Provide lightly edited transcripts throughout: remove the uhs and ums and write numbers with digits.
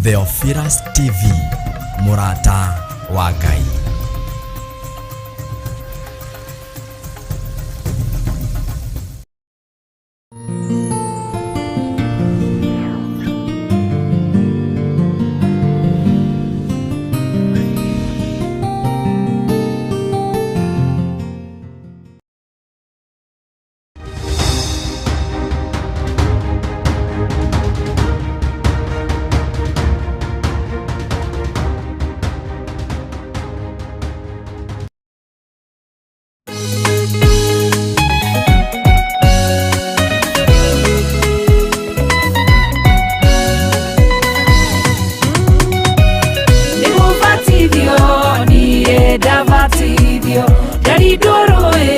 Theophilus TV, mũrata wa Ngai. Nĩgũbatithio niĩ ndabatithio ndarindwo rũĩ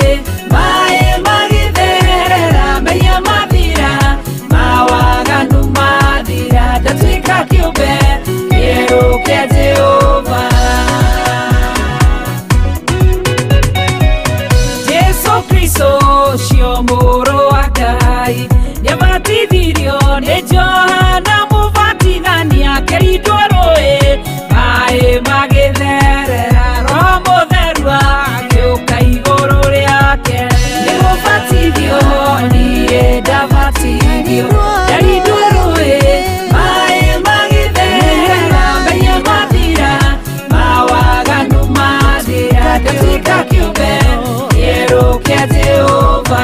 maĩ magĩtherera mehia mathira mawaganu mathira ndatuĩka kĩũmbe kĩerũ kĩa Jehova. Jesu Kristo ũcio mũrũ wa Ngai nĩabatithirio nĩ Johana Mũbatithania akĩrindwo rũĩ maĩ magĩtherera Roho Mũtheru agĩũka igũrũ rĩake. Nĩgũbatithio niĩ ndabatithio ndarindwo rũĩ maĩ magĩtherera mehia mathira mawaganu mathira ndatuĩka kĩũmbe kĩerũ kĩa Jehova.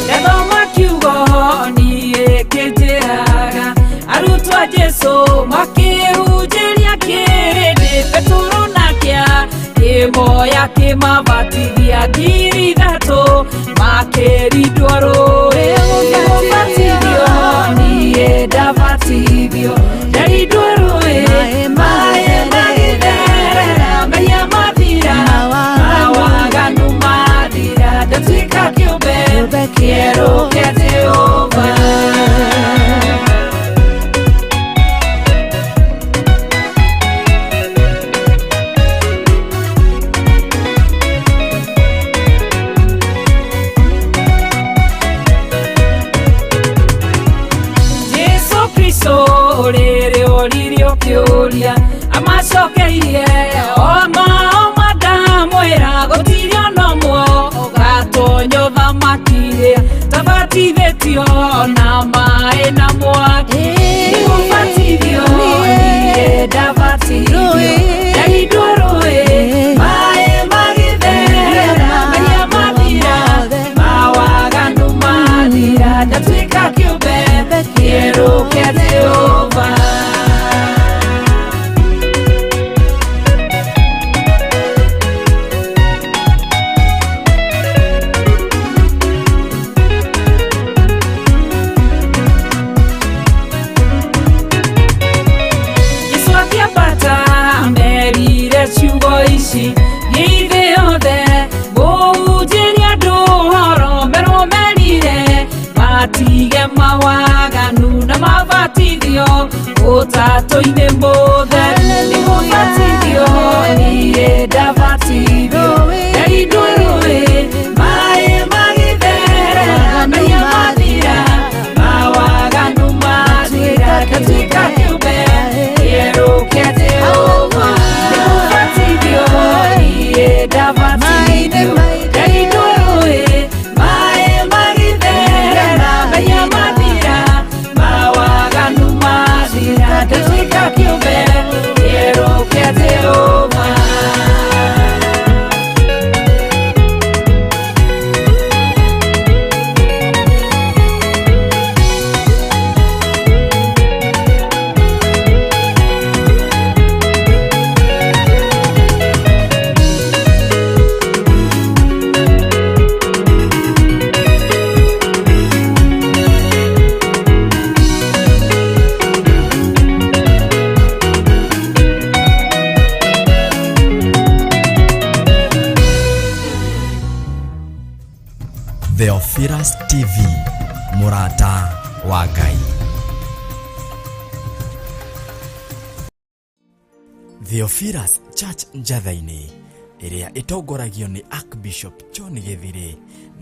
Ndathoma kiugo niĩ kĩnjĩraga arutwo a Jesũ makĩhunjĩria kĩrĩndĩ Petero nake kĩmoya kĩmabatithia 3,000 makĩrindwo rũĩ. Nĩgũbatithio niĩ ndabatithio ndarindwo rũĩ maĩ magĩtherera mehia mathira mawaganu mathira ndatuĩka kĩũmbe kĩerũ kĩa Jehova. Jesu Kristo rĩrĩ oririo kĩũria amacokeirie oma oma ndamwĩra gũtirĩ ona ũmwe ũgatonya ũthamaki-rĩ tabatithĩtio na maĩ na mwaki. Nĩgũbatithio niĩ ndabatithio ndarindwo rũĩ maĩ magĩtherera mehia mathira mawaganu mathira ndatuĩka kĩũmbe kĩerũ kĩa Jehova. Jesũ akĩambata merire ciugo ici gĩithĩ yothe mũhunjĩrie andũ ũhoro merwo merire matige mawaganu na mabatithio ũtatũ-inĩ mũtheru. Nĩgũbatithio niĩ ndabatithio ndarindwo rũĩ maĩ magĩtherera mehia mathira mawaganu mathira ndatuĩka kĩũmbe kĩerũ kĩa Jehova. Nĩgũbatithio niĩ ndabatithio ndarindwo rũĩ maĩ magĩtherera mehia mathira mawaganu mathira ndatuĩka kĩũmbe kĩerũ kĩa Jehova. Theophilus TV, mũrata wa Ngai. Theophilus Church Njatha-inĩ ĩrĩa ĩtongoragio nĩ Archbishop John Gĩthirĩ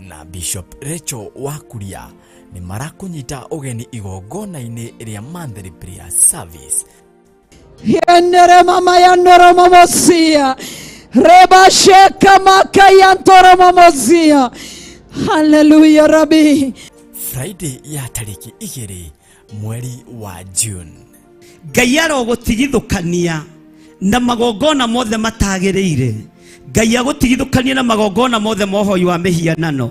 na Bishop Rachel Wakuria nĩ marakũnyita ũgeni igongona-inĩ rĩa monthly prayer service. Yenere mama yanoro mamosia. Reba sheka maka yantoro mamosia. Hallelujah Rabbi. Friday ya tarĩki 2 mweri wa June. Ngai arogũtigithũkania na magongona mothe matagĩrĩire. Ngai agũtigithũkanie na magongona mothe ma ũhoi wa mĩhianano.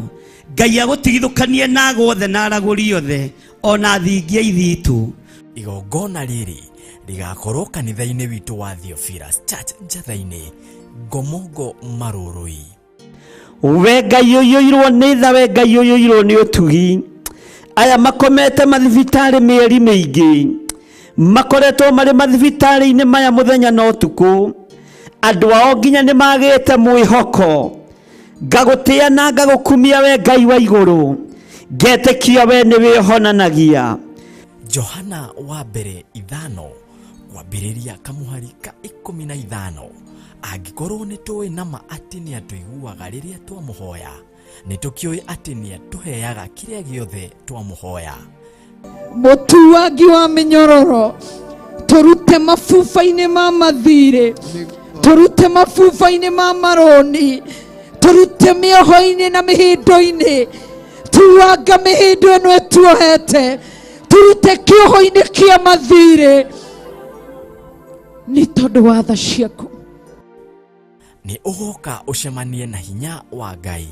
Ngai agũtigithũkanie na ago othe na aragũri othe ona thingia ithitũ. Igongona rĩrĩ rĩgakorwo kanitha-inĩ witũ wa Theophilus Church Njatha-inĩ, Ngomongo Marũrũi. We Ngai ũiyũirwo nĩ tha, we Ngai ũiyũirwo nĩ ũtugi. Aya makomete mathibitarĩ mĩeri mĩingĩ, makoretwo marĩ mathibitarĩ-inĩ maya mũthenya na ũtukũ. Andũ ao nginya nĩ magĩte mwĩhoko. Ngagũtĩa na ngagũkumia we Ngai wa igũrũ, ngetĩkia we nĩ wĩhonanagia. Johana wa mbere 5 kwambĩrĩria kamũhari ka 15. Angĩkorwo nĩ tũĩ nama atĩ nĩ atũiguaga rĩrĩa twamũhoya, nĩ tũkĩũĩ atĩ nĩ atũheaga kĩrĩa gĩothe twamũhoya. Mũtuangi wa mĩnyororo, tũrute mabuba-inĩ ma mathirĩ, tũrute mabuba-inĩ ma marũni, tũrute mĩoho-inĩ na mĩhĩndo-inĩ, tuanga mĩhĩndo ĩno ĩtuohete, tũrute kĩoho-inĩ kĩa mathirĩ nĩ tondũ wa tha ciaku. Nĩ ũgoka ũcemanie na hinya wa Ngai.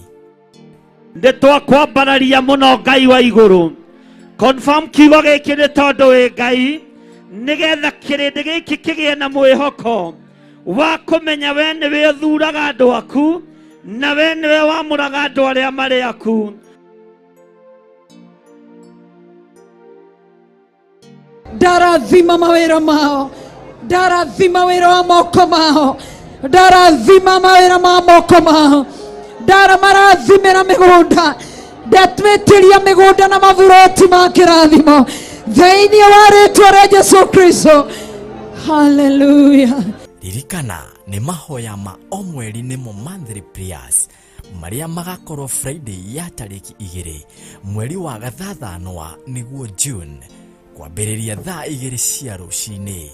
Nĩ twakwambararia mũno Ngai wa igũrũ. Confirm kiugo gĩkĩ nĩ tondũ wĩ Ngai, nĩgetha kĩrĩndĩ gĩkĩ kĩgĩe na mwĩhoko wa kũmenya we nĩwe ũthuraga andũ aku na we nĩwe wamũraga andũ arĩa marĩ aku. Ndarathima mawĩra mao, ndarathima wĩra wa moko mao, ndarathima mawĩra ma moko mao, ndaramarathimĩra mĩgũnda, ndatwĩtĩria mĩgũnda na maburoti ma kĩrathimo thĩinĩ wa rĩtwa rĩa Jesu Kristo. Hallelujah. Ririkana nĩ mahoya ma o mweri nĩmo monthly prayers marĩa magakorwo Friday ya tarĩki 2 mweri wa gathathanwa nĩguo June kwambĩrĩria thaa 2 cia rũcinĩ.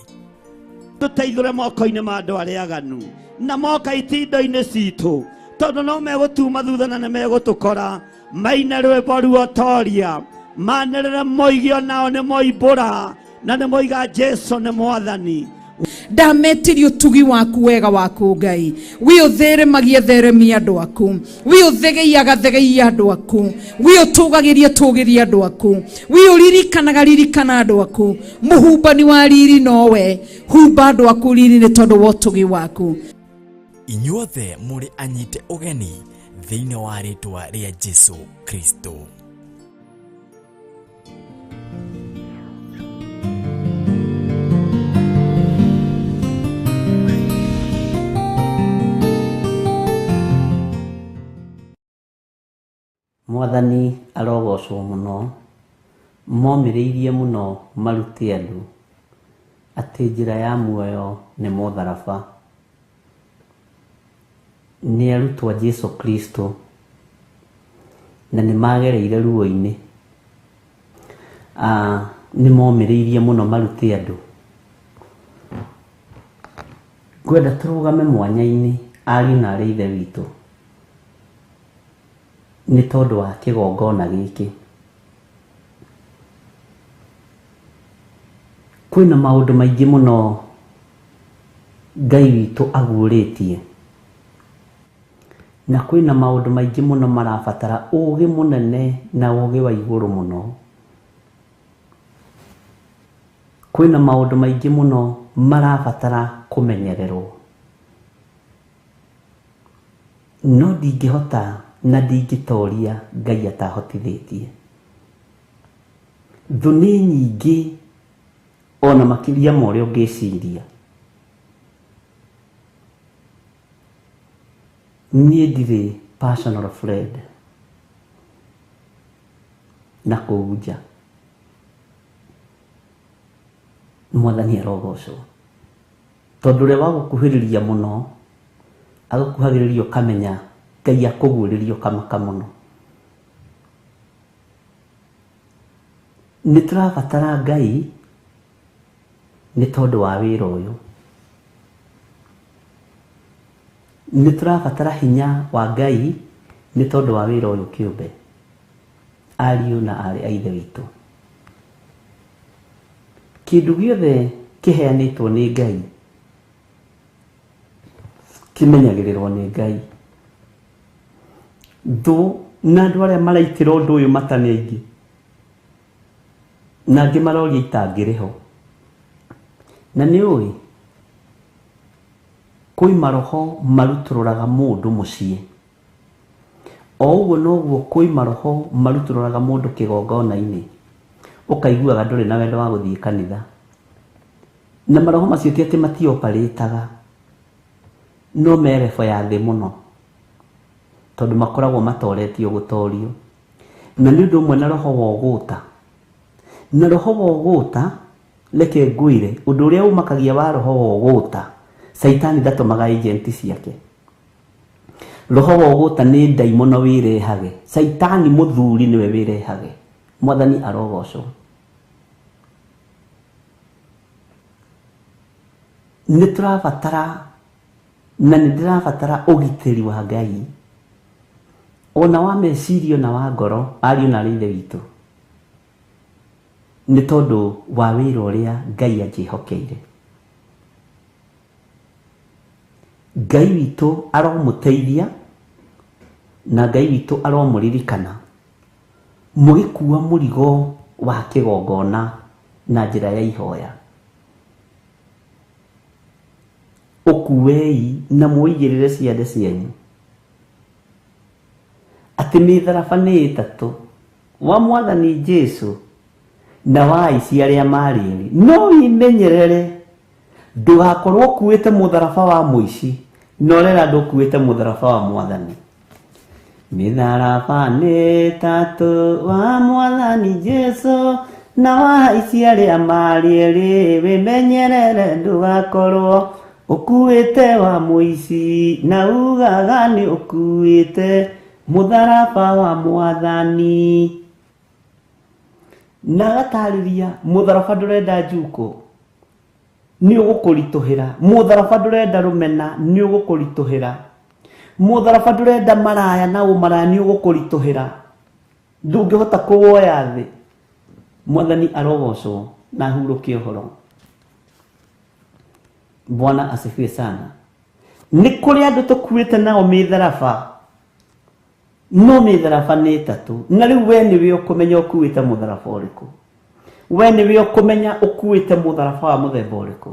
Tũteithũre moko-inĩ ma andũ arĩa aganu na moka itindo-inĩ citũ, tondũ no megũtuma thutha na nĩ megũtũkora. Maine rwĩmbo ruotoria, manĩrĩre moige onao nĩ moimbũra na nĩ moiga Jesu nĩ Mwathani. Ndametirie ũtugi waku wega waku Ngai, wi ũtheremagie theremia andũ aku, wi ũthegeiaga thegeia andũ aku, wi ũtũgagĩrie tũgĩrie andũ aku, wi ũririkanaga ririkana andũ aku. Mũhumbani wa riri nowe, humba andũ aku riri nĩ tondũ wa ũtugi waku. Inyuothe mũrĩ anyite ũgeni thĩinĩ wa rĩtwa rĩa Jesu Kristo. Mwathani arogocwo mũno, momĩrĩirie mũno marute andũ atĩ njĩra ya muoyo nĩ mũtharaba. Nĩ arutwo a Jesu Kristo na nĩ magereire ruo-inĩ. Nĩ momĩrĩirie mũno marute andũ. Ngwenda tũrũgame mwanya-inĩ ariũ na arĩ ithe witũ nĩ tondũ wa kĩgongona gĩkĩ. Kwĩna maũndũ maingĩ mũno Ngai witũ aguũrĩtie, na kwĩna maũndũ maingĩ mũno marabatara ũũgĩ mũnene na ũũgĩ wa igũrũ mũno. Kwĩna maũndũ maingĩ mũno marabatara kũmenyererwo. No ndingĩhota na ndingĩtoria Ngai atahotithĩtie. Thũ nĩ nyingĩ ona makĩria ma ũrĩa ũngĩciria. Niĩ ndirĩ personal friend na kũu nja. Mwathani arogocwo. Tondũ ũrĩa wagũkuhĩrĩria mũno agũkuhagĩrĩria ũkamenya Ngai akũguũrĩria ũkamaka mũno. Nĩ tũrabatara Ngai nĩ tondũ wa wĩra ũyũ. Nĩ tũrabatara hinya wa Ngai nĩ tondũ wa wĩra ũyũ kĩũmbe, ariũ na aarĩ a Ithe witũ. Kĩndũ gĩothe kĩheanĩtwo nĩ Ngai kĩmenyagĩrĩrwo nĩ Ngai. Thũ na andũ arĩa maraitĩra ũndũ ũyũ mata nĩ aingĩ, na angĩ maroria itangĩrĩ ho. Na nĩ ũĩ kwĩ maroho marutũrũraga mũndũ mũciĩ, o ũguo noguo kwĩ maroho marutũrũraga mũndũ kĩgongona-inĩ, ũkaiguaga ndũrĩ na wendo wa gũthiĩ kanitha. Na maroho macio ti atĩ matioparĩtaga, no me level ya thĩ mũno, tondũ makoragwo matoretio gũtorio. Na nĩ ũndũ ũmwe na roho wa ũgũta. Na roho wa ũgũta, reke ngwĩre, ũndũ ũrĩa ũmakagia wa roho wa ũgũta, Caitani ndatũmaga agent ciake. Roho wa ũgũta nĩ ndaimono wĩrehage. Caitani mũthuri nĩwe wĩrehage. Mwathani arogocwo. Nĩ tũrabatara na nĩ ndĩrabatara ũgitĩri wa Ngai, ona wa meciria na wa ngoro, ariũ na aarĩ a Ithe witũ, nĩ tondũ wa wĩra ũrĩa Ngai anjĩhokeire. Ngai witũ aromũteithia na Ngai witũ aromũririkana mũgĩkua mũrigo wa kĩgongona na njĩra ya ihoya. Ũkuei na mũigĩrĩre ciande cianyu atĩ mĩtharaba nĩ ĩtatũ, wa Mwathani Jesu na wa aici arĩa marĩ erĩ. No wĩmenyerere ndũgakorwo ũkuĩte mũtharaba wa mũici na ũrera ndũkuĩte mũtharaba wa Mwathani. Mĩtharaba nĩ ĩtatũ, wa Mwathani Jesu na wa aici arĩa marĩ erĩ. Wĩmenyerere ndũgakorwo ũkuĩte wa mũici na ugaga nĩ ũkuĩte mũtharaba wa Mwathani. Na agatarĩria mũtharaba ndũrenda njuko, nĩ ũgũkũritũhĩra. Mũtharaba ndũrenda rũmena, nĩ ũgũkũritũhĩra. Mũtharaba ndũrenda maraya na ũmaraya, nĩ ũgũkũritũhĩra. Ndũngĩhota kũwoya thĩ. Mwathani arogocwo na ahurũke ũhoro. Bwana asifiwe sana. Nĩ kũrĩ andũ tũkuĩte nao mĩtharaba, no mĩtharaba nĩ ĩtatũ. Na rĩu we nĩwe ũkũmenya ũkuĩte mũtharaba ũrĩkũ. We nĩwe ũkũmenya ũkuĩte mũtharaba wa mũthemba ũrĩkũ.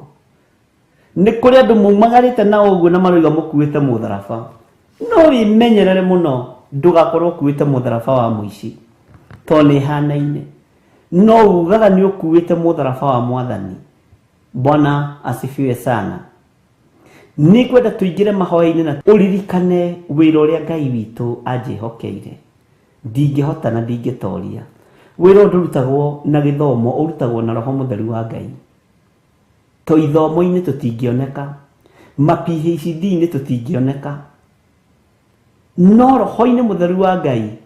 Nĩ kũrĩ andũ mumagarĩte nao ũguo na maroiga mũkuĩte mũtharaba. No wĩmenyerere mũno ndũgakorwo ũkuĩte mũtharaba wa mũici, tondũ nĩ ĩhanaine. No ugaga nĩ ũkuĩte mũtharaba wa Mwathani. Bwana asifiwe sana. Nĩ ngwenda tũingĩre mahoya-inĩ na ũririkane wĩra ũrĩa Ngai witũ anjĩhokeire. Ndingĩhota na ndingĩtoria. Wĩra ũyũ ndũrutagwo na gĩthomo, ũrutagwo na Roho Mũtheru wa Ngai. To ithomo-inĩ tũtingĩoneka, ma PhD-inĩ tũtingĩoneka, no Roho-inĩ Mũtheru wa Ngai,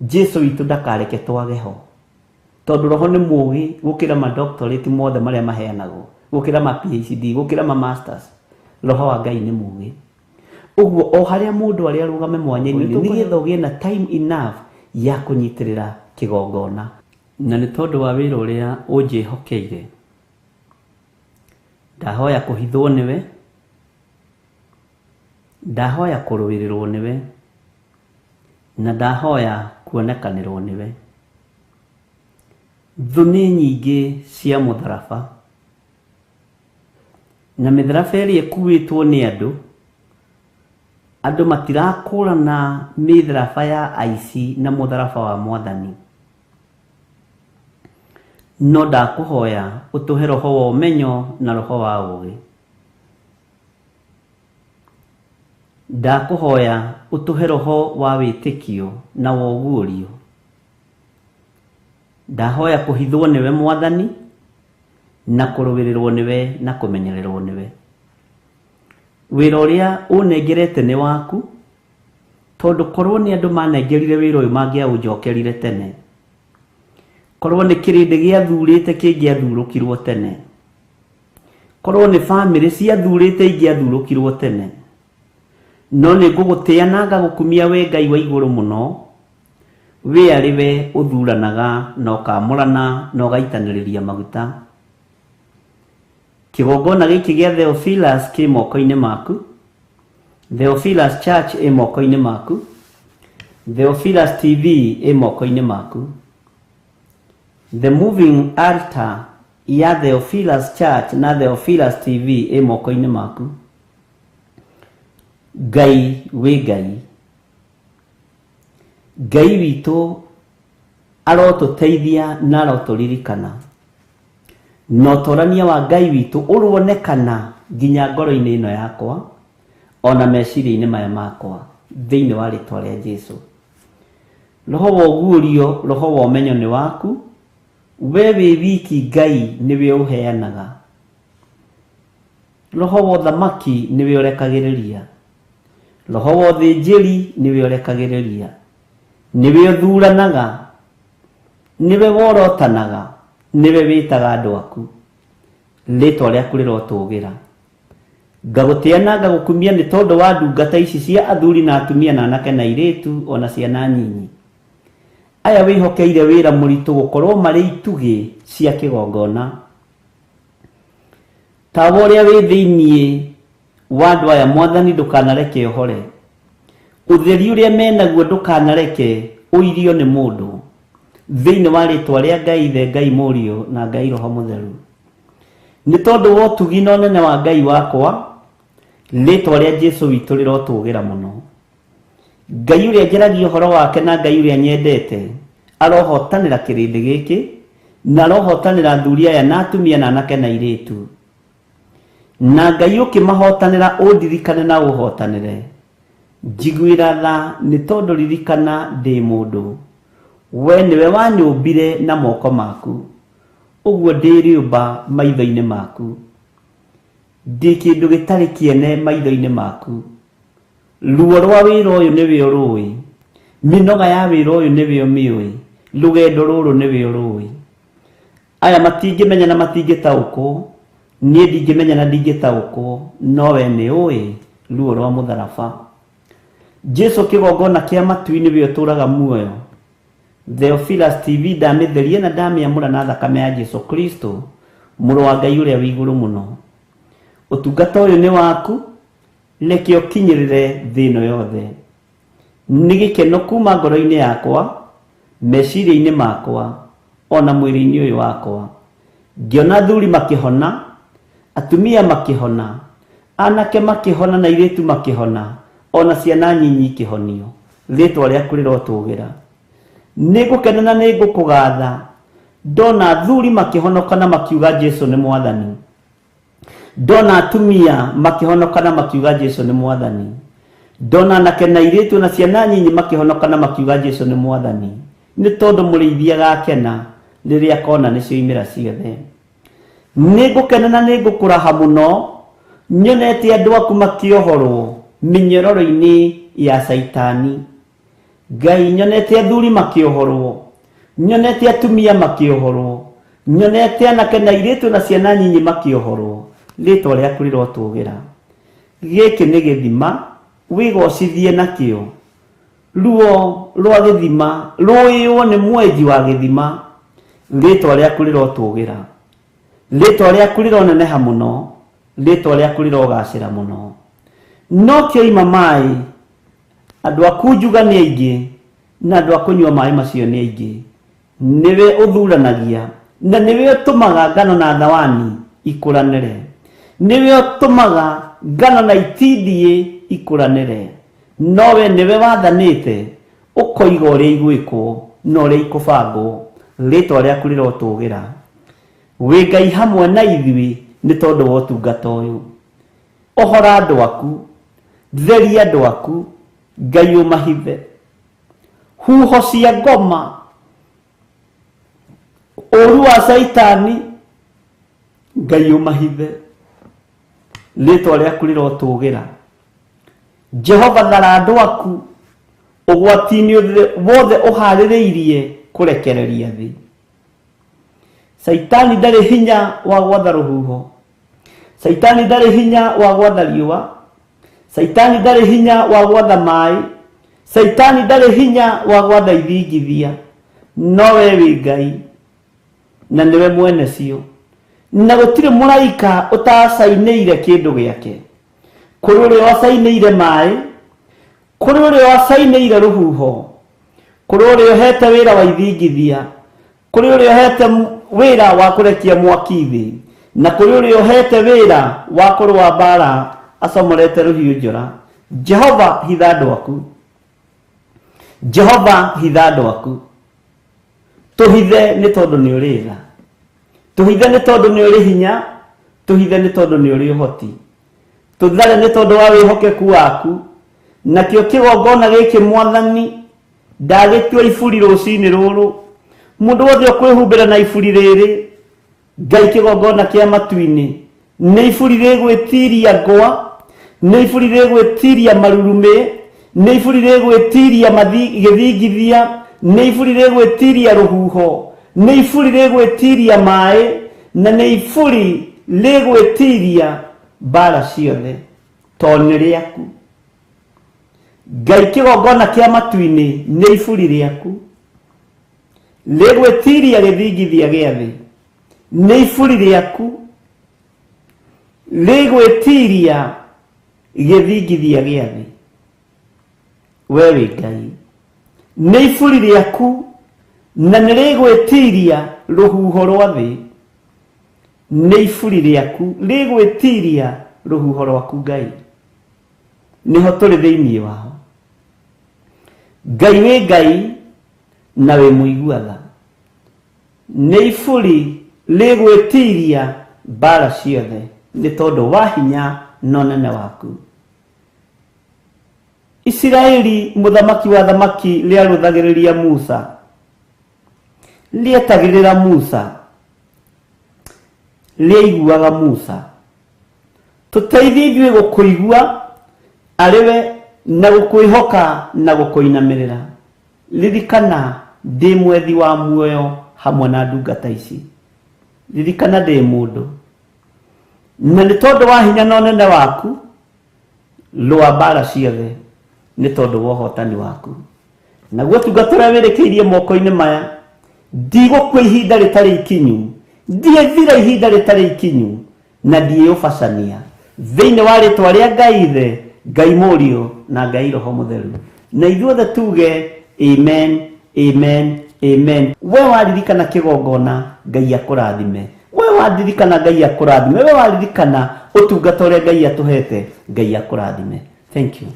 Jesu witũ ndakareke twage ho. Tondũ Roho nĩ mũũgĩ gũkĩra ma doctorate mothe marĩa maheanagwo, gũkĩra ma PhD, gũkĩra ma masters. Roho wa Ngai nĩ mũũgĩ. Ũguo o harĩa mũndũ arĩ arũgame mwanya-inĩ nĩgetha ũgĩe na time enough ya kũnyitĩrĩra kĩgongona. Na nĩ tondũ wa wĩra ũrĩa ũnjĩhokeire, ndahoya kũhithwo nĩwe, ndahoya kũrũĩrĩrwo nĩwe, na ndahoya kuonekanĩrwo nĩwe. Thũ nĩ nyingĩ cia mũtharaba, na mĩtharaba ĩrĩa ĩkuĩtwo nĩ andũ, andũ matirakũrana mĩtharaba ya aici na mũtharaba wa Mwathani. No ndakũhoya ũtũhe roho wa ũmenyo na roho wa ũũgĩ. Ndakũhoya ũtũhe roho wa wĩtĩkio na wa ũguũrio. Ndahoya kũhithwo nĩwe Mwathani, na kũrũĩrĩrwo nĩwe na kũmenyererwo nĩwe. Wĩra ũrĩa ũnengerete nĩ waku, tondũ korwo nĩ andũ manengerire wĩra ũyũ mangĩaũnjokerire tene. Korwo nĩ kĩrĩndĩ gĩathurĩte kĩngĩathurũkirwo tene. Korwo nĩ bamĩrĩ ciathurĩte ingĩathurũkirwo tene. No nĩ ngũgũtĩa na ngagũkumia we Ngai wa igũrũ mũno, we arĩ we ũthuranaga na ũkamũrana na ũgaitanĩrĩria maguta. Kĩgongona gĩkĩ gĩa Theophilus kĩ moko-inĩ maku, Theophilus Church ĩ moko-inĩ maku, Theophilus TV ĩ moko-inĩ maku. The Moving Altar ya Theophilus Church na Theophilus TV ĩ moko-inĩ maku. Ngai wĩ Ngai. Ngai witũ arotũteithia na arotũririkana. Na ũtorania wa Ngai witũ ũronekana nginya ngoro-inĩ ĩno yakwa ona meciria-inĩ maya makwa thĩinĩ wa rĩtwa rĩa Jesu. Roho wa ũguũrio, roho wa ũmenyo nĩ waku, we wĩ wiki Ngai nĩwe ũheanaga. Roho wa ũthamaki nĩwe ũrekagĩrĩria. Roho wa ũthĩnjĩri nĩwe ũrekagĩrĩria. Nĩwe ũthuranaga, nĩwe worotanaga, nĩwe wĩtaga andũ aku. Rĩtwa rĩaku rĩrotũgĩra. Ngagũtĩa na ngagũkumia nĩ tondũ wa ndungata ici cia athuri na atumia na anake na airĩtu ona ciana nyinyi. Aya wĩhokeire wĩra mũritũ gũkorwo marĩ itugĩ cia kĩgongona. Tawa ũrĩa wĩ thĩinĩ wa andũ aya Mwathani ndũkanareke ũhore. Ũtheri ũrĩa menaguo ndũkanareke ũirio nĩ mũndũ. Thĩinĩ wa rĩtwa rĩa Ngai Ithe, Ngai Mũriũ na Ngai Roho Mũtheru. Nĩ tondũ wa ũtugi na ũnene wa Ngai wakwa, rĩtwa rĩa Jesu witũ rĩrotũgĩra mũno. Ngai ũrĩa njaragia ũhoro wake na Ngai ũrĩa nyendete arohotanĩra kĩrĩndĩ gĩkĩ na arohotanĩra athuri aya na atumia na anake na airĩtu. Na Ngai ũkĩmahotanĩra ũndirikane na ũhotanĩre. Njiguĩra tha nĩ tondũ ririkana ndĩ mũndũ. We nĩwe wanyũmbire na moko maku, ũguo ndĩ rĩũmba maitho-inĩ maku. Ndĩ kĩndũ gĩtarĩ kĩene maitho-inĩ maku. Ruo rwa wĩra ũyũ nĩwe ũrũĩ, mĩnoga ya wĩra ũyũ nĩwe ũmĩũĩ, rũgendo rũrũ nĩwe ũrũĩ. Aya matingĩmenya na matingĩtaũkwo, niĩ ndingĩmenya na ndingĩtaũkwo, no we nĩ ũĩ ruo rwa mũtharaba. Jesu kĩgongona kĩa matu-inĩ nĩwe ũtũraga muoyo. Theophilus TV ndamĩtheria na ndamĩamũra na thakame ya Jesu Kristo, mũrũ wa Ngai ũrĩa wĩ igũrũ mũno. Ũtungata ũyũ nĩ waku, reke ũkinyĩrĩre thĩ ĩno yothe. Nĩ gĩkeno kuma ngoro-inĩ yakwa, meciria-inĩ makwa, ona mwĩrĩ-inĩ ũyũ wakwa. Ngĩona athuri makĩhona, atumia makĩhona, anake makĩhona na airĩtu makĩhona, ona ciana nyinyi ikĩhonio. Rĩtwa rĩaku rĩrotũgĩra. Nĩngũkena na nĩngũkũgatha ndona athuri makĩhonoka na makiuga Jesu nĩ Mwathani. Ndona atumia makĩhonoka na makiuga Jesu nĩ Mwathani. Ndona anake na airĩtu na ciana nyinyi makĩhonoka na makiuga Jesu nĩ Mwathani. Nĩ tondũ mũrĩithi agakena rĩrĩa akona nĩ cioimĩra ciothe. Nĩngũkena na nĩngũkũraha mũno nyonete andũ aku makĩohorwo mĩnyororo-inĩ ya Caitani. Ngai nyonete athuri makĩohorwo, nyonete atumia makĩohorwo, nyonete anake na airĩtu na ciana nyinyi makĩohorwo. Rĩtwa rĩaku rĩrotũgĩra. Gĩkĩ nĩ gĩthima wĩgocithie nakĩo. Ruo rwa gĩthima rũĩywo nĩ mwenji wa gĩthima. Rĩtwa rĩaku rĩrotũgĩra. Rĩtwa rĩaku rĩroneneha mũno, rĩtwa rĩaku rĩrogacĩra mũno. No kĩoima maĩ Andũ a kunjuga nĩ aingĩ na andũ a kũnyua maĩ macio nĩ aingĩ. Nĩwe ũthuranagia na nĩwe ũtũmaga ngano na thawani ikũranĩre. Nĩwe ũtũmaga ngano na itindiĩ ikũranĩre. No we nĩwe wathanĩte ũkoiga ũrĩa igwĩkwo na ũrĩa ikũbangwo. Rĩtwa rĩaku rĩrotũgĩra. Wĩ Ngai hamwe na ithuĩ nĩ tondũ wa ũtungata ũyũ. Ohora andũ aku, theria andũ aku, Ngai ũmahithe. Huho cia ngoma, ũru wa Caitani, Ngai ũmahithe. Rĩtwa rĩaku rĩrotũgĩra. Jehova, thara andũ aku ũgwati-inĩ wothe ũharĩrĩirie kũrekereria thĩ. Caitani ndarĩ hinya wa gwatha rũhuho, Caitani ndarĩ hinya wa gwatha riũa, Caitani ndarĩ hinya wa gwatha maĩ, Caitani ndarĩ hinya wa gwatha ithingithia, no we wĩ Ngai na nĩwe mwene cio, na gũtirĩ mũraika ũtacainĩire kĩndũ gĩake. Kũrĩ ũrĩa wacainĩire maĩ, kũrĩ ũrĩa wacainĩire rũhuho, kũrĩ ũrĩa ũhete wĩra wa ithingithia, kũrĩ ũrĩa ũhete wĩra wa kũrekia mwaki thĩ, na kũrĩ ũrĩa ũhete wĩra wa kũrũa mbara acomorete rũhiũ njora. Jehova, hitha andũ aku. Jehova, hitha andũ aku. Tũhithe nĩ tondũ nĩ ũrĩ tha, tũhithe nĩ tondũ nĩ ũrĩ hinya, tũhithe nĩ tondũ nĩ ũrĩ ũhoti, tũthare nĩ tondũ wa wĩhokeku waku. Nakĩo kĩgongona gĩkĩ, Mwathani, ndagĩtua iburi rũcinĩ rũrũ. Mũndũ wothe ũkwĩhumbĩra na iburi rĩrĩ, Ngai, kĩgongona kĩa matu-inĩ nĩ iburi rĩgwĩtiria ngwa, nĩ iburi rĩgwĩtiria marurumĩ, nĩ iburi rĩgwĩtiria gĩthingithia, nĩ iburi rĩgwĩtiria rũhuho, nĩ iburi rĩgwĩtiria maĩ, na nĩ iburi rĩgwĩtiria mbara ciothe, tondũ nĩ rĩaku. Ngai, kĩgongona kĩa matu-inĩ nĩ iburi rĩaku rĩgwĩtiria gĩthingithia gĩa thĩ, nĩ iburi rĩaku rĩgwĩtiria gĩthingithia gĩa thĩ. We wĩ Ngai, nĩ iburi rĩaku na nĩ rĩgwĩtiria rũhuho rwa thĩ, nĩ iburi rĩaku rĩgwĩtiria rũhuho rwaku. Ngai, nĩho tũrĩ thĩinĩ wao. Ngai, wĩ Ngai na wĩ mũigua tha, nĩ iburi rĩgwĩtiria mbara ciothe nĩ tondũ wa hinya na ũnene waku. Isiraeli, mũthamaki wa thamaki rĩarũthagĩrĩria Musa, rĩetagĩrĩra Musa, rĩaiguaga Musa. Tũteithie ithuĩ gũkũigua arĩ we na gũkwĩhoka na gũkũinamĩrĩra. Ririkana ndĩ mwethi wa muoyo hamwe na ndungata ici. Ririkana ndĩ mũndũ, na nĩ tondũ wa hinya na ũnene waku, rũa mbara ciothe nĩ tondũ wa ũhotani waku. Naguo ũtungata ũrĩa wĩrĩkĩirie moko-inĩ maya, ndigũkua ihinda rĩtarĩ ikinyu, ndiĩthira ihinda rĩtarĩ ikinyu, na ndiĩũbacania. Thĩinĩ wa rĩtwa rĩa Ngai Ithe, Ngai Mũriũ, na Ngai Roho Mũtheru. Na ithuothe tuge amen, amen, amen. We waririkana kĩgongona, Ngai akũrathime. We waririkana, Ngai akũrathime. We waririkana ũtungata ũrĩa Ngai atũhete, Ngai akũrathime. Thank you.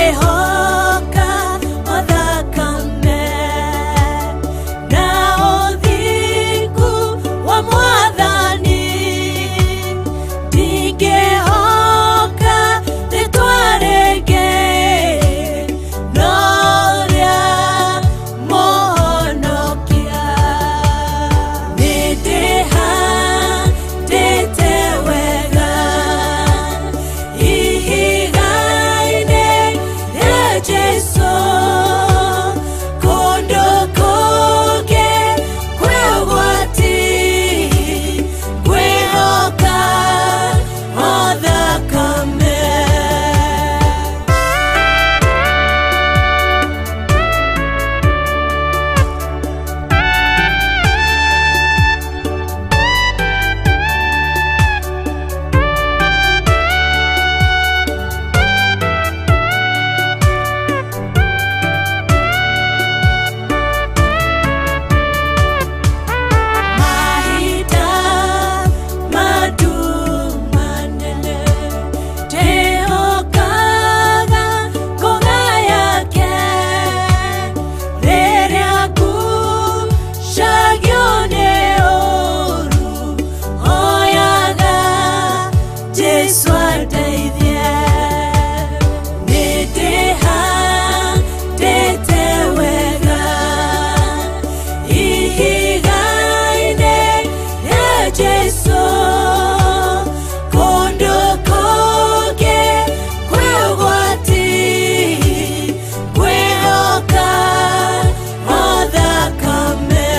Nĩngwĩhoka Jesu andeithie. Nĩndĩhandĩte wega ihiga-inĩ rĩa Jesu, kũndũ kũngĩ kwĩ ũgwati, ngwĩhoka o thakame.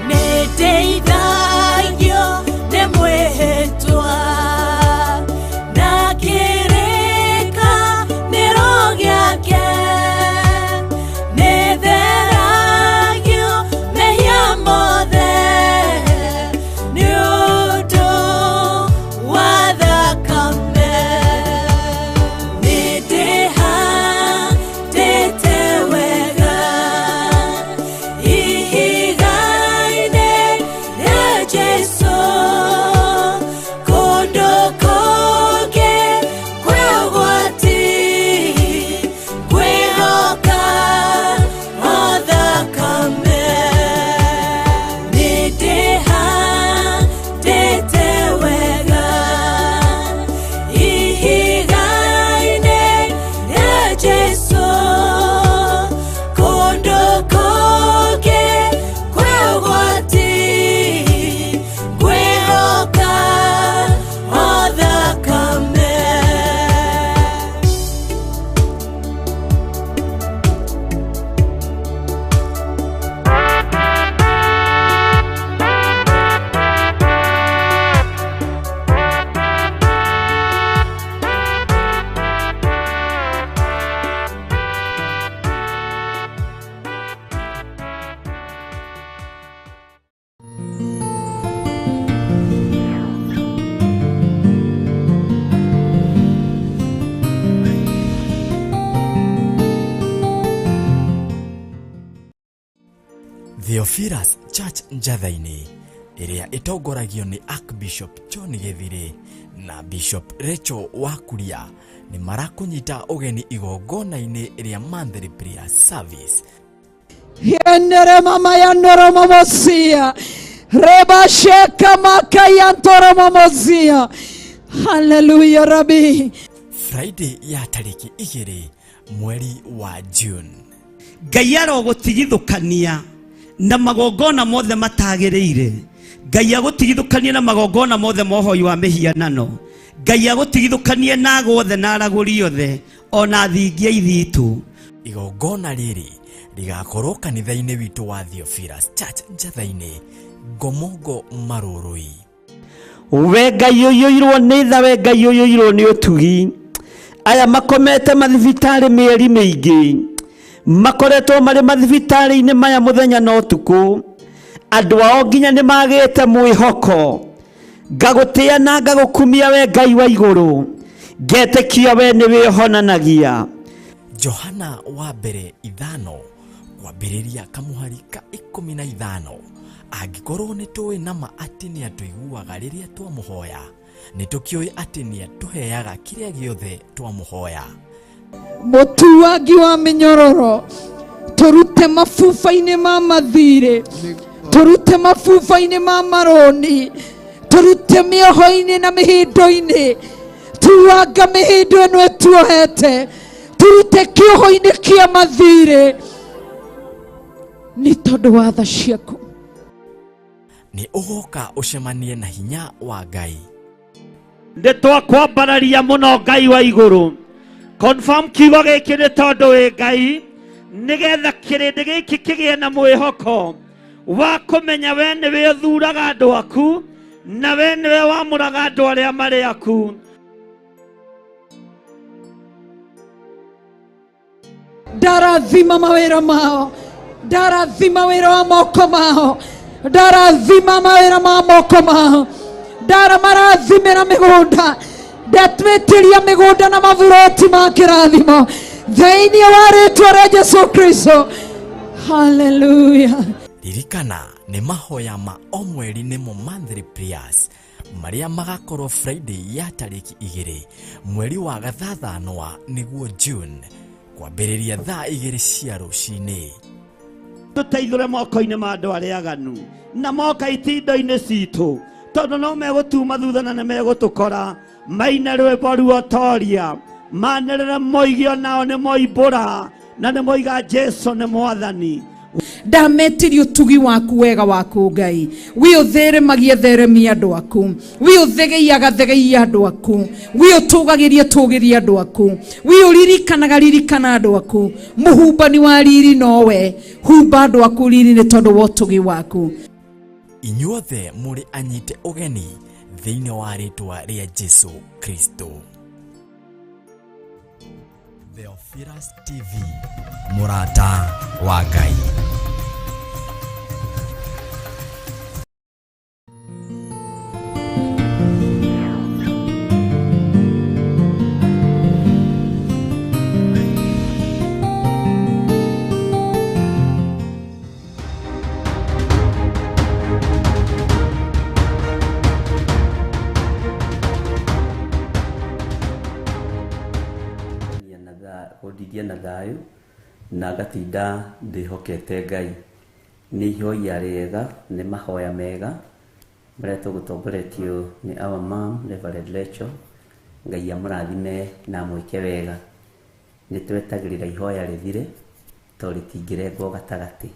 Nĩndeithagio nĩ mwĩhĩtwa na kĩrĩkanĩro gĩake, nĩtheragio mehia mothe nĩ ũndũ wa thakame. Nĩndĩhandĩte wega ihiga-inĩ rĩa Jesu, kũndũ kũngĩ kwĩ ũgwati, ngwĩhoka o thakame. Nĩndĩhandĩte wega ihiga-inĩ rĩa Jesu, kũndũ kũngĩ kwĩ ũgwati, ngwĩhoka o thakame. Theophilus Church Njatha-inĩ ĩrĩa ĩtongoragio nĩ Archbishop John Gĩthirĩ na Bishop Rachel Wakuria nĩ marakũnyita ũgeni igongona-inĩ rĩa monthly prayer service. Yenere mama yanoro mamosia. Reba sheka maka yantoro mamozia. Hallelujah Rabbi. Friday ya tarĩki 2 mweri wa June. Ngai arogũtigithũkania na magongona mothe matagĩrĩire. Ngai agũtigithũkanie na magongona mothe ma ũhoi wa mĩhianano. Ngai agũtigithũkanie na ago othe na aragũri othe ona thingia ithitũ. Igongona rĩrĩ rĩgakorwo kanitha-inĩ witũ wa Theophilus Church Njatha-inĩ, Ngomongo Marũrũi. We Ngai ũiyũirwo nĩ tha, we Ngai ũiyũirwo nĩ ũtugi. Aya makomete mathibitarĩ mĩeri mĩingĩ, makoretwo marĩ mathibitarĩ-inĩ maya mũthenya na ũtukũ. Andũ ao nginya nĩ magĩte mwĩhoko. Ngagũtĩa na ngagũkumia we Ngai wa igũrũ, ngetĩkia we nĩwe ũhonanagia. Johana wa mbere 5 kwambĩrĩria kamũhari ka 15. Angĩkorwo nĩ tũĩ nama atĩ nĩ atũiguaga rĩrĩa twamũhoya, nĩ tũkĩũĩ atĩ nĩ atũheaga kĩrĩa gĩothe twamũhoya. Mũtuangi wa mĩnyororo, tũrute mabuba-inĩ ma mathirĩ, tũrute mabuba-inĩ ma marũni, tũrute mĩoho-inĩ na mĩhĩndo-inĩ, tuanga mĩhĩndo ĩno ĩtuohete, tũrute kĩoho-inĩ kĩa mathirĩ nĩ tondũ wa tha ciaku. Nĩ ũgoka ũcemanie na hinya wa Ngai. Nĩ twakwambararia mũno Ngai wa igũrũ. Confirm kiugo gĩkĩ nĩ tondũ wĩ Ngai, nĩgetha kĩrĩndĩ gĩkĩ kĩgĩe na mwĩhoko wa kũmenya we nĩwe ũthuraga andũ aku na we nĩwe wamũraga andũ arĩa marĩ aku. Ndarathima mawĩra mao, ndarathima wĩra wa moko mao, ndarathima mawĩra ma moko mao, ndaramarathimĩra mĩgũnda, ndatwĩtĩria mĩgũnda na maburoti ma kĩrathimo thĩinĩ wa rĩtwa rĩa Jesu Kristo. Hallelujah. Ririkana nĩ mahoya ma o mweri nĩmo monthly prayers marĩa magakorwo Friday ya tarĩki 2 mweri wa gathathanwa nĩguo June kwambĩrĩria thaa 2 cia rũcinĩ. Tũteithũre moko-inĩ ma andũ arĩa aganu na moka itindo-inĩ citũ, tondũ no megũtuma thutha na nĩ megũtũkora. Maine rwĩmbo ruotoria, manĩrĩre moige onao nĩ moimbũra na nĩ moiga Jesu nĩ mwathani. Ndametirie ũtugi waku wega waku Ngai, wi ũtheremagie theremia andũ aku, wi ũthegeiaga thegeia andũ aku, wi ũtũgagĩrie tũgĩrie andũ aku, wi ũririkanaga ririkana andũ aku. Mũhumbani wa riri nowe, humba andũ aku riri nĩ tondũ wa ũtugi waku. Inyuothe mũrĩ anyite ũgeni thĩinĩ wa rĩtwa rĩa Jesu Kristo. Theophilus TV, mũrata wa Ngai. Kũndiria na thayũ na ngatinda ndĩhokete Ngai. Nĩ ihoya rĩega, nĩ mahoya mega marĩa tũgũtongoretio nĩ our mom Reverend Rachel. Ngai amũrathime na amwĩke wega. Nĩ twetagĩrĩra ihoya rĩthire tondũ rĩtingĩrengwo gatagatĩ,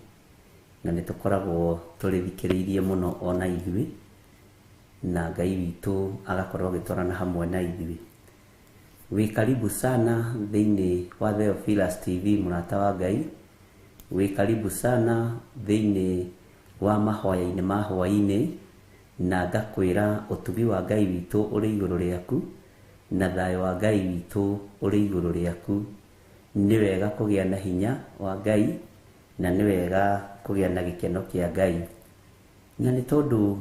na nĩ tũkoragwo tũrĩthikĩrĩirie mũno ona ithuĩ, na Ngai witũ agakorwo agĩtwarana hamwe na ithuĩ. Wĩ karibu sana thĩinĩ wa Theophilus TV, mũrata wa Ngai. Wĩ karibu sana thĩinĩ wa mahoya-inĩ ma hwaĩ-inĩ, na ngakwĩra ũtugi wa Ngai witũ ũrĩ igũrũ rĩaku na thayũ wa Ngai witũ ũrĩ igũrũ rĩaku. Nĩ wega kũgĩa na hinya wa Ngai na nĩ wega kũgĩa na gĩkeno kĩa Ngai, na nĩ tondũ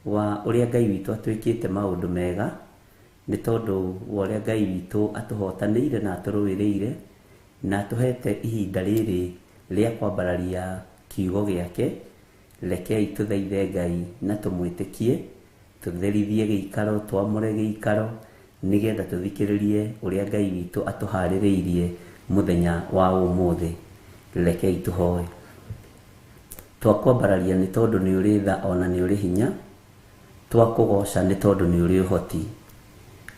wa ũrĩa Ngai witũ atwĩkĩte maũndũ mega, nĩ tondũ wa ũrĩa Ngai witũ atũhotanĩire na atũrũĩrĩire na atũhete ihinda rĩrĩ rĩa kwambararia kiugo gĩake. Rekei tũthaithe Ngai na tũmwĩtĩkie, tũtherithie gĩikaro, twamũre gĩikaro, nĩgetha tũthikĩrĩrie ũrĩa Ngai witũ atũharĩrĩirie mũthenya wa ũmũthĩ. Rekei tũhoe. Twakwambararia nĩ tondũ nĩ ũrĩ tha ona nĩ ũrĩ hinya, twakũgoca nĩ tondũ nĩ ũrĩ ũhoti.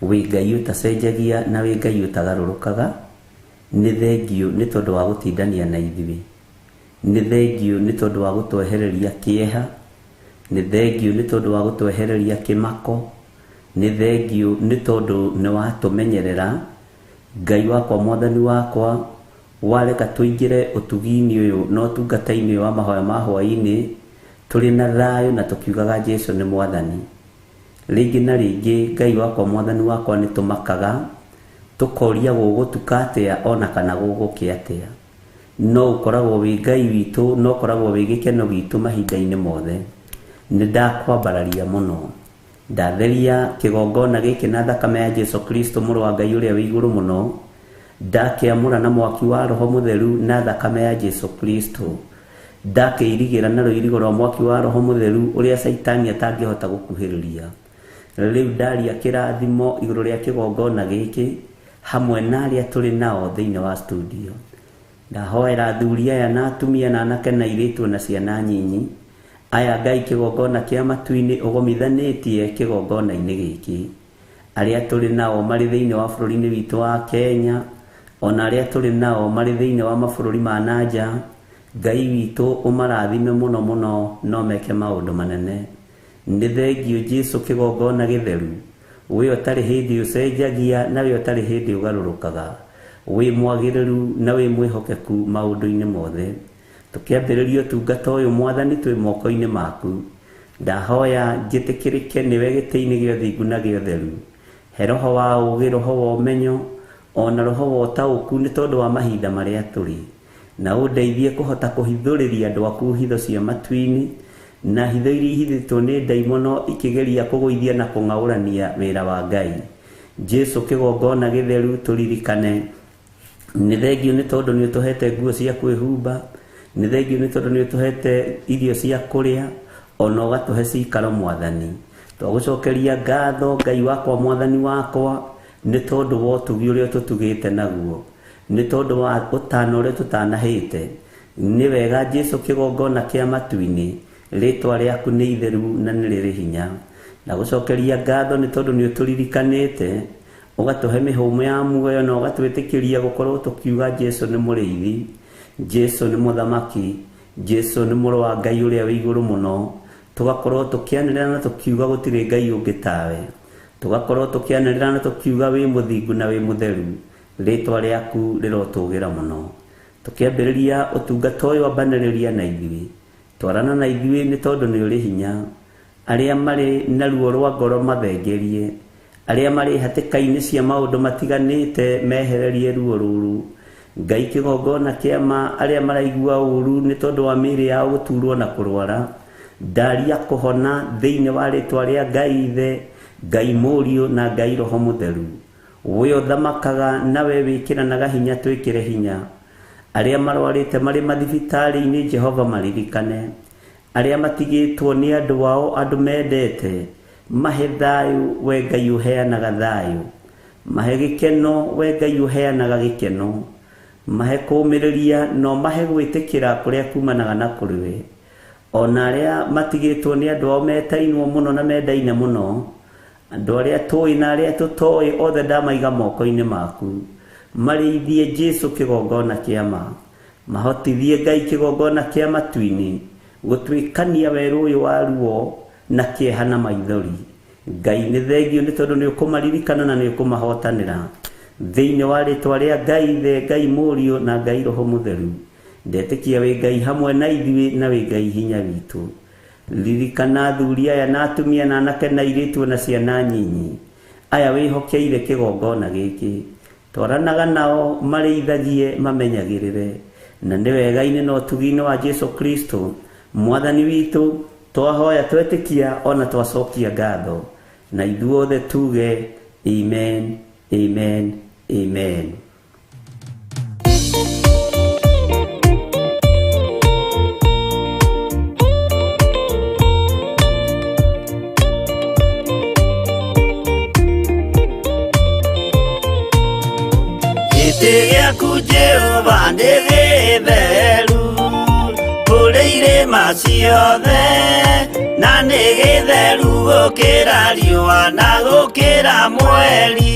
Wĩ Ngai ũtacenjagia na wĩ Ngai ũtagarũrũkaga. Nĩ thengiũ nĩ tondũ wa gũtindania na ithuĩ, nĩ thengiũ nĩ tondũ wa gũtwehereria kĩeha, nĩ thengiũ nĩ tondũ wa gũtwehereria kĩmako, nĩ thengiũ nĩ tondũ nĩ watũmenyerera. Ngai wakwa, mwathani wakwa, wareka tũingĩre ũtugi-inĩ ũyũ na ũtungata-inĩ wa mahoya ma hwaĩ-inĩ tũrĩ na thayũ na tũkiugaga Jesu nĩ mwathani. Rĩngĩ na rĩngĩ Ngai wakwa, mwathani wakwa, nĩ tũmakaga tũkoria gũgũtuka atĩa ona kana gũgũkĩa atĩa, no ũkoragwo wĩ Ngai witũ, no ũkoragwo wĩ gĩkeno gitũ mahinda-inĩ mothe. Nĩ ndakwambararia mũno, ndatheria kĩgongona gĩkĩ na thakame ya Jesu Kristo mũrũ wa Ngai ũrĩa wĩ igũrũ mũno, ndakĩamũra na mwaki wa Roho Mũtheru na thakame ya Jesu Kristo, ndakĩirigĩra na rũirigo rwa mwaki wa Roho Mũtheru ũrĩa Caitani atangĩhota gũkuhĩrĩria. Rĩu ndaria kĩrathimo igũrũ rĩa kĩgongona gĩkĩ hamwe na arĩa tũrĩ nao thĩinĩ wa studio. Ndahoera athuri aya na atumia na anake na airĩtu na ciana nyinyi aya Ngai kĩgongona kĩa matu-inĩ ũgomithanĩtie kĩgongona-inĩ gĩkĩ, arĩa tũrĩ nao marĩ thĩinĩ wa bũrũri-inĩ witũ wa Kenya, ona arĩa tũrĩ nao marĩ thĩinĩ wa mabũrũri ma na nja. Ngai witũ ũmarathime mũno mũno, no meke maũndũ manene. Nĩ thengiũ Jesu kĩgongona gĩtheru, wĩ ũtarĩ hĩndĩ ũcenjagia na wĩ ũtarĩ hĩndĩ ũgarũrũkaga, wĩ mwagĩrĩru na wĩ mwĩhokeku maũndũ-inĩ mothe. Tũkĩambĩrĩria ũtungata ũyũ mwathani twĩ moko-inĩ maku, ndahoya njĩtĩkĩrĩke nĩwe gĩtĩ-inĩ gĩa ũthingu na gĩa ũtheru. He roho wa ũũgĩ, roho wa ũmenyo, ona roho wa ũtaũku nĩ tondũ wa mahinda marĩa tũrĩ, na ũndeithie kũhota kũhithũrĩria andũ aku hitho cia matu-inĩ na hitho iria ihithĩtwo nĩ ndaimono ikĩgeria kũgũithia na kũng'aũrania wĩra wa Ngai. Jesu kĩgongona gĩtheru tũririkane. Nĩ thengiũ nĩ tondũ nĩ ũtũhete nguo cia kwĩhumba, Nĩ thengiũ nĩ tondũ nĩ ũtũhete irio cia kũrĩa ona ũgatũhe cikaro Mwathani. Twagũcokeria ngatho Ngai wakwa Mwathani wakwa nĩ tondũ wa ũtugi ũrĩa ũtũtugĩte naguo, nĩ tondũ wa ũtana ũrĩa tũtanahĩte. Nĩ wega Jesu kĩgongona kĩa matu-inĩ, rĩtwa rĩaku nĩ itheru na nĩ rĩrĩ hinya. Na gũcokeria ngatho nĩ tondũ nĩ ũtũririkanĩte, ũgatũhe mĩhũmũ ya muoyo na ũgatwĩtĩkĩria gũkorwo tũkiuga Jesu nĩ mũrĩithi, Jesu nĩ mũthamaki, Jesu nĩ mũrũ wa Ngai ũrĩa wĩ igũrũ mũno. Tũgakorwo tũkĩanĩrĩra na tũkiuga gũtirĩ Ngai ũngĩ tawe. Tũgakorwo tũkĩanĩrĩra na tũkiuga wĩ mũthingu na wĩ mũtheru, rĩtwa rĩaku rĩrotũgĩra mũno. Tũkĩambĩrĩria ũtungata ũyũ ambanĩrĩria na ithuĩ, twarana na ithuĩ nĩ tondũ nĩ ũrĩ hinya. Arĩa marĩ na ruo rwa ngoro mathengerie, arĩa marĩ hatĩka-inĩ cia maũndũ matiganĩte mehererie ruo rũrũ. Ngai kĩgongona kĩa ma, arĩa maraigua ũru nĩ tondũ wa mĩĩrĩ yao gũturwo na kũrwara, ndaria kũhona thĩinĩ wa rĩtwa rĩa Ngai Ithe, Ngai Mũriũ na Ngai Roho Mũtheru. We ũthamakaga nawe wĩkĩranaga hinya twĩkĩre hinya. Arĩa marwarĩte marĩ mathibitarĩ-inĩ Jehova maririkane. Arĩa matigĩtwo nĩ andũ ao andũ mendete, mahe thayũ we Ngai ũheanaga thayũ. Mahe gĩkeno we Ngai ũheanaga gĩkeno. Mahe kũũmĩrĩria no mahe gwĩtĩkĩra kũrĩa kumanaga na kũrĩ we. Ona arĩa matigĩtwo nĩ andũ ao metainwo mũno na mendaine mũno, andũ arĩa tũĩ na arĩa tũtoĩ othe ndamaiga moko-inĩ maku. Marĩithie Jesu kĩgongona kĩa ma, mahotithie Ngai kĩgongona kĩa matu-inĩ gũtuĩkania werũ ũyũ wa ruo na kĩeha na maithori. Ngai nĩ thengiũ nĩ tondũ nĩ ũkũmaririkana na nĩ ũkũmahotanĩra. Thĩinĩ wa rĩtwa rĩa Ngai Ithe, Ngai Mũriũ na Ngai Roho Mũtheru, ndetĩkia wĩ Ngai hamwe na ithuĩ na wĩ Ngai hinya witũ. Ririkana athuri aya na atumia na anake na airĩtu na ciana nyinyi, aya wĩhokeire kĩgongona gĩkĩ. Twaranaga nao marĩithagie mamenyagĩrĩre, na nĩ wega-inĩ na ũtugi-inĩ wa Jesu Kristo Mwathani witũ twahoya twetĩkia ona twacokia ngatho, na ithuothe tuge amen, amen, amen. Gĩtĩ gĩaku Jehova nĩ gĩtheru kũrĩ irĩma ciothe, na nĩ gĩtheru gũkĩra riũa na gũkĩra mweri.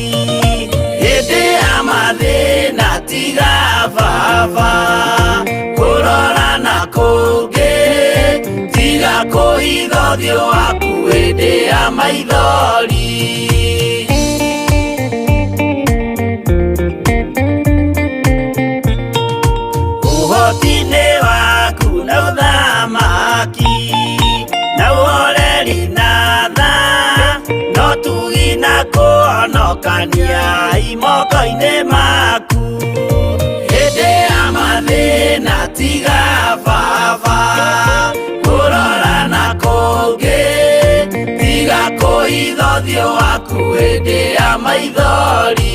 Hĩndĩ ya mathĩna tiga baba kũrora na kũngĩ, tiga kũhitha ũthiũ waku hĩndĩ ya maithori. Ũhoti-inĩ waku na ũthamaki na ũhoreri na tha, no tugi na kũhonokania moko-inĩ maku. Hĩndĩ ya mathĩna tiga baba kũrora na kũngĩ, tiga kũhitha ũthiũ waku hĩndĩ ya maithori.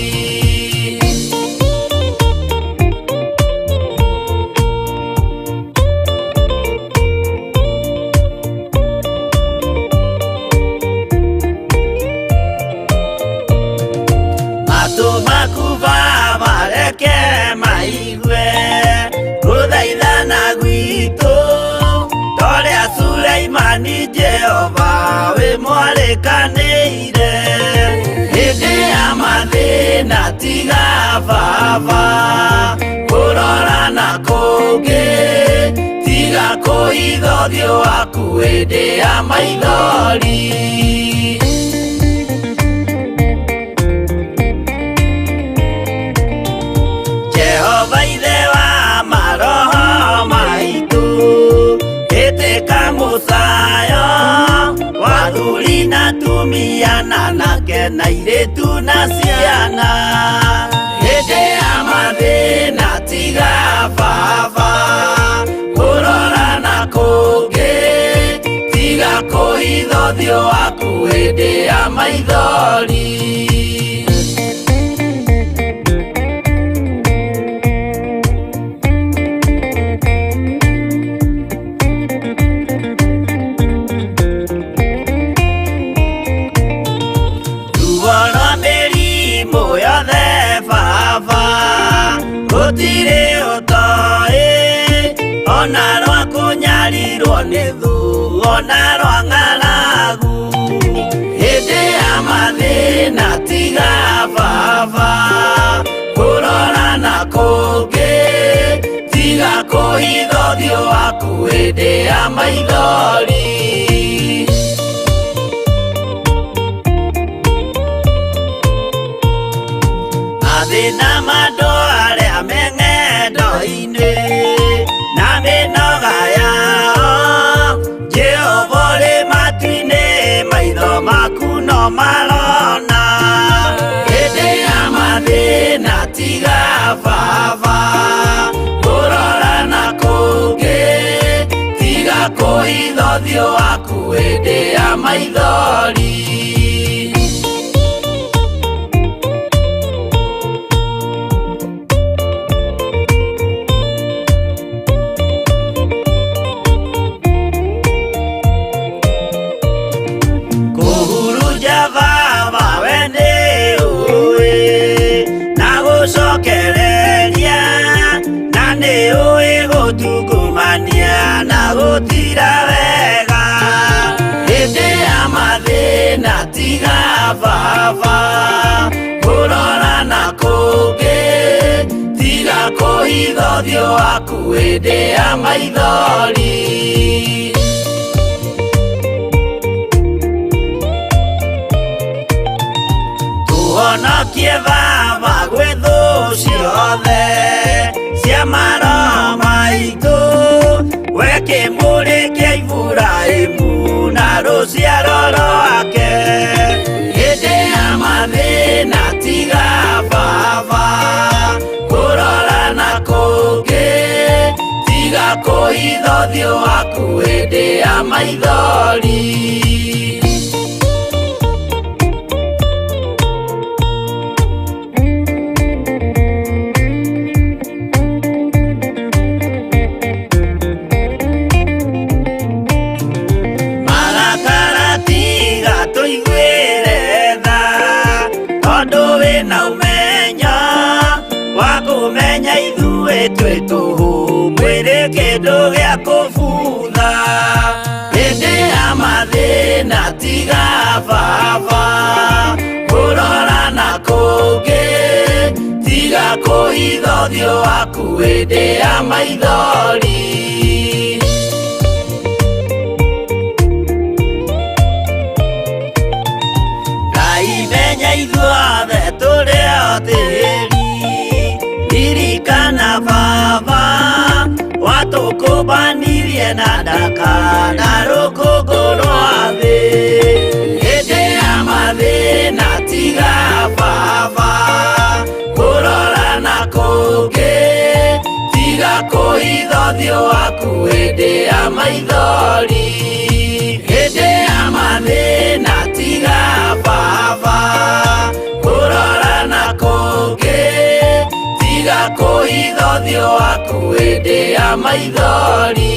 Matũ maku Baba reke maigue gũthaithana gwitũ, torĩa Suleimani Jehova wĩ mwarĩkanĩire. Hĩndĩ ya mathĩna tiga baba kũrora na kũngĩ, tiga kũhitha ũthiũ waku hĩndĩ ya maithori. Jehova Ithe wa maroho maitũ, ĩtĩka mũcayo wa athuri na atumia na anake na airĩtu na ciana. Hĩndĩ ya mathĩna tiga baba kũrora na kũngĩ, tiga kũhitha ũthiũ waku hĩndĩ ya maithori. Ũnyarirwo nĩ thũ ona rwa ng'aragu. Hĩndĩ ya mathĩna tiga baba kũrora na kũngĩ, tiga kũhitha ũthiũ waku hĩndĩ ya maithori. Mathĩna ma andũ arĩa me ng'endo-inĩ na mĩnoga yao, Jehova ũrĩ matu-inĩ, maitho maku no marona. Hĩndĩ ya mathĩna tiga baba kũrora na kũngĩ, tiga kũhitha ũthiũ waku hĩndĩ ya maithori. Kũhurunja baba we nĩ ũĩ, na gũcokereria, na nĩ ũĩ gũtungumania na gũtira wega. Hĩndĩ ya mathĩna tiga baba kũrora na kũngĩ, tiga kũhitha ũthiũ waku hĩndĩ ya maithori. Tũhonokie baba gwĩ thũ ciothe cia maroho maitũ, we kĩmũrĩ kĩa Iburahĩmu na rũciaro rwake. Hĩndĩ ya mathĩna tiga baba kũrora na kũngĩ, tiga kũhitha ũthiũ waku hĩndĩ ya maithori. Marakara tiga tũiguĩre tha, tondũ wĩna ũmenyo wa kũmenya ithuĩ twĩ tũhũ, mwĩrĩ kĩndũ gĩa kũbutha. Hĩndĩ ya mathĩna tiga baba kũrora na kũngĩ, tiga kũhitha ũthiũ waku hĩndĩ ya maithori. Ngai menya ithuothe tũrĩ o tĩri, ririkana baba watũkũmbanirie na ndaka na rũkũngũ rwa thĩ. Hĩndĩ ya mathĩna tiga baba kũrora na kũngĩ, tiga kũhitha ũthiũ waku hĩndĩ ya maithori. Hĩndĩ ya mathĩna tiga baba kũrora na kũngĩ, tiga kũhitha ũthiũ waku hĩndĩ ya maithori.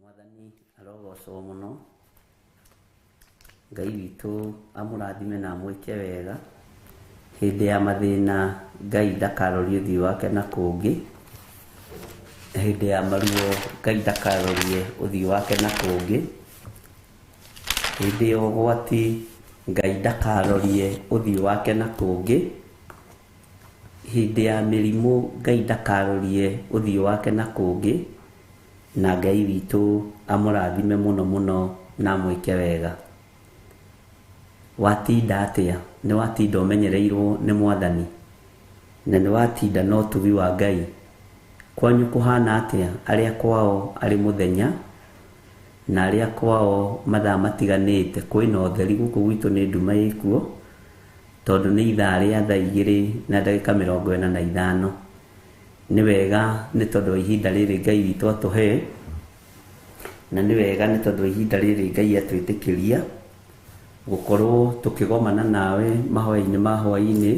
Mwathani arogocwo mũno. Ngai witũ amũrathime na amwĩke wega. Hĩndĩ ya mathĩna Ngai ndakarorie ũthiũ wake na kũngĩ. Hĩndĩ ya maruo Ngai ndakarorie ũthiũ wake na kũngĩ. Hĩndĩ ya ũgwati Ngai ndakarorie ũthiũ wake na kũngĩ. Hĩndĩ ya mĩrimũ Ngai ndakarorie ũthiũ wake na kũngĩ. Na Ngai witũ amũrathime mũno mũno na amwĩke wega. Watinda atĩa? Nĩ watinda ũmenyereirwo nĩ Mwathani? Na nĩ watinda na ũtugi wa Ngai? Kwanyu kũhana atĩa arĩa kwao arĩ mũthenya? Na arĩa kwao mathaa matiganĩte kwĩna ũtheri gũkũ gwitũ nĩ nduma ĩkuo tondũ nĩ ithaa rĩa thaa 2:45. Nĩ wega nĩ tondũ wa ihinda rĩrĩ Ngai witũ atũhe, na nĩ wega nĩ tondũ wa ihinda rĩrĩ Ngai atwĩtĩkĩria gũkorwo tũkĩgomana nawe mahoya-inĩ ma hwaĩ-inĩ,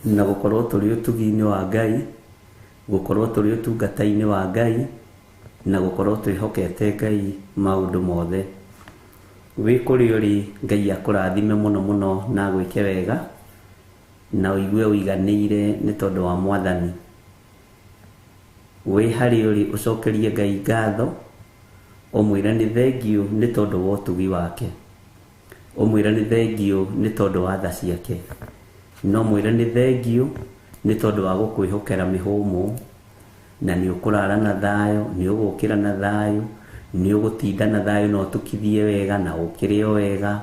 na gũkorwo tũrĩ ũtugi-inĩ wa Ngai, gũkorwo tũrĩ ũtungata-inĩ wa Ngai, na gũkorwo twĩhokete Ngai maũndũ mothe. Wĩ kũrĩa ũrĩ Ngai akũrathime mũno mũno na agwĩke wega, na ũigue ũiganĩire nĩ tondũ wa Mwathani. Wĩ harĩa ũrĩ ũcokerie Ngai ngatho, ũmwĩre nĩ thengiũ nĩ tondũ wa ũtugi wake, ũmwĩre nĩ thengiũ nĩ tondũ wa tha ciake, na ũmwĩre nĩ thengiũ nĩ tondũ wa gũkwĩhokera mĩhũmũ, na nĩ ũkũrara na thayũ, nĩ ũgũkĩra na thayũ, nĩ ũgũtinda na thayũ na ũtukithie wega na ũkĩre o wega,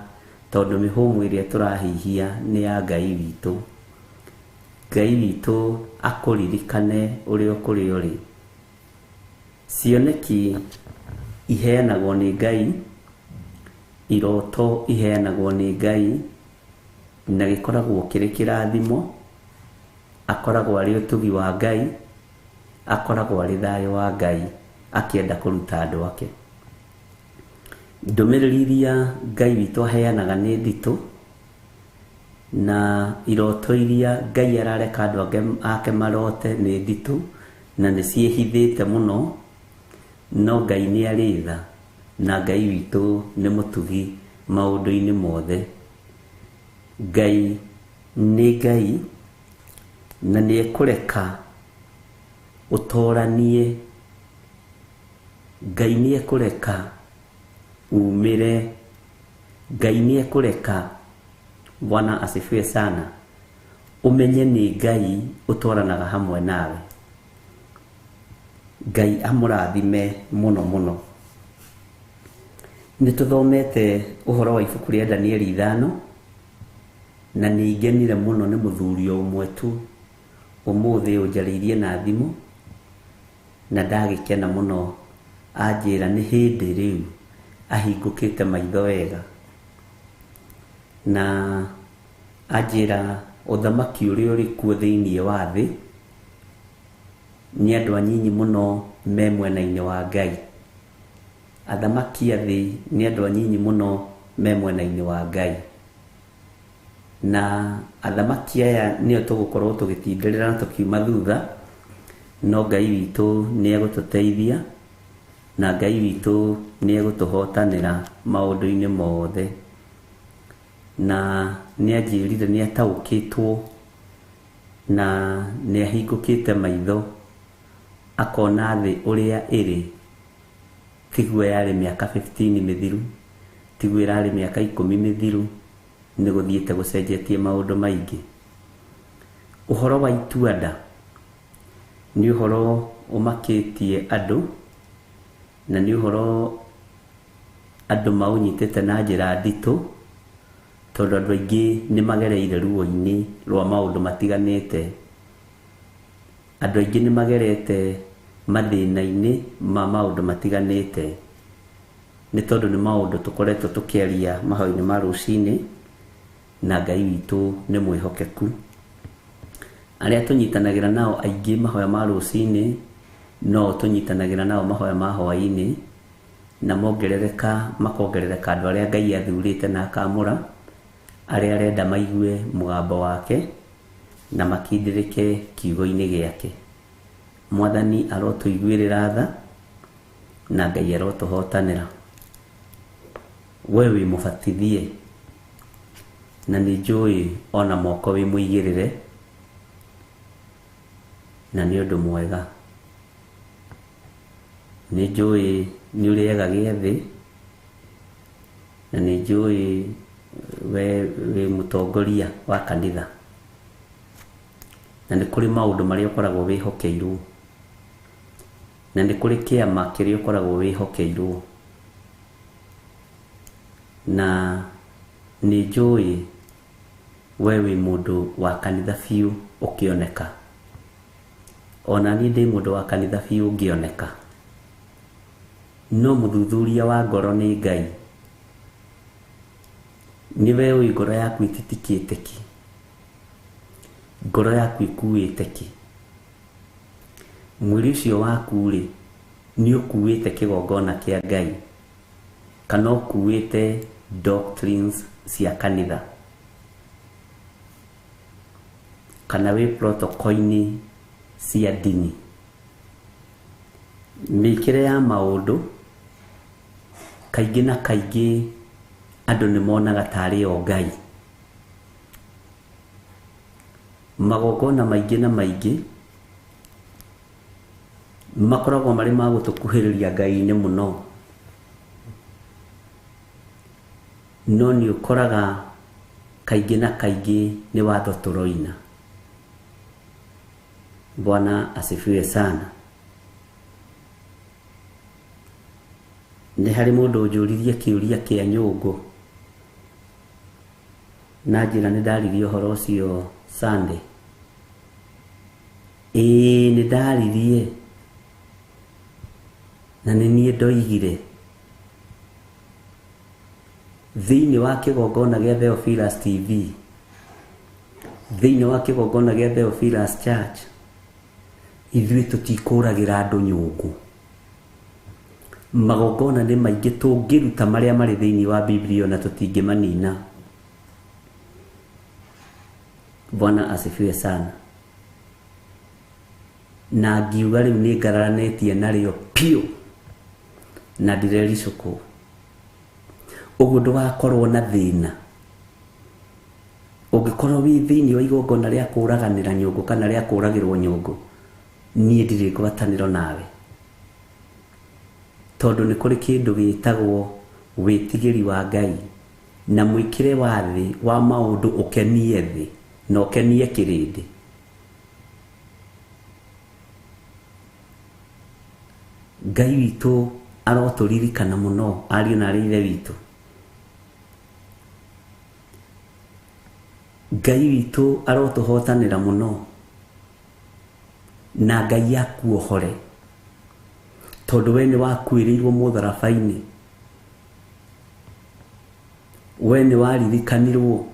tondũ mĩhũmũ ĩrĩa tũrahihia nĩ ya Ngai witũ. Ngai witũ akũririkane ũrĩa ũkũrĩa ũrĩ. Cioneki iheanagwo nĩ Ngai, iroto iheanagwo nĩ Ngai, na gĩkoragwo kĩrĩ kĩrathimo, akoragwo arĩ ũtugi wa Ngai, akoragwo arĩ thayũ wa Ngai akĩenda kũruta andũ ake. Ndũmĩrĩri iria Ngai witũ aheanaga nĩ nditũ, na iroto iria Ngai arareka andũ ake marote nĩ nditũ na nĩ ciĩhithĩte mũno, no Ngai nĩ arĩ tha na Ngai witũ nĩ mũtugi maũndũ-inĩ mothe. Ngai nĩ Ngai na nĩ ekũreka ũtoranie, Ngai nĩ ekũreka umĩre, Ngai nĩ ekũreka, Bwana asifiwe sana, ũmenye nĩ Ngai ũtwaranaga hamwe nawe. Ngai amũrathime mũno mũno. Nĩ tũthomete ũhoro wa ibuku rĩa Danieli 5, na nĩ ngenire mũno nĩ mũthuri o ũmwe tu ũmũthĩ ũnjarĩirie na thimũ, na ndagĩkena mũno anjĩra nĩ hĩndĩ rĩu ahingũkĩte maitho wega, na anjĩra ũthamaki ũrĩa ũrĩ kuo thĩinĩ wa thĩ nĩ andũ anyinyi mũno me mwena-inĩ wa Ngai. Athamaki a thĩ nĩ andũ anyinyi mũno me mwena-inĩ wa Ngai, na athamaki aya nĩo tũgũkorwo tũgĩtindĩrĩra na tũkiuma thutha, no Ngai witũ nĩ egũtũteithia na Ngai witũ nĩ egũtũhotanĩra maũndũ-inĩ mothe. Na nĩ anjĩrire nĩ ataũkĩtwo na nĩ ahingũkĩte maitho akona thĩ ũrĩa ĩrĩ, tiguo yarĩ mĩaka 15 mĩthiru, tiguo ĩrarĩ mĩaka 10 mĩthiru, nĩ gũthiĩte gũcenjetie maũndũ maingĩ. Ũhoro wa itua-nda nĩ ũhoro ũmakĩtie andũ, na nĩ ũhoro andũ maũnyitĩte na njĩra nditũ, tondũ andũ aingĩ nĩ magereire ruo-inĩ rwa maũndũ matiganĩte. Andũ aingĩ nĩ magerete mathĩna-inĩ ma maũndũ matiganĩte, nĩ tondũ nĩ maũndũ tũkoretwo tũkĩaria mahoya-inĩ ma rũcinĩ, na Ngai witũ nĩ mwĩhokeku. Arĩa tũnyitanagĩra nao aingĩ mahoya ma rũcinĩ no tũnyitanagĩra nao mahoya ma hwaĩ-inĩ, na mongerereka makongerereka andũ arĩa Ngai athurĩte na akamũra, arĩa arenda maigue mũgambo wake na makindĩrĩke kiugo-inĩ gĩake. Mwathani arotũiguĩrĩra tha na Ngai arotũhotanĩra. We wĩ mũbatithie na nĩ njũĩ ona moko wĩ mũigĩrĩre, na nĩ ũndũ mwega. Nĩ njũĩ nĩ ũrĩaga gĩathĩ, na nĩ njũĩ we wĩ mũtongoria wa kanitha, na nĩ kũrĩ maũndũ marĩa ũkoragwo wĩhokeirwo, na nĩ kũrĩ kĩama kĩrĩa ũkoragwo wĩhokeirwo, na nĩ njũĩ we wĩ mũndũ wa kanitha biũ ũkĩoneka. Ona niĩ ndĩ mũndũ wa kanitha biũ ngĩoneka. No mũthuthuria wa ngoro nĩ Ngai. Nĩwe ũĩ ngoro yaku ĩtitikĩte kĩ, ngoro yaku ĩkuĩte kĩ. Mwĩrĩ ũcio waku rĩ, nĩ ũkuĩte kĩgongona kĩa Ngai kana ũkuĩte doctrines cia kanitha, kana wĩ protocol-inĩ cia ndini. Mĩkĩre ya maũndũ kaingĩ na kaingĩ andũ nĩ monaga tarĩ o Ngai. Magongona maingĩ na maingĩ makoragwo marĩ ma gũtũkuhĩrĩria Ngai-inĩ mũno, no nĩ ũkoraga kaingĩ na kaingĩ nĩ watho tũroina. Bwana asifiwe sana. Nĩ harĩ mũndũ ũnjũririe kĩũria kĩa nyũngũ na njĩra nĩ ndaririe ũhoro ũcio Sunday. Ĩĩ nĩ ndaririe na nĩ niĩ ndoigire thĩinĩ wa kĩgongona gĩa Theophilus TV, thĩinĩ wa kĩgongona gĩa Theophilus Church, ithuĩ tũtikũragĩra andũ nyũngũ. Magongona nĩ maingĩ tũngĩruta marĩa marĩ thĩinĩ wa Biblia na tũtingĩmanina. Bwana asifiwe sana. Na ngiuga rĩu nĩ ngararanĩtie narĩo piũ na ndirericũkwo. Ũguo ndũgakorwo na thĩna ũngĩkorwo wĩ thĩinĩ wa igongona rĩa kũraganĩra nyũngũ kana rĩa kũragĩrwo nyũngũ, niĩ ndirĩ ngwatanĩro nawe, tondũ nĩ kũrĩ kĩndũ gĩtagwo wĩtigĩri wa Ngai na mwĩkĩre wa thĩ wa maũndũ ũkenie thĩ na ũkenie kĩrĩndĩ. Ngai witũ arotũririkana mũno ariũ na arĩ ithe witũ. Ngai witũ arotũhotanĩra mũno na Ngai akuohore, tondũ we nĩ wakuĩrĩirwo mũtharaba-inĩ, we nĩ waririkanirwo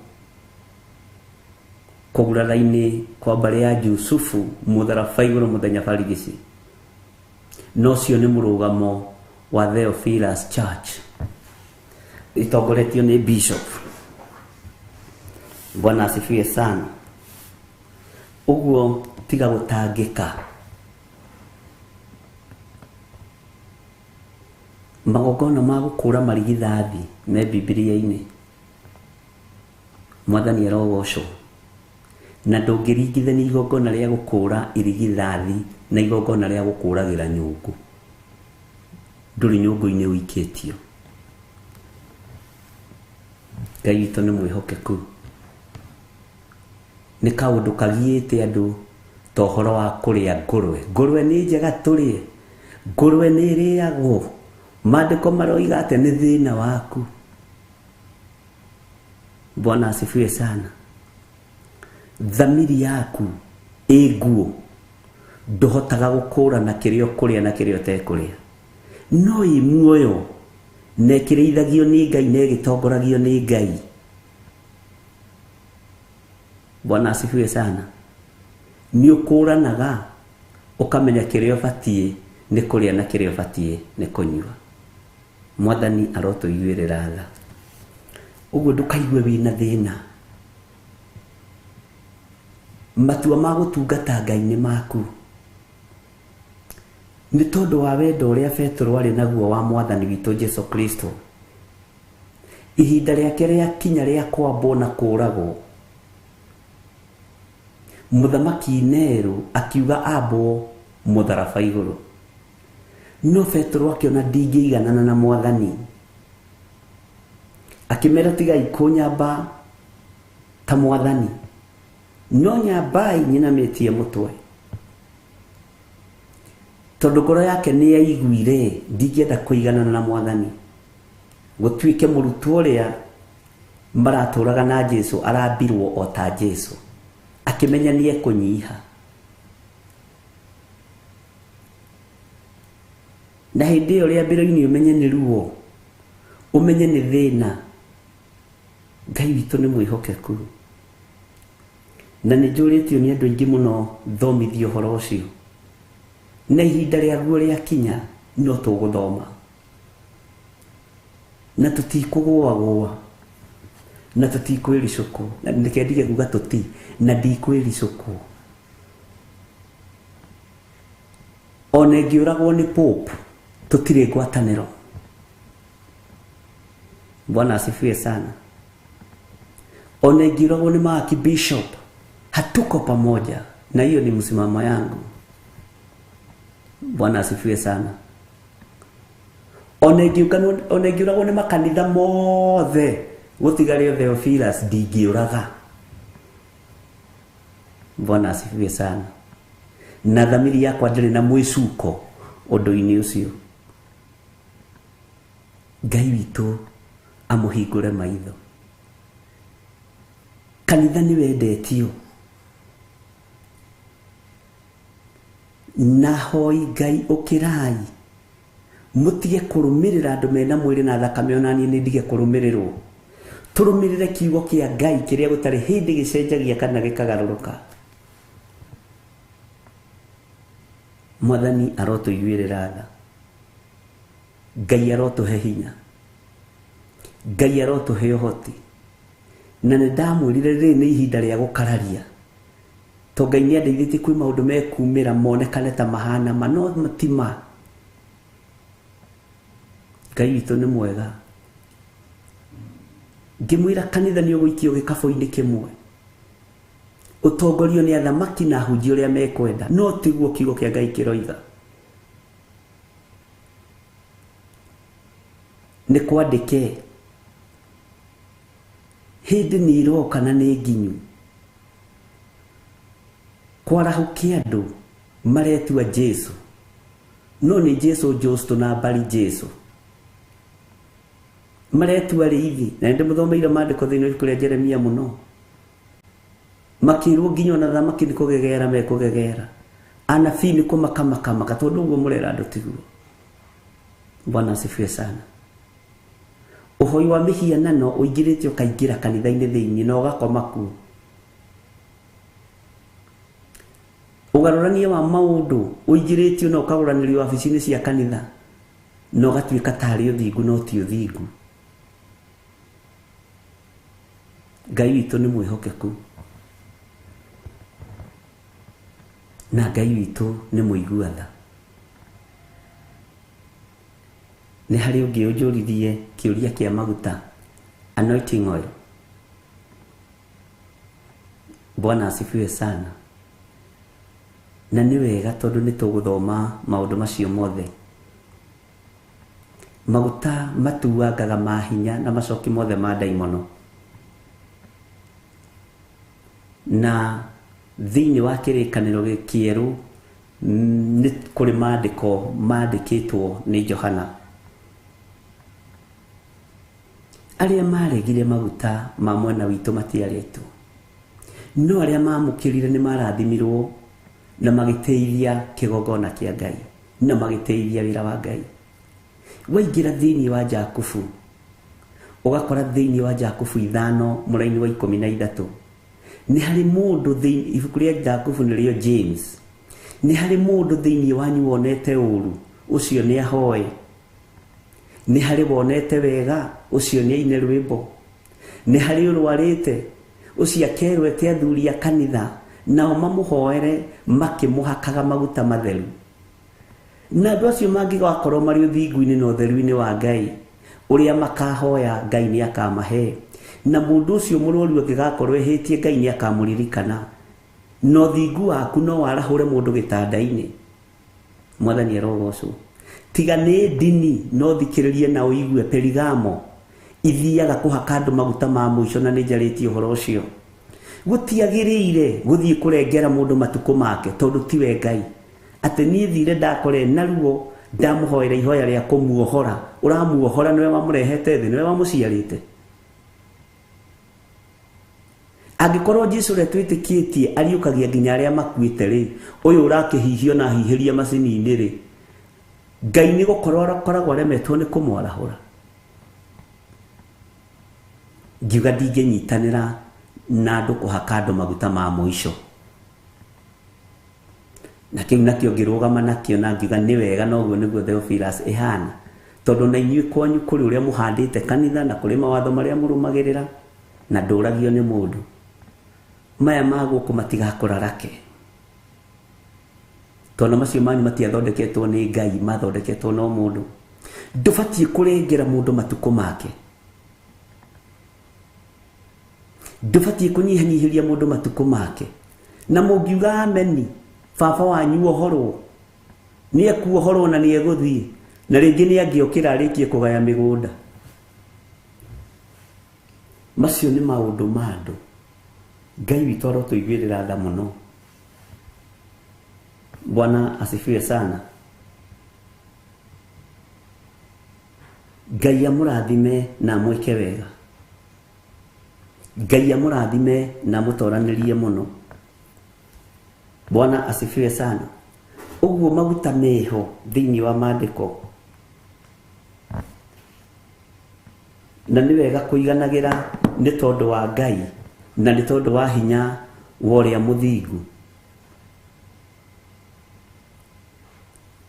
kũgurara-inĩ kwa mbarĩ ya Jusufu mũtharaba igũrũ mũthenya barigici. Na ũcio nĩ mũrũgamo wa Theophilus Church ĩtongoretio nĩ Bishop. Bwana asifiwe sana. Ũguo tiga gũtangĩka. Magongona ma gũkũra marigithathi me Bibilia-inĩ. Mwathani arogocwo. Na ndũngĩringithania igongona rĩa gũkũra irigithathi na igongona rĩa gũkũragĩra nyũngũ. Ndũrĩ nyũngũ-inĩ ũikĩtio. Ngai witũ nĩ mwĩhokeku. Nĩ kaũndũ kagiĩte andũ ta ũhoro wa kũrĩa ngũrwe. Ngũrwe nĩ njega tũrĩe, ngũrwe nĩ ĩrĩagwo. Maandĩko maroiga atĩ nĩ thĩna waku. Bwana asifiwe sana. Thamiri yaku ĩ nguo, ndũhotaga gũkũrana kĩrĩa ũkũrĩa na kĩrĩa ũtekũrĩa, no ĩ muoyo na ĩkĩrĩithagio nĩ Ngai na ĩgĩtongoragio nĩ Ngai. Bwana asifiwe sana. Nĩ ũkũranaga ũkamenya kĩrĩa ũbatiĩ nĩ kũrĩa na kĩrĩa ũbatiĩ nĩ kũnyua. Mwathani arotũiguĩrĩra tha. Ũguo ndũkaigue wĩna thĩna. Matua ma gũtungata Ngai nĩ maku. Nĩ tondũ wa wendo ũrĩa Petero arĩ naguo wa Mwathani witũ Jesu Kristo, ihinda rĩake rĩakinya rĩa kwambwo na kũũragwo, mũthamaki Nero akiuga ambwo mũtharaba igũrũ. No Petero akĩona ndingĩiganana na Mwathani, akĩmera tigai kũnyamba ta Mwathani, no nyambai nyinamĩtie mũtwe, tondũ ngoro yake nĩ yaiguire ndingĩenda kũiganana na Mwathani. Gũtuĩke mũrutwo ũrĩa maratũraga na Jesu arambirwo o ta Jesu, akĩmenya nĩ ekũnyiha. Na hĩndĩ ĩyo rĩambĩro-inĩ ũmenye nĩ ruo, ũmenye nĩ thĩna. Ngai witũ nĩ mwĩhokeku. Na nĩ njũrĩtio nĩ andũ aingĩ mũno thomithie ũhoro ũcio. Na ihinda rĩaguo rĩakinya no tũgũthoma. Na tũtikũgũagũa. Na tũtikwĩricũkwo. Na reke ndige kuga tũti, na ndikwĩricũkwo. Ona ĩngĩũragwo nĩ Pope, tũtirĩ ngwatanĩro. Bwana asifiwe sana. Ona ĩngĩũragwo nĩ maarchbishop, hatuko pamoja. Na hiyo ni msimamo yangu. Bwana asifiwe sana. Ona ĩngĩũragwo nĩ makanitha mothe, gũtigare Theophilus ndingĩũraga. Bwana asifiwe sana. Na thamiri yakwa ndĩrĩ na mwĩcuko ũndũ-inĩ ũcio. Ngai witũ amũhingũre maitho. Kanitha nĩ wendetio. Na hoi Ngai ũkĩrai. Mũtige kũrũmĩrĩra andũ mena mwĩrĩ na thakame, ona niĩ nĩ ndige kũrũmĩrĩrwo. Tũrũmĩrĩre kiugo kĩa Ngai kĩrĩa gũtarĩ hĩndĩ gĩcenjagia kana gĩkagarũrũka. Mwathani arotũiguĩrĩra tha. Ngai arotũhe hinya. Ngai arotũhe ũhoti. Na nĩ ndamwĩrire rĩrĩ nĩ ihinda rĩa gũkararia. To Ngai nĩ andeithĩtie kwĩ maũndũ mekumĩra monekane ta mahana ma, no ti ma. Ngai witũ nĩ mwega. Ngĩmwĩra kanitha nĩ ũgũikio gĩkabũ-inĩ kĩmwe. Ũtongorio nĩ athamaki na ahunjia ũrĩa mekwenda, no tiguo kiugo kĩa Ngai kĩroiga. Nĩ kwandĩke hĩndĩ nĩ ĩroka na nĩ nginyu kwarahũke andũ maretua Jesu, no nĩ Jesu Justo na mbari Jesu maretua rĩithi. Na nĩ ndĩmũthomeire maandĩko thĩinĩ wa ibuku rĩa Jeremia mũno, makĩrwo nginya ona thamaki nĩ kũgegera mekũgegera, anabii nĩ kũmakamakamaka, tondũ ũguo mũrera andũ tiguo. Bwana asifiwe sana. Ũhoi wa mĩhianano ũingĩrĩte ũkaingĩra kanitha-inĩ thĩinĩ na ũgakoma kuo. Ũgarũrania wa maũndũ ũingĩrĩtio na ũkagũranĩrio wabici-inĩ cia kanitha na ũgatuĩka tarĩ ũthingu no ti ũthingu. Ngai witũ nĩ mwĩhokeku na Ngai witũ nĩ mũigua tha. Nĩ harĩ ũngĩ ũnjũririe kĩũria kĩa maguta, anointing oil. Bwana asifiwe sana. Na nĩ wega tondũ nĩ tũgũthoma maũndũ macio mothe. Maguta matuangaga mahinya na macoki mothe ma ndaimono. Na thĩinĩ wa kĩrĩkanĩro kĩerũ nĩ kũrĩ maandĩko mandĩkĩtwo nĩ Johana. Arĩa maregire maguta ma mwena witũ matiarĩtwo, no arĩa mamũkĩrire nĩ marathimirwo na magĩteithia kĩgongona kĩa Ngai na magĩteithia wĩra wa Ngai. Waingĩra thĩinĩ wa Jakubu, ũgakora thĩinĩ wa Jakubu 5 mũraini wa 13 nĩ harĩ mũndũ thĩinĩ, ibuku rĩa Jakubu nĩrĩo James, nĩ harĩ mũndũ thĩinĩ wanyu wonete ũru, ũcio nĩ ahoe. Nĩ harĩ wonete wega, ũcio nĩ aine rwĩmbo. Nĩ harĩ ũrwarĩte, ũcio akerwo ete athuri a kanitha, nao mamũhoere makĩmũhakaga maguta matheru. Na andũ acio mangĩgakorwo marĩ ũthingu-inĩ na ũtheru-inĩ wa Ngai, ũrĩa makahoya Ngai nĩ akamahe. Na mũndũ ũcio mũrwaru angĩgakorwo ehĩtie, Ngai nĩ akamũririkana. Na ũthingu waku no warahũre mũndũ gĩtanda-inĩ. Mwathani arogocwo. Tiga nĩ ndini no thikĩrĩrie na ũigue Perigamo ithiaga kũhaka andũ maguta ma mũico, na nĩ njarĩtie ũhoro ũcio. Gũtiagĩrĩire gũthiĩ kũrengera mũndũ matukũ make tondũ tiwe Ngai. Atĩ niĩ thire ndakore na ruo ndamũhoera ihoya rĩa kũmuohora, ũramuohora nĩwe wamũrehete thĩ, nĩwe wamũciarĩte. Angĩkorwo Jesũ ũrĩa twĩtĩkĩtie ariũkagia nginya arĩa makuĩte rĩ, ũyũ ũrakĩhihio na hihĩria macini-inĩ rĩ, Ngai nĩ gũkorwo akoragwo aremetwo nĩ kũmwarahũra. Ngiuga ndingĩnyitanĩra na andũ kũhaka andũ maguta ma mũico. Na kĩu nakĩo ngĩrũgama nakĩo na ngiuga nĩ wega na ũguo nĩguo Theophilus ĩhana. Tondũ na inyuĩ kwanyu kũrĩ ũrĩa mũhandĩte kanitha na kũrĩ mawatho marĩa mũrũmagĩrĩra na ndũragio nĩ mũndũ. Maya ma gũkũ matigakũrarake. Tondũ macio manyu matiathondeketwo nĩ Ngai, mathondeketwo no mũndũ. Ndũbatiĩ kũrengera mũndũ matukũ make. Ndũbatiĩ kũnyihanyihĩria mũndũ matukũ make. Na mũngiuga ameni, baba wanyu ohorwo. Nĩ ekuohorwo na nĩ egũthiĩ. Na rĩngĩ nĩ angĩokĩra arĩkie kũgaya mĩgũnda. Macio nĩ maũndũ ma andũ. Ngai witũ arotũiguĩrĩra tha mũno. Bwana asifiwe sana. Ngai amũrathime na amwĩke wega. Ngai amũrathime na amũtoranĩrie mũno. Bwana asifiwe sana. Ũguo maguta meho thĩinĩ wa maandĩko. Na nĩ wega kũiganagĩra nĩ tondũ wa Ngai na nĩ tondũ wa hinya wa ũrĩa mũthingu.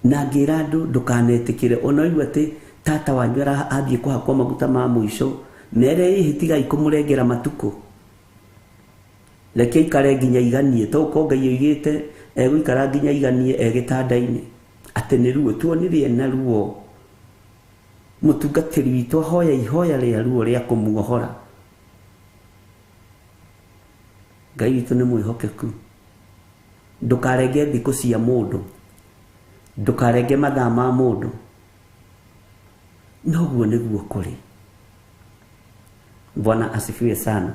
Na ngĩra andũ ndũkanetĩkĩre ona waigua atĩ tata wanyu athiĩ kũhakwo maguta ma mũico, mere ĩhĩ tigai kũmũrengera matukũ. Reke aikare nginya iganie, to ko Ngai oigĩte egũikara nginya iganie e gĩtanda-inĩ. Atĩ nĩ ruo, tuonire ena ruo. Mũtungatĩri witũ ahoya ihoya rĩa ruo rĩa kũmuohora. Ngai witũ nĩ mwĩhokeku. Ndũkarenge thikũ cia mũndũ. Ndũkarenge mathaa ma mũndũ. Noguo nĩguo kũrĩ. Bwana asifiwe sana.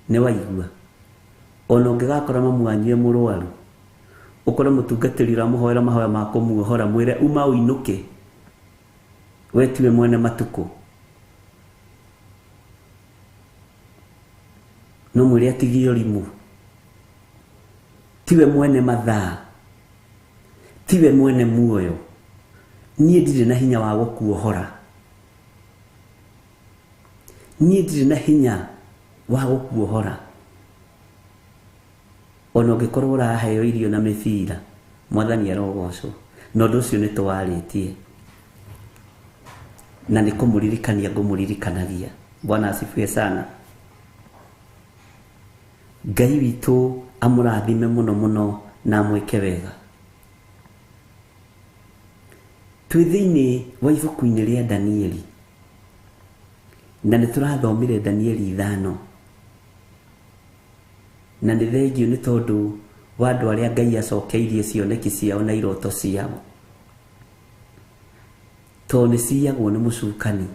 Nĩ waigua. Ona ũngĩgakora mamu wanyu e mũrwaru, ũkore mũtungatĩri ũramũhoera mahoya ma kũmuohora, mwĩre uma ũinũke. We tiwe mwene matukũ. No mwĩre atigie ũrimũ. Tiwe mwene mathaa. Tiwe mwene muoyo. Niĩ ndirĩ na hinya wa gũkuohora. Niĩ ndirĩ na hinya wa gũkuohora. Ona ũngĩkorwo ũraheo irio na mĩbira, Mwathani arogocwo. Na ũndũ ũcio nĩ tũwarĩtie. Na nĩ kũmũririkania ngũmũririkanagia. Bwana asifiwe sana. Ngai witũ amũrathime mũno mũno na amwĩke wega. Twĩ thĩinĩ wa ibuku-inĩ rĩa Danieli. Na nĩ tũrathomire Danieli 5. Na nĩ thengio nĩ tondũ wa andũ arĩa Ngai acokeirie cioneki ciao na iroto ciao. Tondũ nĩ ciyagwo nĩ mũcukani.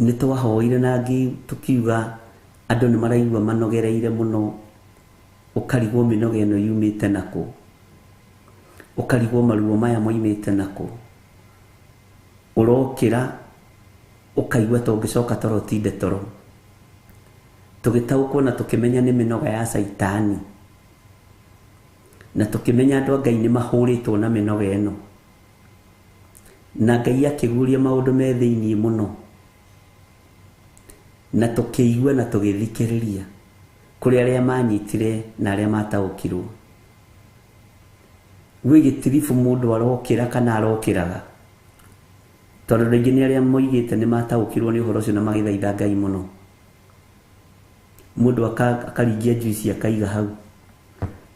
Nĩ twahoire na tũkiuga andũ nĩ maraigua manogereire mũno. Ũkarigwo mĩnoga ĩno yumĩte nakũ. Ũkarigwo maruo maya moimĩte nakũ. Ũrokĩra ũkaigua ta ũngĩcoka toro ũtinde toro. Tũgĩtaũkwo na tũkĩmenya nĩ mĩnoga ya caitani. Na tũkĩmenya andũ a Ngai nĩ mahũrĩtwo na mĩnoga ĩno. Na Ngai akĩguũria maũndũ me thĩinĩ mũno. Na tũkĩigua na tũgĩthikĩrĩria kũrĩ arĩa manyitire na arĩa mataũkirwo. Gwĩ gĩtiribũ mũndũ arokĩra kana arokĩraga. Tondũ andũ aingĩ nĩ arĩa moigĩte nĩ mataũkirwo nĩ ũhoro ũcio na magĩthaitha Ngai mũno. Mũndũ akaringia juice akaiga hau.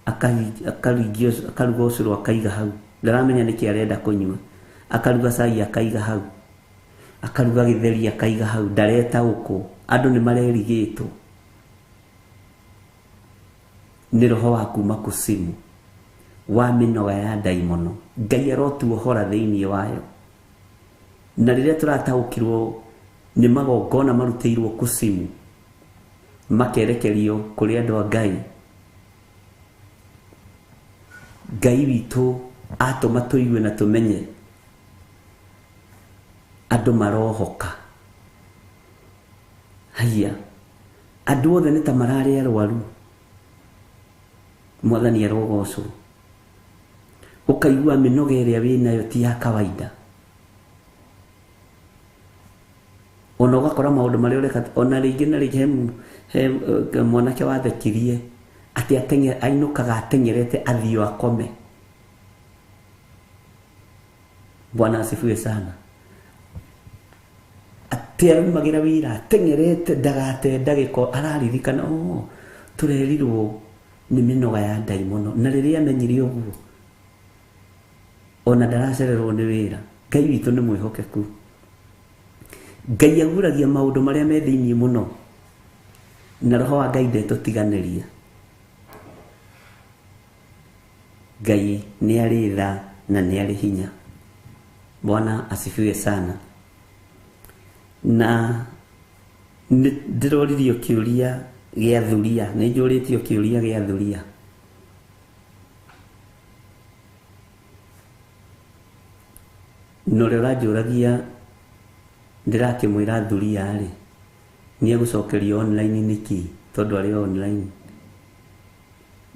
Akaringia akaruga ũcũrũ akaiga hau. Ndaramenya nĩkĩ arenda kũnyua. Akaruga cai akaiga hau. Akaruga gĩtheri akaiga hau. Ndaretaũkwo. Andũ nĩ marerigĩtwo. Nĩ roho wa kuma kusimu wa mĩnoga ya ndaimono. Ngai arotuohora thĩinĩ wayo. Na rĩrĩa tũrataũkirwo nĩ magongona marutĩirwo kusimu makerekerio kũrĩ andũ a Ngai. Ngai witũ atũma tũigue na tũmenye andũ marohoka. Haiya, andũ othe nĩ ta mararĩ arwaru. Mwathani arogocwo. Ũkaigua mĩnoga ĩrĩa wĩnayo ti ya kawaida. Ona ũgakora maũndũ marĩa ũreka ona rĩngĩ na rĩngĩ he mwanake wathekirie atĩ ainũkaga ateng'erete athiĩ akome. Bwana asifiwe sana. Atĩ araumagira wĩra ateng'erete ndagate ndagĩko araririkana oh tũrerirwo nĩ mĩnoga ya ndaimono na rĩrĩa amenyire ũguo ona ndaracererwo nĩ wĩra. Ngai witũ nĩ mwĩhokeku. Ngai aguragia maũndũ marĩa me thĩinĩ mũno na roho wa Ngai ndetũtiganĩria. Ngai nĩ arĩ tha na nĩ arĩ hinya. Bwana asifiwe sana. Na ndĩroririo kĩũria gĩa thuria, nĩ njũrĩtio kĩũria gĩa thuria. Na ũrĩa ũranjũragia ndĩrakĩmwĩra thuria rĩ nĩ egũcokerio online nĩkĩ tondũ arĩ online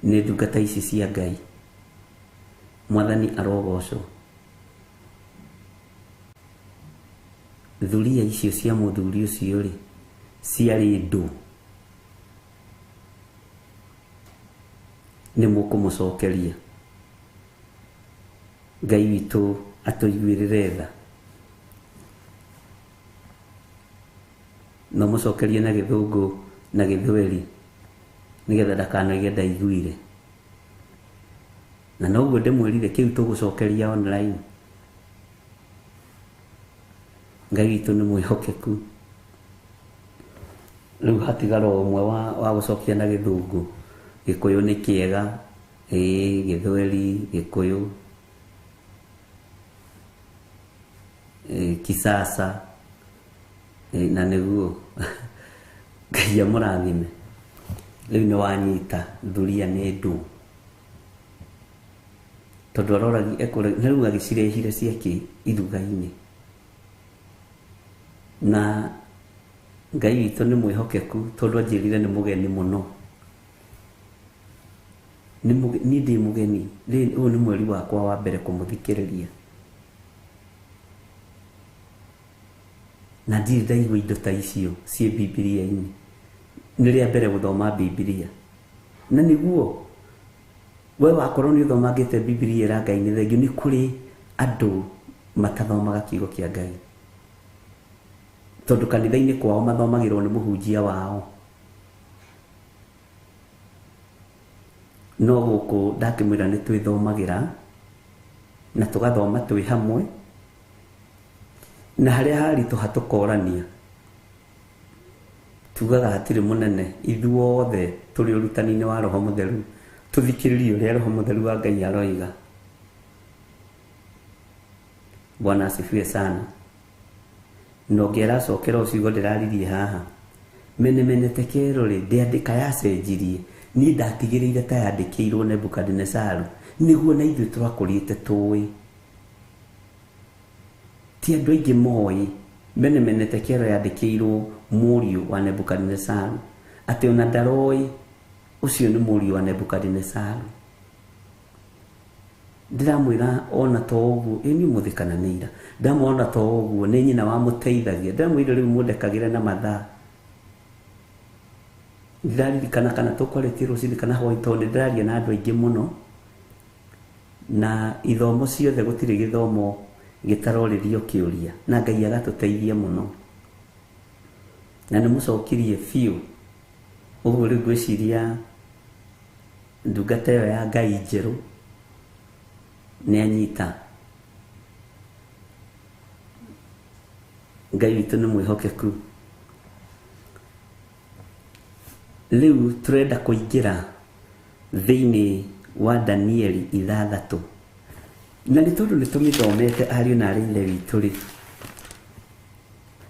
nĩ ndungata ici cia Ngai. Mwathani arogocwo. Thuria icio cia mũthuri ũcio rĩ ciarĩ ndũ nĩ mũkũmũcokeria. Ngai witũ atũiguĩrĩre tha. No mũcokerie na gĩthũngũ na gĩthweri nĩgetha ndakanoige ndaiguire. Na noguo ndĩmwĩrire kĩu tũgũcokeria online. Ngai witũ nĩ mwĩhokeku. Rĩu hatigara ũmwe wa gũcokia na gĩthũngũ. Gĩkũyũ nĩ kĩega, ĩĩ gĩthweri, gĩkũyũ, kisasa, na nĩguo Ngai amũrathime. Rĩu nĩ wanyita thuria nĩ ndũ tondũ aroragia na rĩu agĩcirehire ciake iruga-inĩ. Na Ngai witũ nĩ mwĩhokeku tondũ anjĩrire nĩ mũgeni mũno. Niĩ ndĩ mũgeni, ũyũ nĩ mweri wakwa wa mbere kũmũthikĩrĩria. Na ndirĩ ndaigua indo ta icio ciĩ Bibilia-inĩ. Nĩ rĩa mbere gũthoma Bibilia. Na nĩguo we wakorwo nĩ ũthomangĩte Bibilia ĩra Ngai nĩ thengiũ, nĩ kũrĩ andũ matathomaga kiugo kĩa Ngai. Tondũ kanitha-inĩ kwao mathomagĩrwo nĩ mũhunjia wao. No gũkũ ndakĩmwĩra nĩ twĩthomagĩra na tũgathoma twĩ hamwe na harĩa haritũha tũkorania. Tugaga hatirĩ mũnene, ithuothe tũrĩ ũrutani-inĩ wa Roho Mũtheru tũthikĩrĩrie ũrĩa Roho Mũtheru wa Ngai aroiga. Bwana asifiwe sana. Na ũngĩ aracokera o ciugo ndĩraririe haha. Mene mene tekero rĩ ndĩandĩka yacenjirie. Niĩ ndatigĩrĩire ta yandĩkĩirwo Nebukadinesaru nĩguo na ithuĩ twakũrĩte tũĩ. Ti andũ aingĩ moĩ mene mene tekero yandĩkĩirwo mũriũ wa Nebukadinesaru atĩ ona ndaroĩ ũcio nĩ mũriũ wa Nebukadinesaru. Ndĩramwĩra ona to ũguo ĩ nĩ ũmũthĩ kana nĩ ira, ndamwona to ũguo nĩ nyina wamũteithagia. Ndĩramwĩrire rĩu mũndekagĩre na mathaa. Ndĩraririkana kana tũkwarĩtie rũcinĩ kana hwaĩ tondũ nĩndĩraria na andũ aingĩ mũno na ithomo ciothe gũtirĩ gĩthomo gĩtarorĩrio kĩũria na Ngai agatũteithia mũno. Na nĩmũcokirie biũ. Ũguo rĩu ngwĩciria ndungata ĩyo ya Ngai njerũ nĩ anyita. Ngai witũ nĩ mwĩhokeku. Rĩu tũrenda kũingĩra thĩinĩ wa Danieli 6. Na nĩ tondũ nĩ tũmĩthomete ariũ na arĩ ithe witũ rĩ,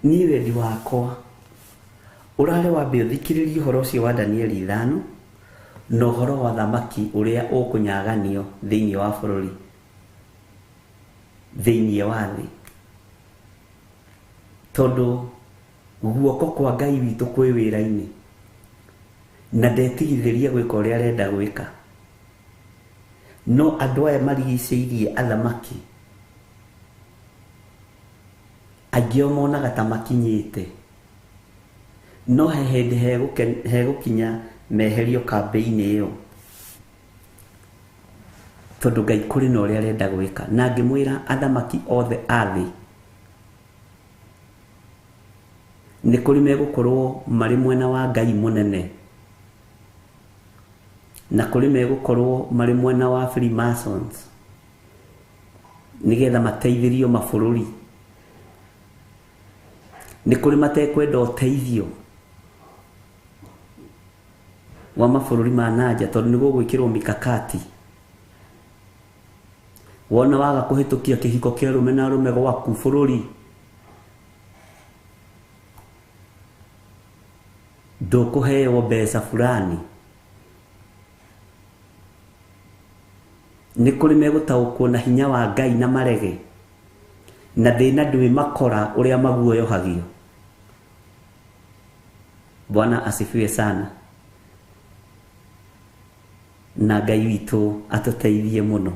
niĩ wendi wakwa ũrarĩ wambe ũthikĩrĩrie ũhoro ũcio wa Danieli 5 na ũhoro wa thamaki ũrĩa ũkũnyaganio thĩinĩ wa bũrũri, thĩinĩ wa thĩ. Tondũ guoko kwa Ngai witũ kwĩ wĩra-inĩ na ndetigithĩria gwĩka ũrĩa arenda gwĩka. No andũ aya marigicĩirie athamaki aingĩ o monaga ta makinyĩte, no he hĩndĩ hegũkinya meherio kambĩ-inĩ ĩyo, tondũ Ngai kũrĩ na ũrĩa arenda gwĩka. Na ngĩmwĩra athamaki othe a thĩ nĩ kũrĩ megũkorwo marĩ mwena wa Ngai mũnene, na kũrĩ megũkorwo marĩ mwena wa Freemasons nĩgetha mateithĩrio mabũrũri. Nĩ kũrĩ matekwenda ũteithio wa mabũrũri ma nanja, tondũ nĩ gũgwĩkĩrwo mikakati. Wona waga kũhĩtũkia kĩhiko kĩa arũme na arũme gwaku bũrũri, ndũkũheo mbeca fulani. Nĩ kũrĩ megũtaũkwo na hinya wa Ngai na marege, na thĩna ndwĩ makora ũrĩa maguoyohagio. Bwana asifiwe sana. Na Ngai witũ atũteithie mũno.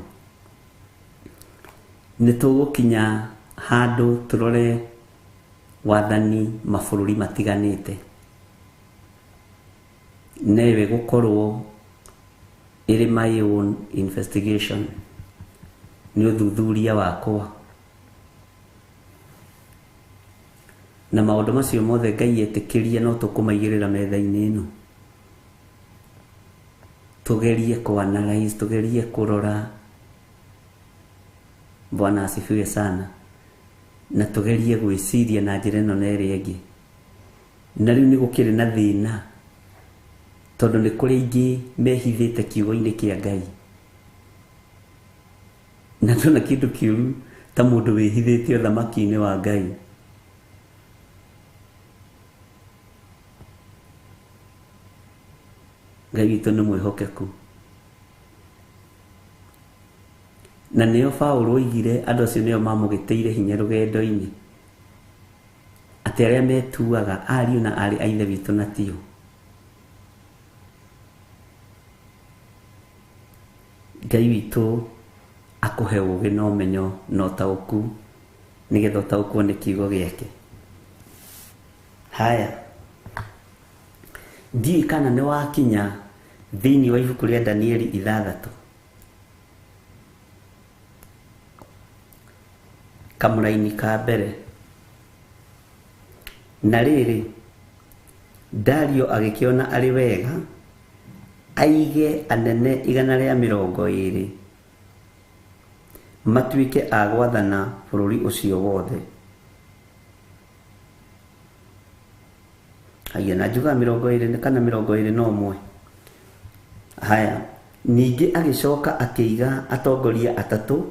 Nĩ tũgũkinya handũ tũrore wathani mabũrũri matiganĩte, newe gũkorwo ĩrĩ my own investigation, nĩ ũthuthuria wakwa, na maũndũ macio mothe Ngai etĩkĩrie no tũkũmaigĩrĩra metha-inĩ ĩno, tũgerie kũ analyze, tũgerie kũrora. Bwana asifiwe sana. Na tũgerie gwĩciria na njĩra ĩno na ĩrĩa ĩngĩ. Na rĩu nĩ gũkĩrĩ na thĩna, tondũ nĩ kũrĩ aingĩ mehithĩte kiugo-inĩ kĩa Ngai. Na ndona kĩndũ kĩũru ta mũndũ wĩhithĩte ũthamaki-inĩ wa Ngai. Ngai witũ nĩ mwĩhokeku. Na nĩo Paũlũ oigire andũ acio nĩo mamũgĩtĩire hinya rũgendo-inĩ, atĩ arĩa metuaga ariũ na aarĩ a Ithe witũ na tio. Ngai witũ akũhe ũũgĩ na ũmenyo na ũtaũku, nĩgetha ũtaũkwo nĩ kiugo gĩake. Haya, ndiũĩ kana nĩ wakinya thĩinĩ wa ibuku rĩa Danieli 6 kamũraini ka mbere. Na rĩrĩ, Dario agĩkĩona arĩ wega aige anene 120 matuĩke a gwathana bũrũri ũcio wothe. Haya, na njugaga 20 kana 21. Haya, ningĩ agĩcoka akĩiga atongoria 3